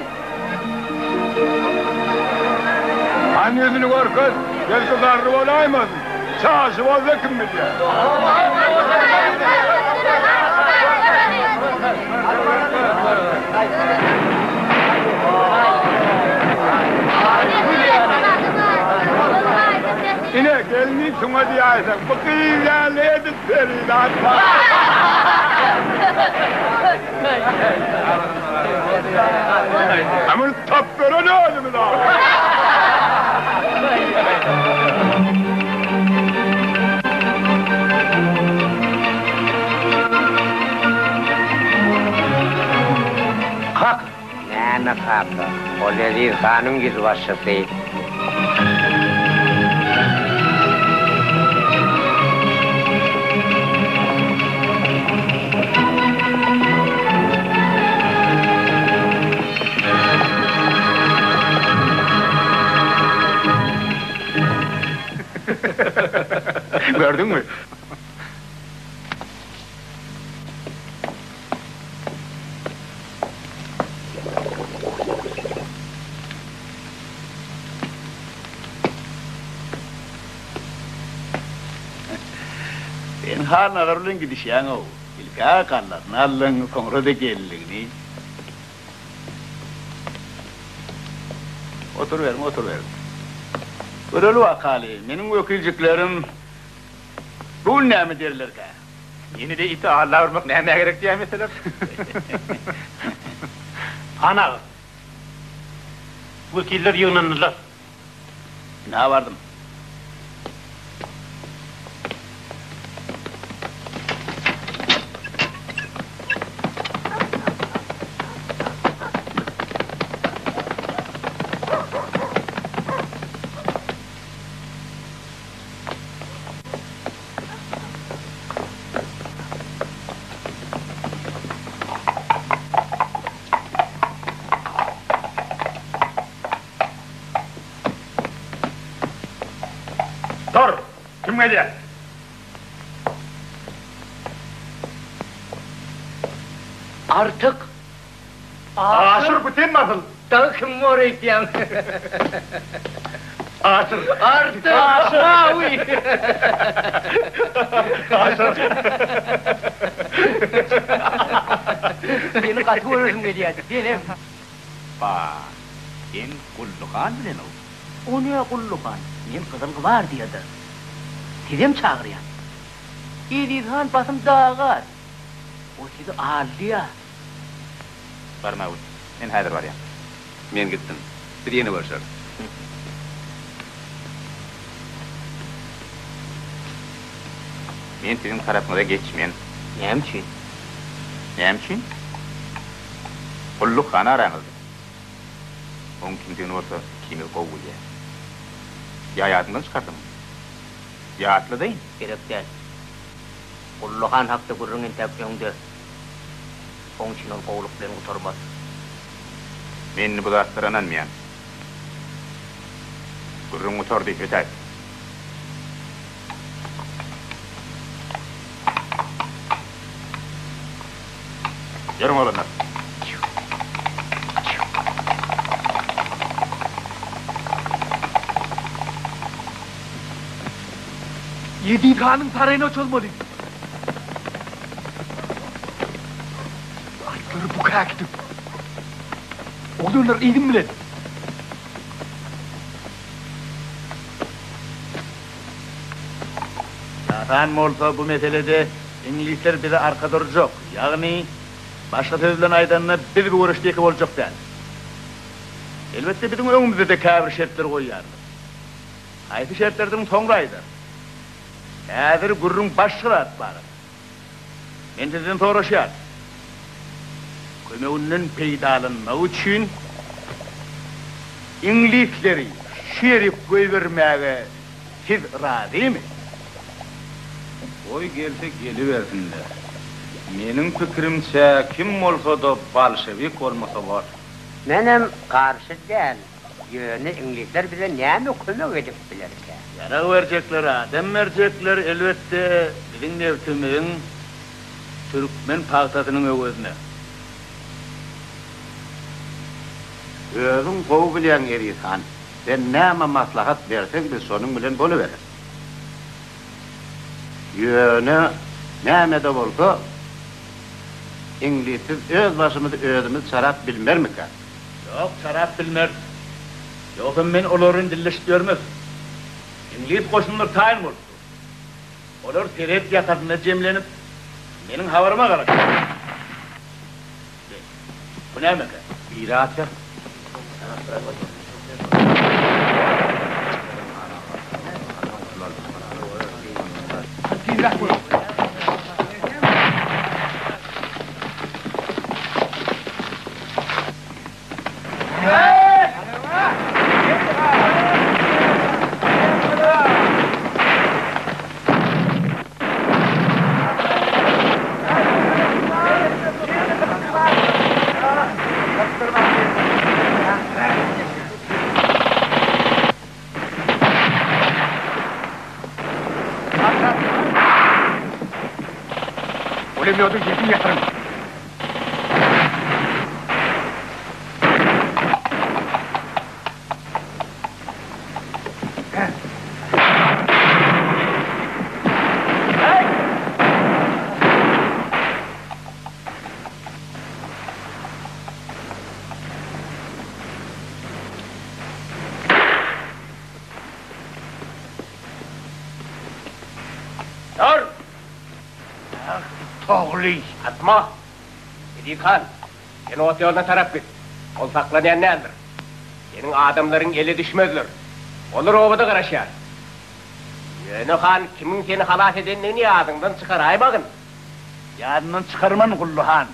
Hany ýüzüni görkez, belki garry bolaýmasyn. Çaşy bolsa kim bilýär. şuňa diýäýseň, bu gyz ýaly edil perizat bar. Muny tapberen özümiz Kaka! Näme kaka? Ol Eziz hanyň ýüzbaşysy. Gördüňmi? Sen Halnazar bilen gidişýäň-ow. Ilk-ä gallasyny aldyň, soňra-da gelinligini. Oturyberiň, oturyberiň. Göreli wakaly, meniň wekiljiklerim bu gün näme derlerkä? Ýene-de iti alla urmak nämä gerek diýäýmeseler. Han aga, wekiller ýygnandylar. Ynha bardym. Dur! Kim gelýär? Artyk! Aşyr bu senmi asyl? Dagy kim bor öýtýäň? Aşyr. Artyk! Aşyr! Awy! Aşyr. Seni gaty göresim gelýärdi, senem. Ba, sen Gully han bilen-ow. O ne Gully han? Men Gyzyl gwardiýada. Sizem çagyrýan. Eziz han basym dagar. O sizi aldýa. Barmagül, men häzir barýan. Men gitdim. Biz ýene görşeris. Men siziň tarapyňyza geçmen. Näme üçin? Näme üçin? Gulluk han araňyzda. Oň kimdigini bolsa ikimiz gowy bilýäs. Ýa ýadyňdan çykardyňmy? Ýatladaýyn. Gerek däl. Gully han hakda gürrüň entäk öňde. Oň üçin ol gowulyk bilen gutarmaz. Men indi bu zatlara ynanmaýan. Gürrüň gutardy, ötäýt. Ýörüň oglanlar. Eziz hanyň saraýyna çozmaly. Atlary bu käkidip. Oglanlar yzym bilen. Ýasan bolsa bu meselede iňlisler bize arka durjak, ýagny başga söz bilen aýdanda biz bu göreşde ýeke boljak däl. Elbetde biziň öňümizde-de käbir şertler goýýarlar. Haýsy şertlerdigini soňra aýdarys. Häzir gürrüň başga zat barada. Men sizden soraşýaryn. Kömeginden peýdalanmak üçin iňlisleri şu ýerik goýbermäge siz razymy? Goý gelse gelibersinler. Meniň pikirimçe kim bolsa-da bolşewik bolmasa bor. Menem garşy däl. Ýöne iňlisler bize näme kömek edip bilerkä? Ýarag berjekler, adam berjekler, elbetde, biziň nebtimiziň, türkmen pagtasynyň öwezine. Özüň gowy bilýäň, Eziz han, sen näme maslahat berseň, biz şonuň bilen bolubereris. Ýöne, näme-de bolsa, iňlissiz öz başymyzy özümiz çarap bilmermikäk? Ýok, çarap bilmeris. Ýogsam men olary dilleşip ýörmez. Iňlis goşunlary taýyn bolupdyr. Olar serhet ýakasynda jemlenip, meniň habaryma garaşýarlar. Be, bu nämekä? Biri atýar. Tizräk boluň! Pulemýodyň sesini ýatyryň! Dur! Togly! Atma! Eziz han, sen ot ýoluna tarap git. Ol saklanýan däldir. Seniň adamlaryň ele düşmezler. Olar obada garaşýar. Ýöne han, kimiň seni halas edendigini ýadyňdan çykaraýmagyn. Ýadymdan çykarman, Gully han.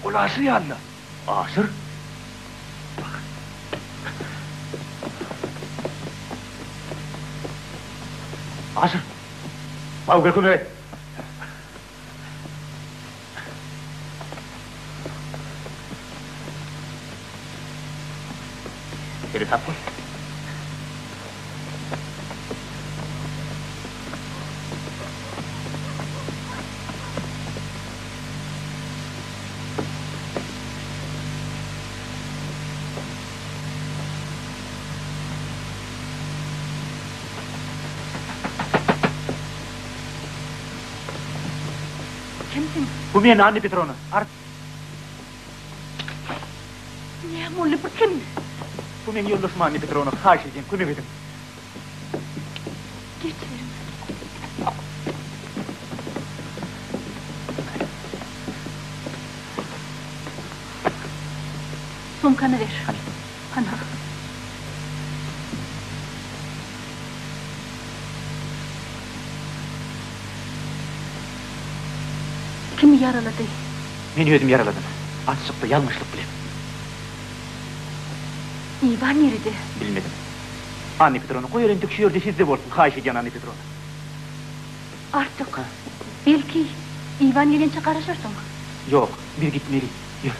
Ol Aşyr ýaly-la. Aşyr? Aşyr! Baw gel kömek et! Seresap bol. Kimsiň? Bu men, Anna Petrowna. Art. Näme boldy, bu kim? Bu meň ýoldaşym Anna Petrowna, haýyş edýän, kömek ediň. Geçiberiň. Sumkany ber. Hany. Hana. Kim ýaralady? Men özüm ýaraladym. Atyşykda ýalňyşlyk bilen. Iwan nirede? Bilmedim. Anna Petrowna, goý entek şu ýerde sizde bolsun, haýyş edýän Anna Petrowna. Artyk. Belki, Iwan gelinçä garaşarsyň? Ýok, biz gitmeli. Ýör.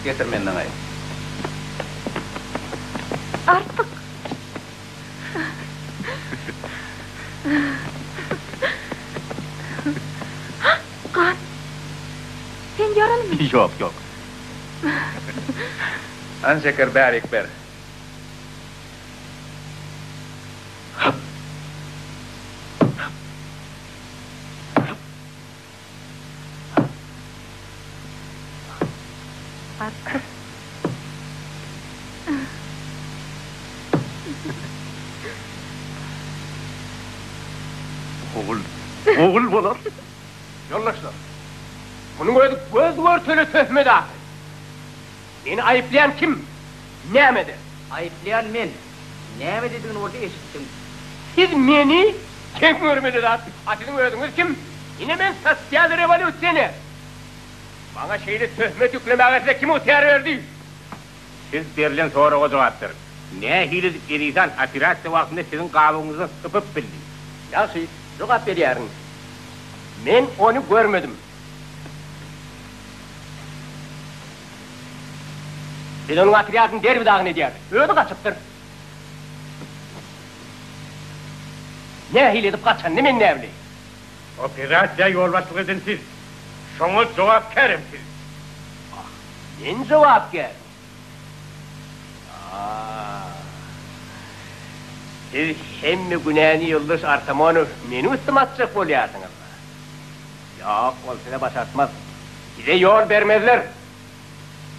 Getir men daňaýyn. Artyk. Gan. Sen ýaralymy? Ýok, ýok. Hany şeker bärik ber. Artyk. Ogul, ogul bolar. Ýoldaşlar, munuň özi göz-görtele töhmet ahyry. Meni aýyplaýan kim? Nämede? Aýyplaýan men. Nämededigini bolsa eşitdiň. Siz meni geň görmeli zat. A siziň özüňiz kim? Ine men sosial rewolýusioner. Maňa şeýle töhmet ýüklemäge size kim ygtyýar berdi? Siz berlen soraga jogap beriň. Nähili edip Eziz han operasiýa wagtynda siziň gabygyňyzdan sypyp bildi? Ýagşy, jogap berýärin. Men ony görmedim. Biz onuň otrýadyny derbi-dagyn edýärdik. Özi gaçypdyr. Nähili edip gaçanyny men näbileýin. Operasiýa ýolbaşçylyk eden siz. Şoňa jogapkär hem siz. Ah, men jogapkärmi? Ah. Siz hemme günäni ýoldaş Artamonow meniň üstüme atjak bolýarsyňyz-la. Ýok, ol size başartmaz. Size ýol bermezler.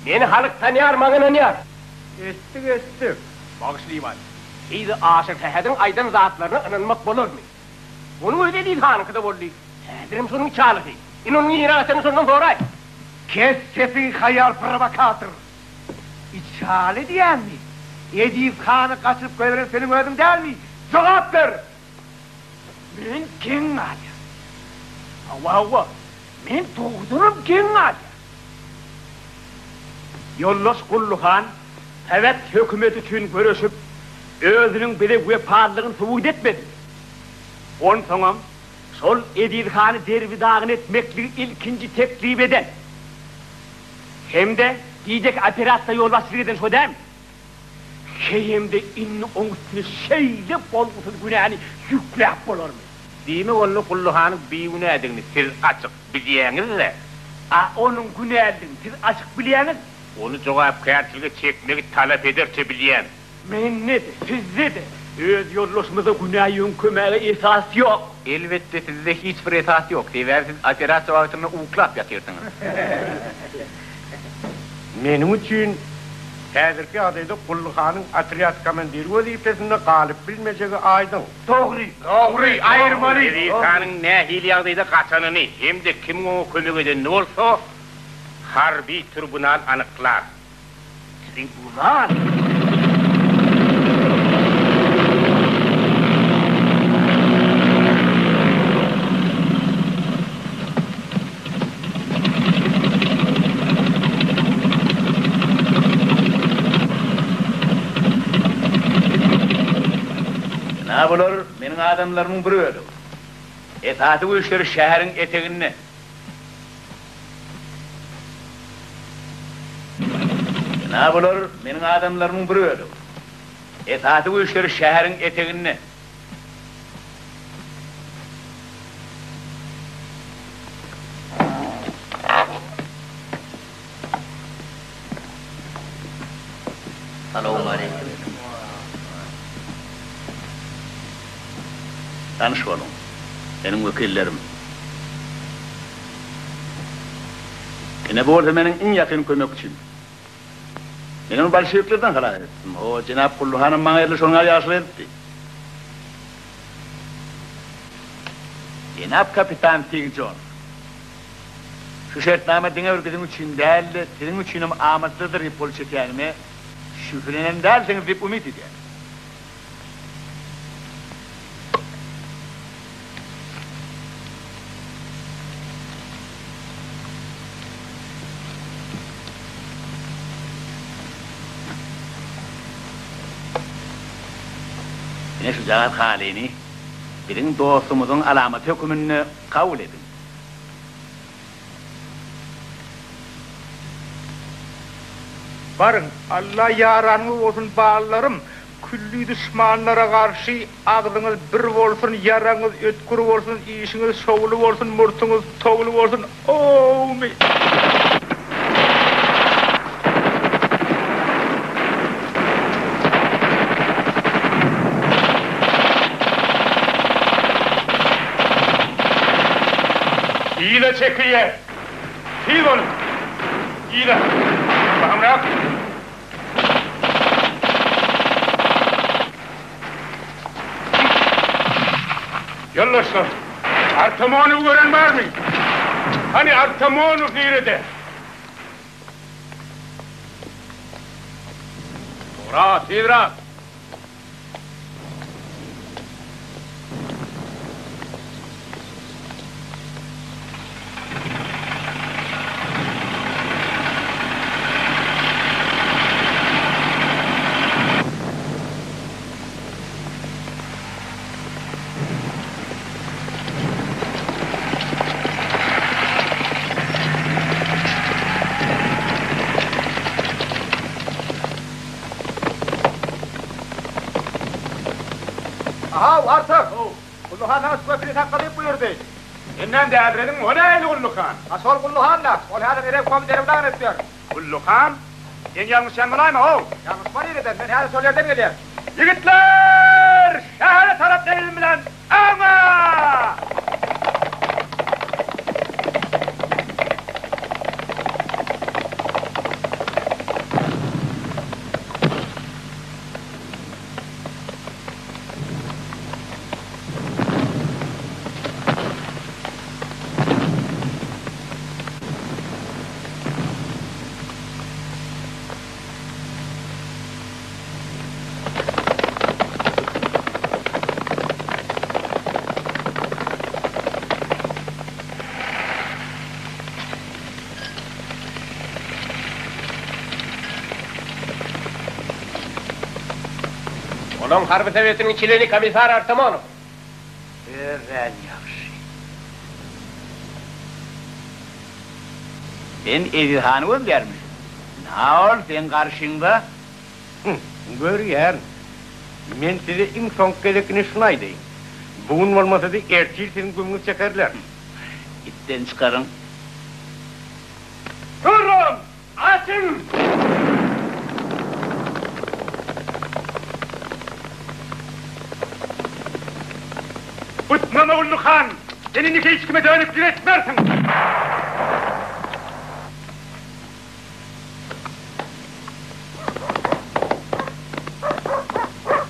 Meni halk tanýar, maňa ynanýar. Eşitdik, eşitdik. Bagyşla Iwan. Şeýle Aşyr Sähediň aýdan zatlaryna ynanmak bolarmy? Onuň özi Eziz hanyňkyda boldy. Häzirem şonuň içalysy. Indi onuň nirä gaçanyny şondan soraý. Kes sesiňi haýal prowokator! Içaly diýýäňmi? Eziz hany gaçyryp goýberen seniň özüň dälmi? Jogap ber! Men geň galýan. Hawa, hawa, men dogrudanam geň galýan. Ýoldaş Gully han sowet hökümeti üçin göreşip, özüniň bize wepalylygyny subut etmedi. Onsoňam şol Eziz hany derbi-dagyn etmekligi ilkinji teklip eden hem-de gijeki operasiýa ýolbaşçylyk eden şo dälmi? Heýem-de indi oň üstüne şeýle bolgusyz günäni ýükläp bolarmy? Diýmek onda Gully hanyň bigünädigini siz açyk bilýäňiz-dä? A onuň günälidigini siz açyk bilýäňizmi? Ony jogapkärçilige çekmegi talap ederçe bilýän. Mende-de, sizde-de öz ýoldaşymyza günä ýöňkemäge esas ýok. Elbetde sizde hiç bir esas ýok, sebäbi siz operasiýa wagtynda uklap ýatyrsyňyz. Meniň üçin häzirki ýagdaýda Gully hanyň otrýad komandiri wezipesinde galyp bilmejegi aýdyň. Dogry! Dogry! Aýyrmaly! Eziz hanyň nähili ýagdaýda gaçanyny hem-de kimiň oňa kömek edenini bolsa harby tribunal anyklar. Tribunal? Ynha bular meniň adamlarymyň bir bölegi. Esasy güýçleri şäheriň eteginde. Ynha bular meniň adamlarymyň bir bölegi. Esasy güýçleri şäheriň eteginde. Salowmaleýkim. Tanyş boluň. Meniň wekillerim. Ine bu bolsa meniň iň ýakyn kömekçim. Men ony bolşewiklerden halas etdim. O, jenap Gully hanam maňa edil şonuň ýaly ýagşylyk edipdi. Jenap kapitan Figjon, şu şertnama diňe bir biziň üçin däl-de, siziň üçinem amatlydyr diýip gol çekýänime şübhelenen dälsiňiz diýip umyt edýän. Ine şujagaz halyny biziň dostumyzyň alamaty höküminde kabul ediň. Baryň, Alla ýaranyňyz bolsun ballarym, külli duşmanlara garşy agzyňyz bir bolsun, ýaraňyz ötgür bolsun, işiňiz şowly bolsun, murtuňyz towly bolsun, owmy. Yza çekilýär. Tiz boluň! Yza! Bahymrak! Ýoldaşlar, Artamonowy gören barmy? Hany, Artamonow nirede? Ura, tizrak! Ahaw, Artyk! Gully han saňa şu köprüni sakla diýip buýurdy. Senden dälirediň, o nähili Gully han? Ha şol Gully han-da, ol häzir Eregkomy derbi-dagyn edip ýör. Gully han, sen ýalňyşýan bolaýma-ow? Ýalňyşma nireden, men häzir şol ýerden gelýän. Ýigitler! Şähere tarap elim bilen öňe! Onuň harby sowetiniň çleni komissar Artamonow. Örän ýagşy. Sen Eziz hany gözleýärmişiň? Ynha ol seň garşyňda. Hum, görýärin. Men size iň soňky gezekine şuny aýdaýyn. Bu gün bolmasa-da ertir siziň gümüňizi çekerler. Itden çykaryň. Duruň! Atyň! Butnama Gully han! Sen indi hiç kime dönüklik etmersiň!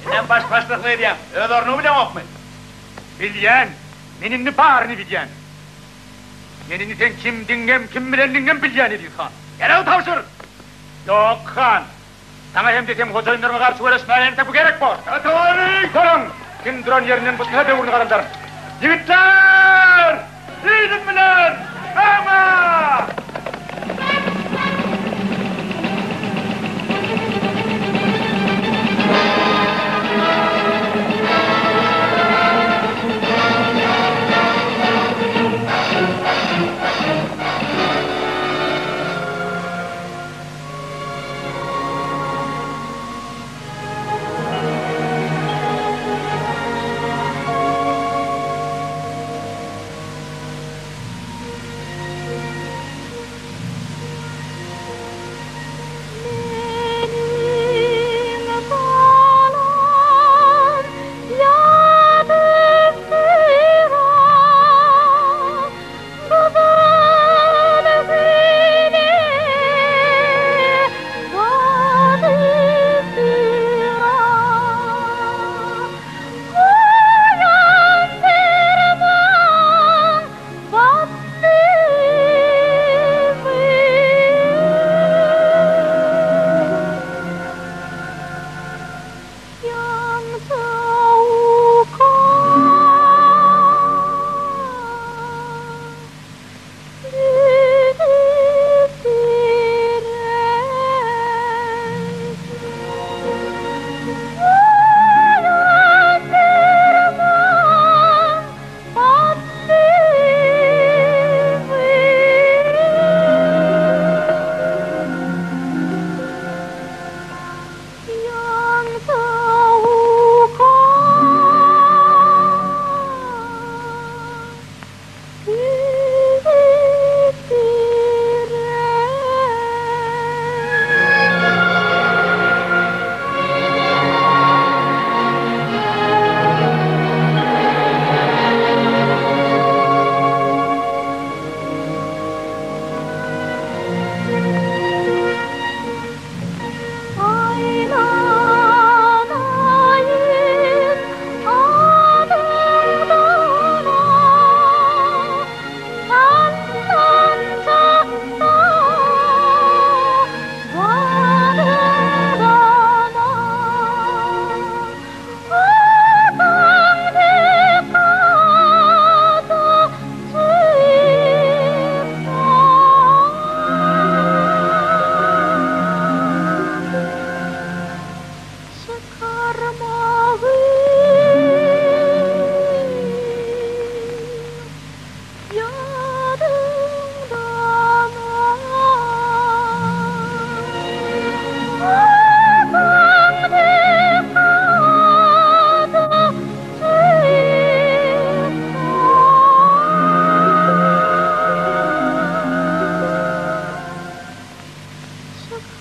Senem baş başlyklyk edýäň. Öz ornuňy bileňokmy? Bilýän. Men indi baryny bilýän. Men indi seň kimdigiňem, kim bilendigiňem bilýän, Eziz han. Ýaragy tabşyr! Ýok, han. Saňa hem-de seň hojaýynlaryňa garşy göreşmäge entek bu gerek bor. Atawany! Duruň! Kim duran ýerinden butna böwrüni garaldaryn. Ýigitler! Yzym bilen! Öňe! Meniň balam ýatypdyr Gyzyl güne batypdyr Goýan dyrmaň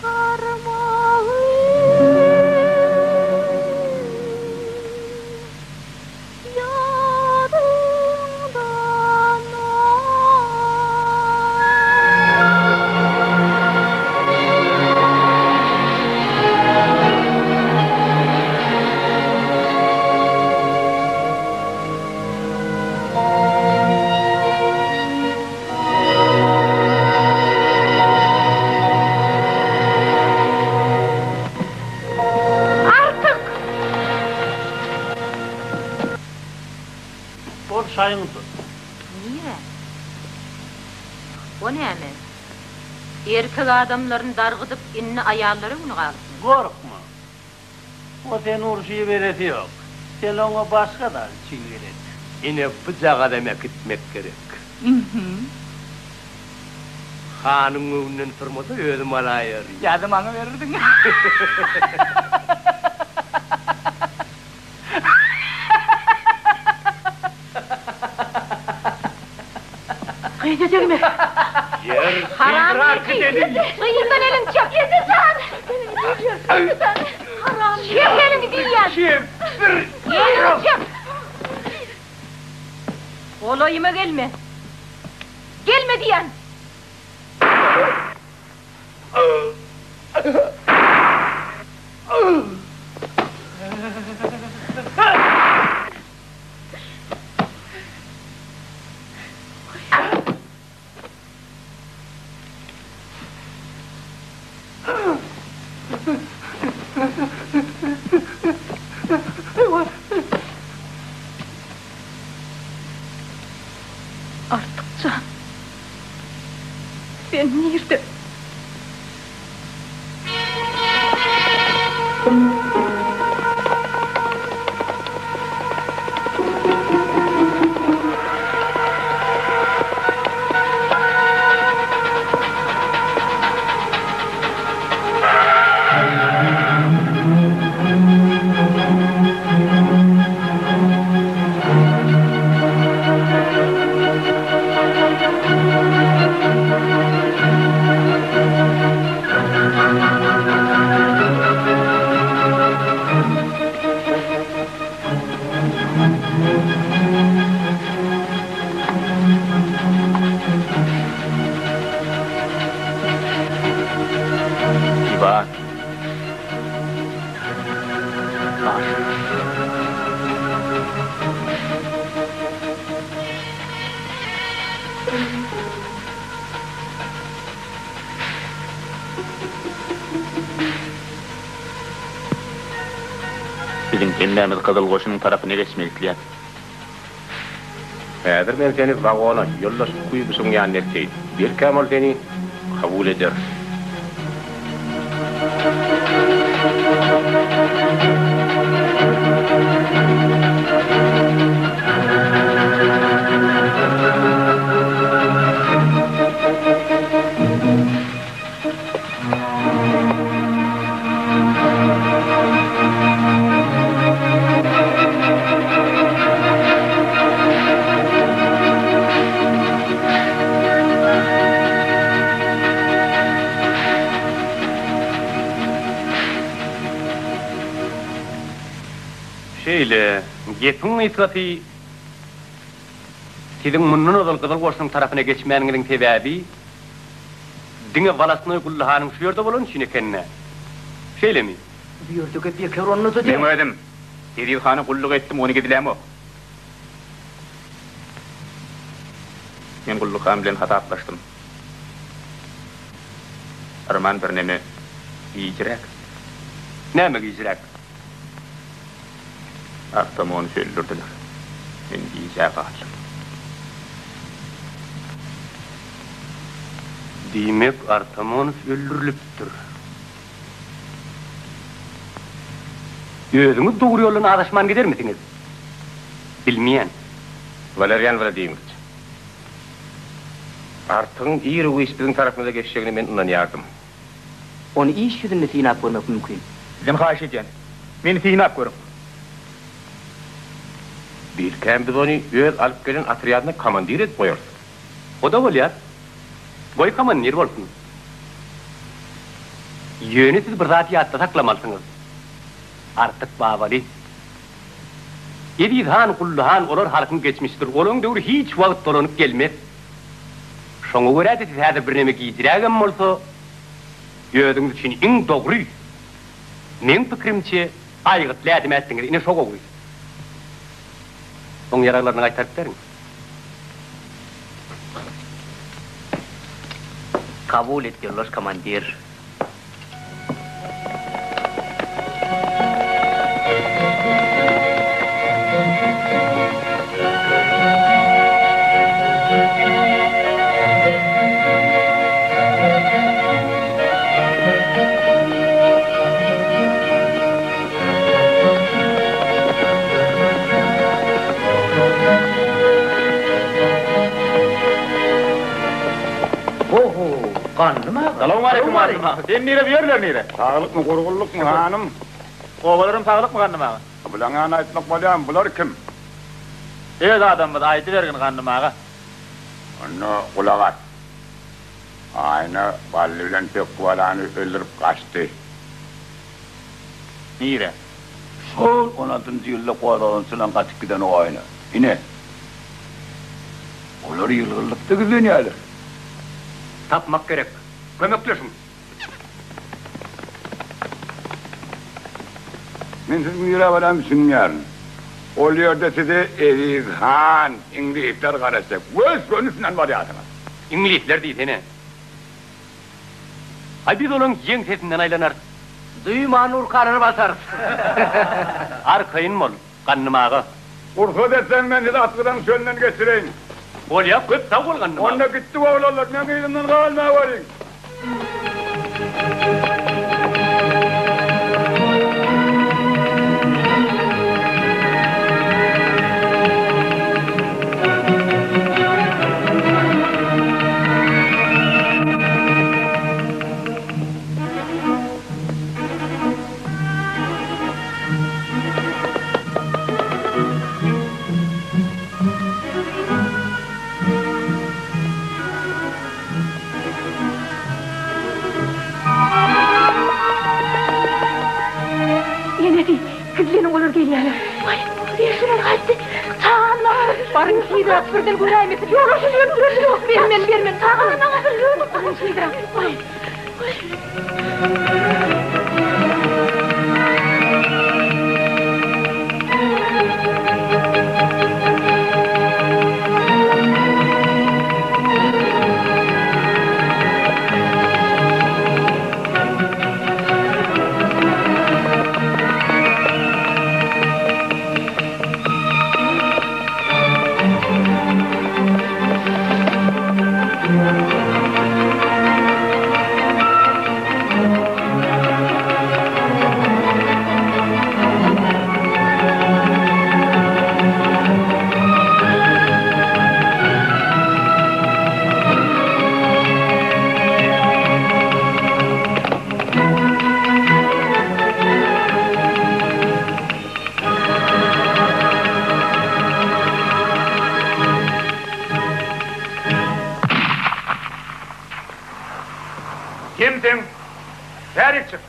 Çykarmagy ýadyňdamy? Artyk! Bol şaýyňy tut. Nirä? O näme? Erkek adamlaryny dargydyp, indi aýallara güni galypmy? Gorkma. O seni urşa iberesi ýok. Sen oňa başga zat üçin gerek. Ine, bujagazam äkitmek gerek. Hanyň öňünden turmasa özüm alaýaryn. Ýa-da maňa bererdiň. Gyza degme. Ýer Haram Gyzdan eliňi çek. Eje jan. Haram. Çek eliňi diýýän. Eliňi çek. Golaýyma gelme. Gelme diýýän. Artyk jan, sen nirde? Iwan. Bar. Biziň hemmämiz Gyzyl Goşunyň tarapyna geçmek isleýäs. Häzir men seni wagona, ýoldaş Kuýbyşewiň ýanyna elteýin. Belkäm ol seni kabul eder. Şeýle, gepiň gysgasy, siziň mundan ozal Gyzyl Goşunyň tarapyna geçmäniňiziň sebäbi, Diňe Walasnoý Gully hanyň şu ýerde bolany üçin eken-dä. Şeýlemi? Bu ýerde gep ýeke onda-da däl. Meň özüm Eziz hana gulluk etdim, ony gizlämok. Men Gully han bilen hasaplaşdym. Arman birneme gijräk. Näme gijräk? Artamony öldürdiler. Men gijä galdym. Diýmek, Artamonow öldürilipdir. Özüňiz dogry ýoldan azaşman gidermisiňiz? Bilmeýän. Walerýan Wladimirowiç, Artygyň ir-u-giç biziň tarapymyza geçjegine men ynanýardym. Ony iş ýüzünde synap görmek mümkin. Sizden haýyş edýän, meni synap görüň. Belkäm biz ony öz alyp gelen otrýadyna komandir edip goýarys. O-da bolýar. Goý komandir bolsun. Ýöne siz bir zat ýatda saklamalysyňyz. Artyk Babaly. Eziz han, Gully han olar halkyň geçmişidir. Olaň döwri hiç wagt dolanyp gelmez. Şoňa görä-de siz häzir birneme gijrägem bolsa, özüňiz üçin iň dogry, meň pikirimçe, aýgytly ädim ätdiňiz. Ine şo gowy. Oň ýaraglaryny gaýtaryp beriň. Kabul et, ýoldaş komandir. Ho-ho, Gandym aga. Salowmaleýkim Gandym aga. Sen nire, bu ýerler nire? Saglykmy, gurgunlykmy, hanym? Obalaram saglykmy Gandym aga? Bulaňa aýtmak bolýarmy, bular kim? Öz adamymyz, aýdybergin Gandym aga. Onda gulak as. Aýna Bally bilen Pökgi balany öldürip gaçdy. Nire? Şol on altynjy ýylda gozgalaňçylaň gaçyp giden oýna. Ine, olar ýylgynlykda gizlenýärler. Tapmak gerek. Kömekleşiň. Men siziň nirä barýanymy düşünmeýärin. Ol ýerde size Eziz han, iňlisler garaşýar. Gös-gönüsinden barýarsyňyz. Iňlisler diýsene. Aý biz olaň ýeňsesinden aýlanarys. Duýman urkalary basarys. Arkaýyn bol, Gandym aga. Rugsat etseň men sizi Atgydaň çölünden geçireýin. Bolýa, köp sag bol Gandym aga. Onda gitdik oglanlar, meň yzymdan galmaweriň. Enesi, gizleniň olar gelýärler. Waý, şular gaýtdy. Çagany maňa ber. Baryň tizräk birden göräýmesin. Ýok, şuny öldürer. Ýok, bermen, bermen. Çagany maňa ber. Baryň tizräk. Waý, waý. Kimsiň? Bärik çyk!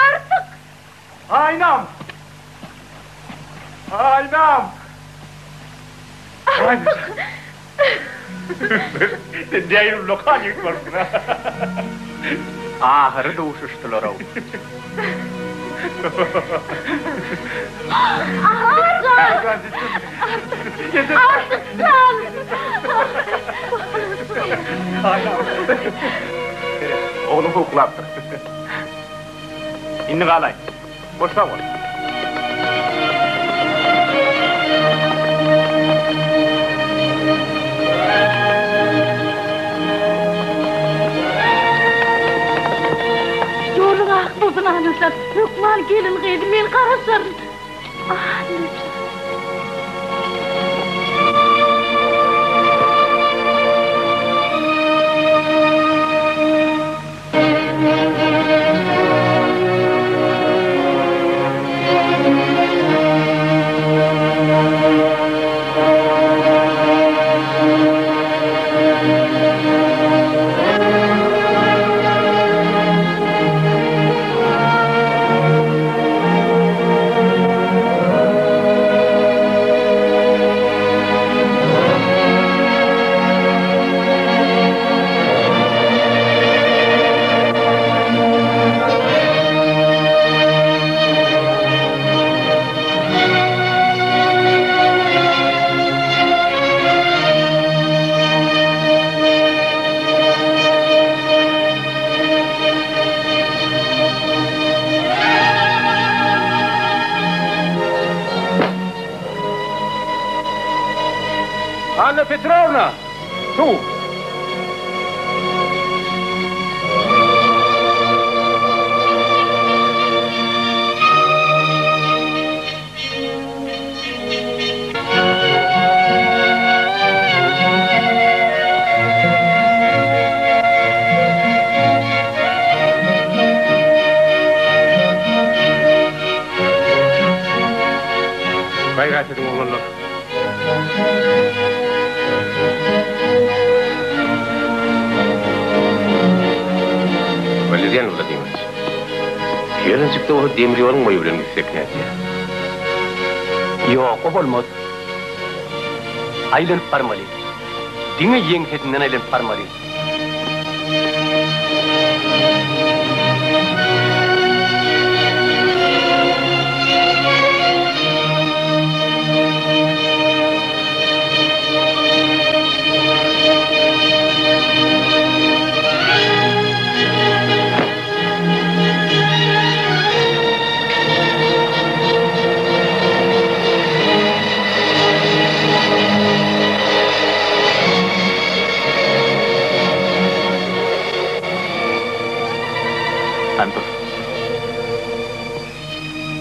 Artyk! Aýnam! Aýnam! Artyk! Sen nähili ullakan ýigit bolupsyň-a? Ahyry duşuşdylar-ow. Artyk! Artyk jan! Seret, ogluň howklapdyr. Indi galaý. Boş sag bol. Ýoluň ak bolsun Annajan. Hökman gelin gyzy men garaşaryn. Annajan. Petrowna! Suw! Gaýrat ediň, oglanlar! Walerýan Wladimirowiç, ýerincikde bolsa demir ýoluň boýy bilen gitsek nädýä? Ýok, o bolmaz. Aýlanyp barmaly. Diňe ýeňsesinden aýlanyp barmaly. Hany tur.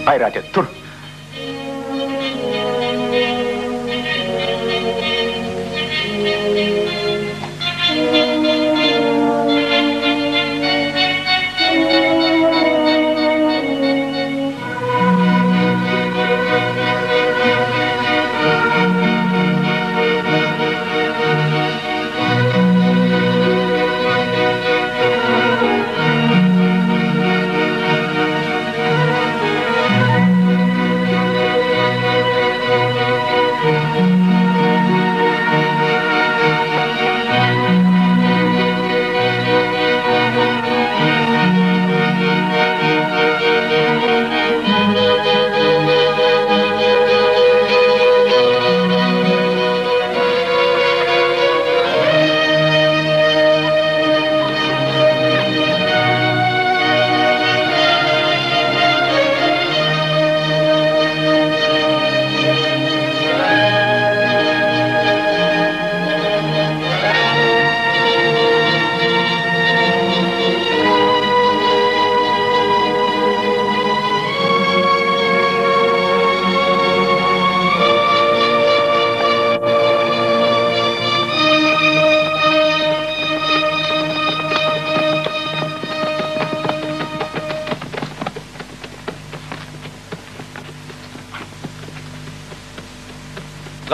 Gaýrat et, tur.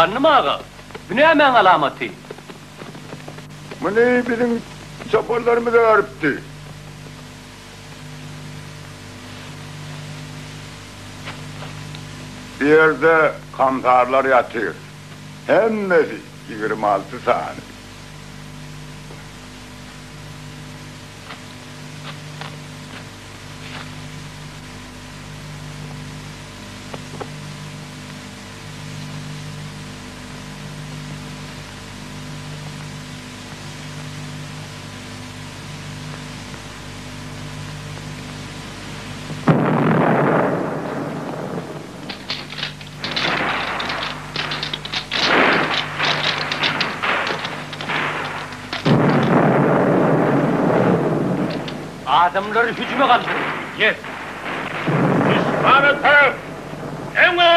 Gandym aga, bu nämäň alamaty? Muny biziň çopanlarymyz örüpdi. Bu ýerde kamsarlar ýatyr. Hemmesi 26 sany. Adamlary hüjüme galdyryň! Ýes! Duşmana tarap öňe!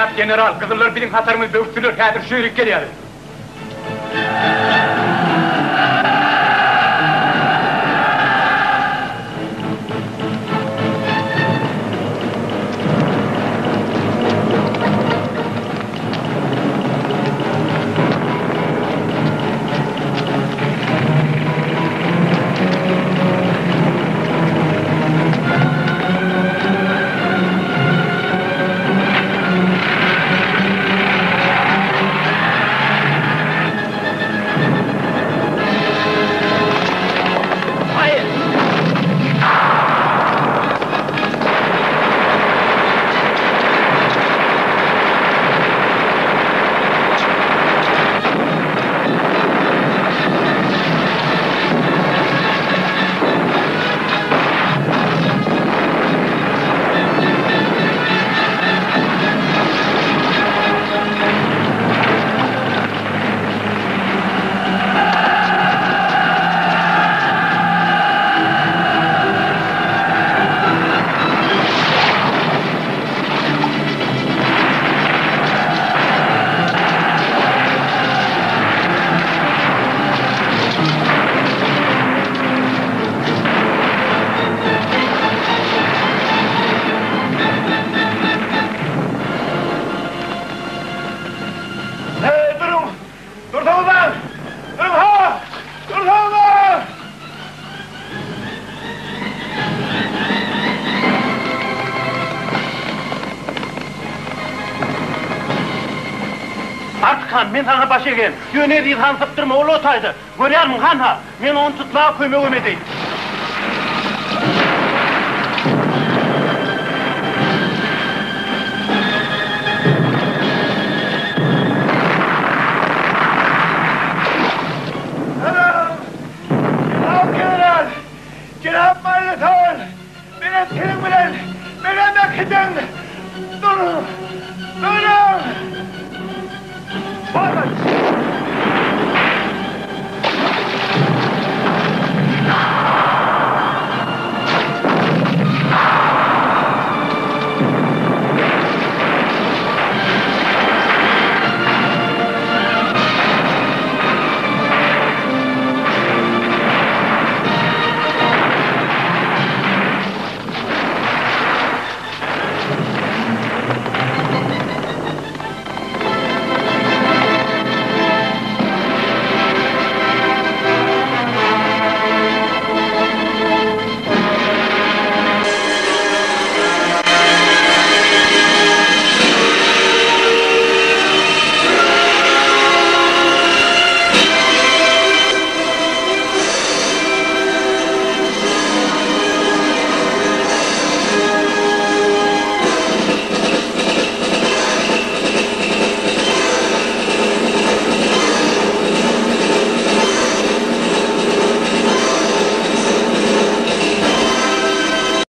Jenap general, gyzyllar biziň hatarymyzy böwüsdiler, häzir şu ýerik gelýärler. Hey, duruň! Dursaňyzlaň! Duruň, ha! Dursaňyzlaň! Artyk han, men saňa baş egen. Ýöne Eziz hany sypdyrma, ol o taýda. Görýärmiň, han-ha, men ony tutmaga kömegem edeýin. Salam! Jenap general! Jenap Maýlatal! Menem seniň bilen! Menem äkidiň! Duruň! Duruň! Baş!